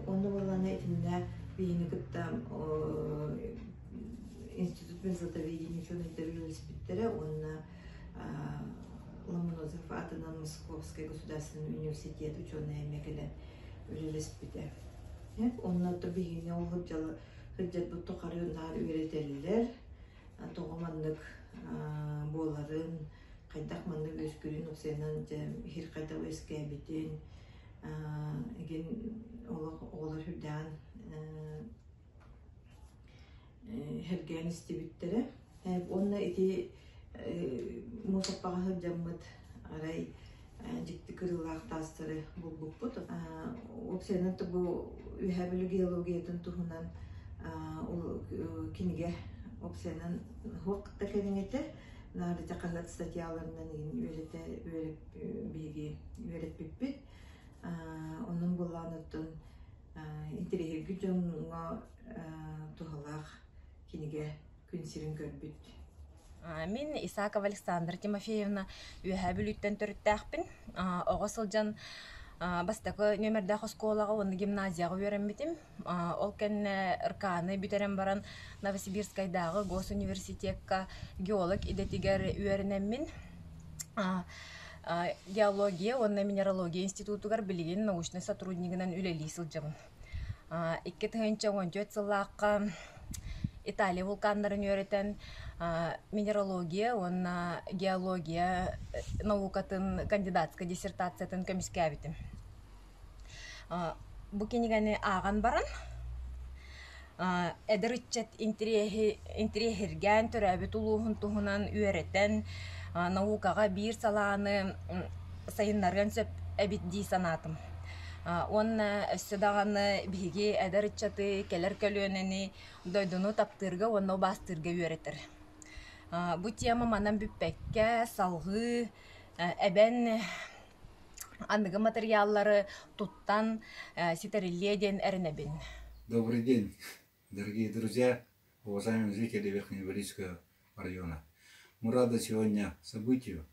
Онно буоллаҕына итиннэ биһини кытта институт мерзлотоведения учуонайдара үлэлэспиттэрэ уонна Ломоносов аатынан Московскай государственный университет учуонайа эмиэ кэлэн үлэлэспитэ. Онно биһигини ол сылдьарбыт тухары наар үөрэтэллэр, тоҕо маннык буоларын, хайдах маннык үөскүүрүн уопсайынан дьэ иһир хайдах үөскээбитин, игин олох оҕолор үрдээн сэргээн истибиттэрэ. Уонна ити муус аппаҕа сылдьаммыт арай дьикти кырыылаах таастары булбуппут. Уопсайынан бу Үөһээ Бүлүү геологиятын туһунан кинигэ уопсайынан суох да кэриҥэтэ наар ити хаһыат статьяларынан үөрэтэ биһиги үөрэппиппит. Онон буоллаҕына оттон интэриэһиргит дьоҥҥо туһалаах кинигэ күн сирин көрбүт. Мин Исакова Александра Тимофеевна Үөһээ Бүлүүттэн төрүттээхпин. Оҕо сылдьан бастакы нүөмэрдээх оскуолаҕа уонна гимназияҕа үөрэммитим. Ол кэннэ РК-ны бүтэрэн баран Новосибирскайдааҕы госуниверситекка геолог идэтигэр үөрэнэммин Геология уонна минералогия институтугар билигин научнай сотруднигынан үлэлии сылдьабын. 2014 сыллаахха Италия вулканнарын үөрэтэн минералогия уонна геология наукатын кандидатскай диссертациятын көмүскээбитим. Бу кинигэни ааҕан баран эдэр ыччат интэриэһиргээн төрөөбүт улууһун туһунан үөрэтэн наукаҕа биир салааны сайыннарыан сөп эбит дии санаатым. Уонна өссө даҕаны биһиги эдэр ыччаты кэлэр көлүөнэни дойдуну таптыырга уонна убаастыырга үөрэтэр. Бу тема манан бүппэккэ салҕыы эбэн аныгы матырыйааллары туттан ситэриллиэ диэн эрэнэбин. Добрый день, дорогие друзья, уважаемые жители Верхнеборийского района. Мы рады сегодня событию,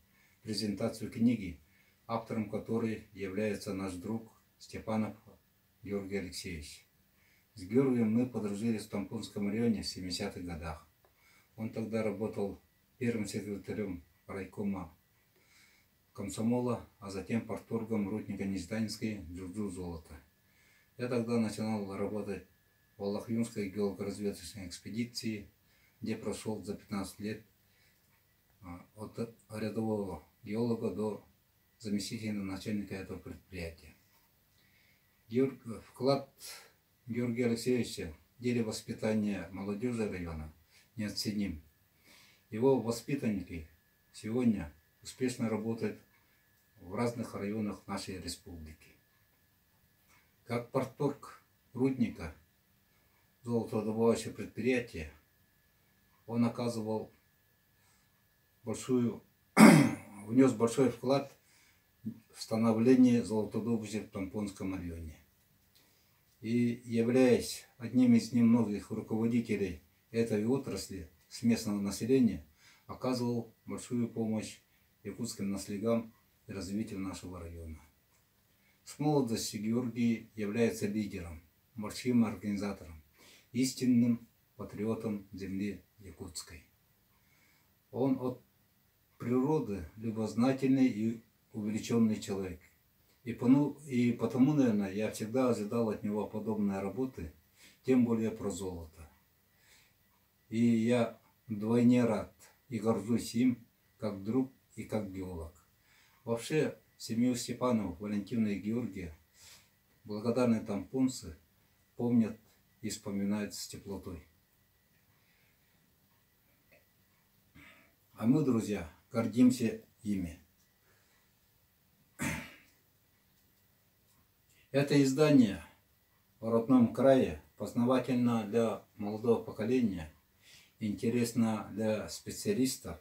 презентацию книги, автором которой является наш друг Степанов Георгий Алексеевич. С Георгием мы подружились в Тампонском районе в 70-х годах. Он тогда работал первым секретарем райкома комсомола, а затем парторгом рудника Нежданинской Джурджу золота. Я тогда начинал работать в Аллахюнской геолого-разведочной экспедиции, где прошел за 15 лет от рядового геолога до заместителя начальника этого предприятия. Георг, вклад Георгия Алексеевича в деле воспитания молодежи района неоценим. Его воспитанники сегодня успешно работают в разных районах нашей республики. Как парторг рудника, золотодобывающего предприятия, он оказывал большую, внес большой вклад в становление золотодобычи в Тампонском районе. И являясь одним из немногих руководителей этой отрасли с местного населения, оказывал большую помощь якутским наслегам и развитию нашего района. С молодости Георгий является лидером, большим организатором, истинным патриотом земли якутской. Он от природы любознательный и увлеченный человек. И, и потому, наверное, я всегда ожидал от него подобной работы, тем более про золото. И я вдвойне рад и горжусь им, как друг и как геолог. Вообще, семью Степановых, Валентина и Георгия, благодарны тампонцы помнят и вспоминают с теплотой. А мы, друзья, гордимся ими. Это издание о родном крае познавательно для молодого поколения, интересно для специалистов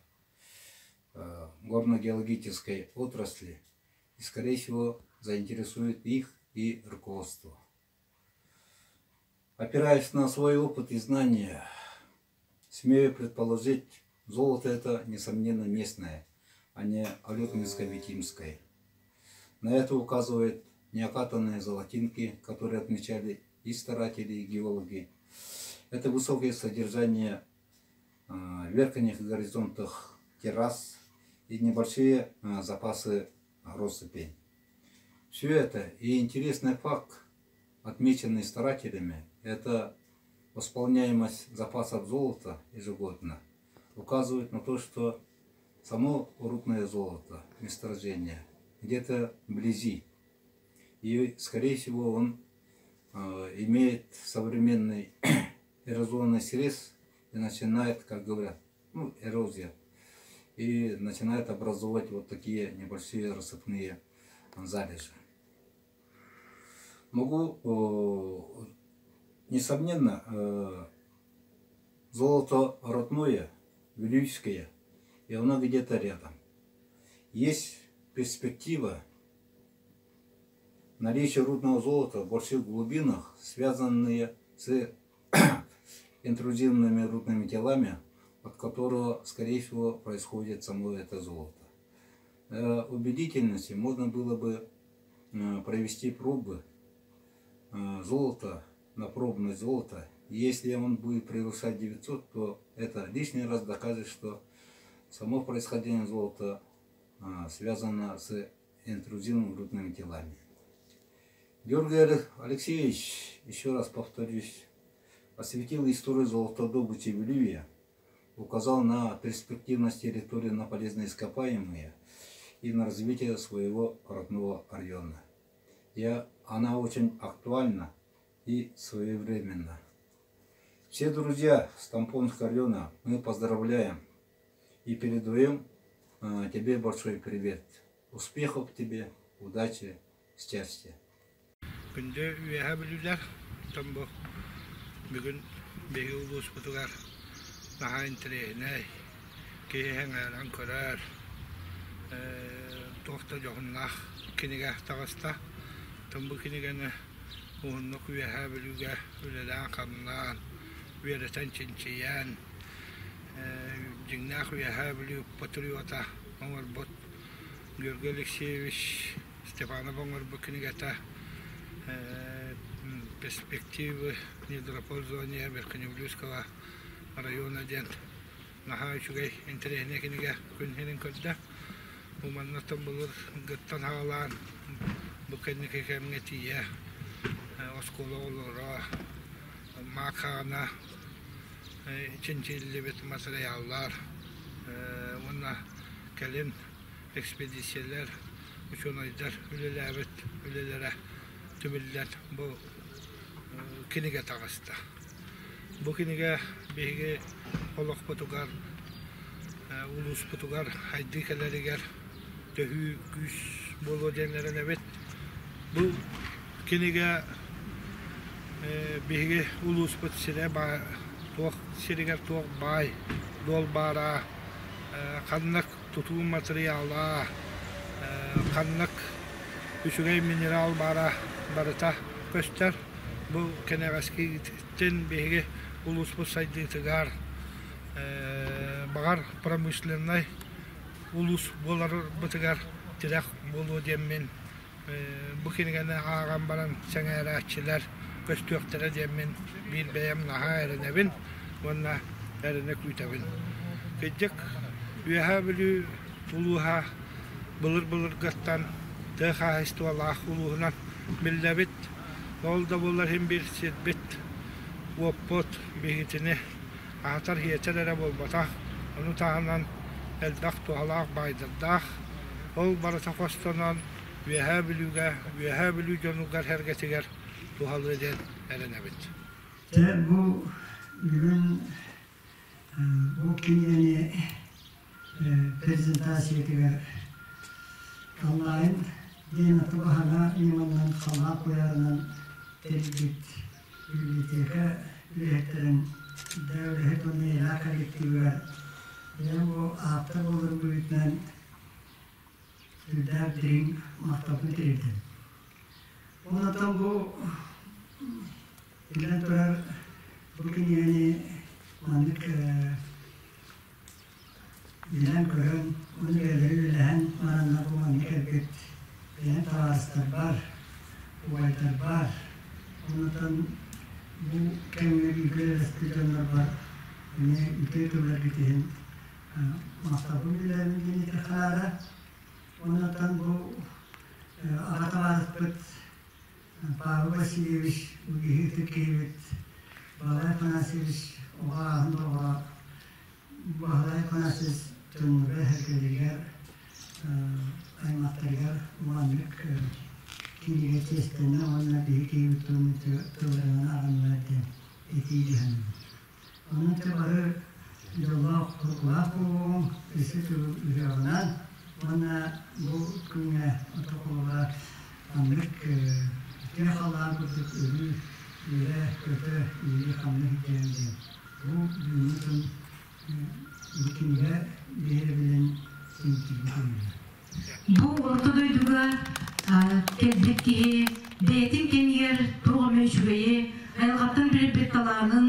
горно-геологической отрасли и, скорее всего, заинтересует их и руководство. Опираясь на свой опыт и знания, смею предположить, золото это, несомненно, местное, а не Олёкминско-Витимское. На это указывают неокатанные золотинки, которые отмечали и старатели, и геологи. Это высокое содержание в верхних горизонтах террас и небольшие запасы россыпей. Все это и интересный факт, отмеченный старателями, это восполняемость запасов золота ежегодно, указывает на то, что само рудное золото, месторождение, где-то вблизи. И, скорее всего, он имеет современный эрозионный срез и начинает, как говорят, ну, эрозия, и начинает образовывать вот такие небольшие рассыпные залежи. Могу, несомненно, золото родное, вилюйское, и оно где-то рядом. Есть перспектива наличия рудного золота в больших глубинах, связанные с интрузивными рудными телами, от которого, скорее всего, происходит само это золото. Для убедительности можно было бы провести пробы золота на пробное золото. Если он будет превышать 900, то это лишний раз докажет, что само происхождение золота связано с интрузивными рудными телами. Георгий Алексеевич, еще раз повторюсь, осветил историю золотодобычи Вилюя, указал на перспективность территории на полезные ископаемые и на развитие своего родного района. И она очень актуальна и своевременна. Все друзья с Тампонского района мы поздравляем и передаем тебе большой привет. Успехов тебе, удачи, счастья. Күндү Үөһээ Бүлүүлэр, оттон бу бүгүн биһиги улууспутугар наһаа интэриэһинэй, киһи сэҥээрэн көрөр, туох да дьоһуннаах кинигэ таҕыста. Оттон бу кинигэни уһуннук Үөһээ Бүлүүгэ үлэлээн-хамнаан, үөрэтэн, чинчийэн, дьиҥнээх Үөһээ Бүлүү патриота оҥорбут Георгий Алексеевич Степанов оҥорбут кинигэтэ «Перспективы недропользования Верхневилюйского района» диэн наһаа үчүгэй интэриэһинэй кинигэ күн сирин көрдө. Бу маннаттан былыргыттан саҕалаан бу кэнники кэмҥэ тиийэ оскуола оҕолоро маакаана чинчиллибит матырыйааллар уонна кэлин экспедициялар, учуонайдар үлэлээбит үлэлэрэ түмүллэн бу кинигэ таҕыста. Бу кинигэ биһиги олохпутугар, улууспутугар хайдыы кэлэригэр төһүү күүс буолуо диэн эрэнэбит. Бу кинигэ биһиги улууспут сирэ туох сиригэр туох баай, дуол баара, ханнык тутуу матырыйаала, ханнык үчүгэй минерал баара барыта көстөр. Бу кэнэҕэскитин биһиги улууспут сайдыытыгар баҕар промышленнай улуус буоларбытыгар тирэх буолуо диэммин бу кинигэни ааҕан баран сэҥээрээччилэр көстүөхтэрэ диэммин биир бэйэм наһаа эрэнэбин уонна эрэнэ күүтэбин. Кырдьык, Үөһээ Бүлүү улууһа былыр-былыргыттан тыа хаһаайыстыбалаах улууһунан биллэбит. Ол да буоллар иһин биир сирбит, уоппут биһигитини аһатар-сиэтэр эрэ буолбатах, ону таһынан элбэх туһалаах баайдардаах. Ол барыта хостонон Үөһээ Бүлүүгэ, Үөһээ Бүлүү дьонугар-сэргэтигэр туһалыа диэн эрэнэбит. Дьэ, бу бүгүн бу кинигэни презентациятыгар онлайн диэн атыбаһана ньыманан салаа куйаарынан тэрийбит библиотека үлэһиттэрин да үлэһит уонна иэйэлээх коллективыгар бэйэм бу ааптар буоларым быһыытынан сүрдээх дириҥ махталбын тириэрдим. Онтон бу биллэн турар бу кинигэни маннык билэн-көрөн, уонна бэйэлэрэ үлэлэһэн бараннар бу маннык кэлбит бэйэм табаарыстарбар, убайдарбар, оннуттан бу кэмҥэ бииргэ үлэлэспит дьоннорбор эмиэ үтүө тылларгыт иһин махталбын биллэрэбин диэн этиэххэ наада. Оннуттан бу аҕа табаарыспыт Павел Васильевич киһи ытык киһибит Баһылай Афанасьевич оҕо ааһын доҕоро Баһылай Афанасьевич дьоннорго-сэргэлэригэр, аймахтарыгар маннык кинигэ чиэстэннэ уонна биһи киһибит тылларынан аҕыннылар диэн этии дьаһанна. Онон дьэ бары дьоллоох, урукулаах буолуоҕуҥ, өссө төгүл үһүөҕүнэн уонна бу күҥҥэ отоколуга маннык үтүө халлаан курдук өрүү үөрэ-көтө, үлэлии-хамныы сылдьыаҥ диэн бу бүгүҥҥү күн бу кинигэ биһирэбилин симтиирбит үлэ. Бу орто дойдуга кэлбит киһи бэйэтин кэмигэр туох эмэ үчүгэйи, айылҕаттан билэрбит талаанын,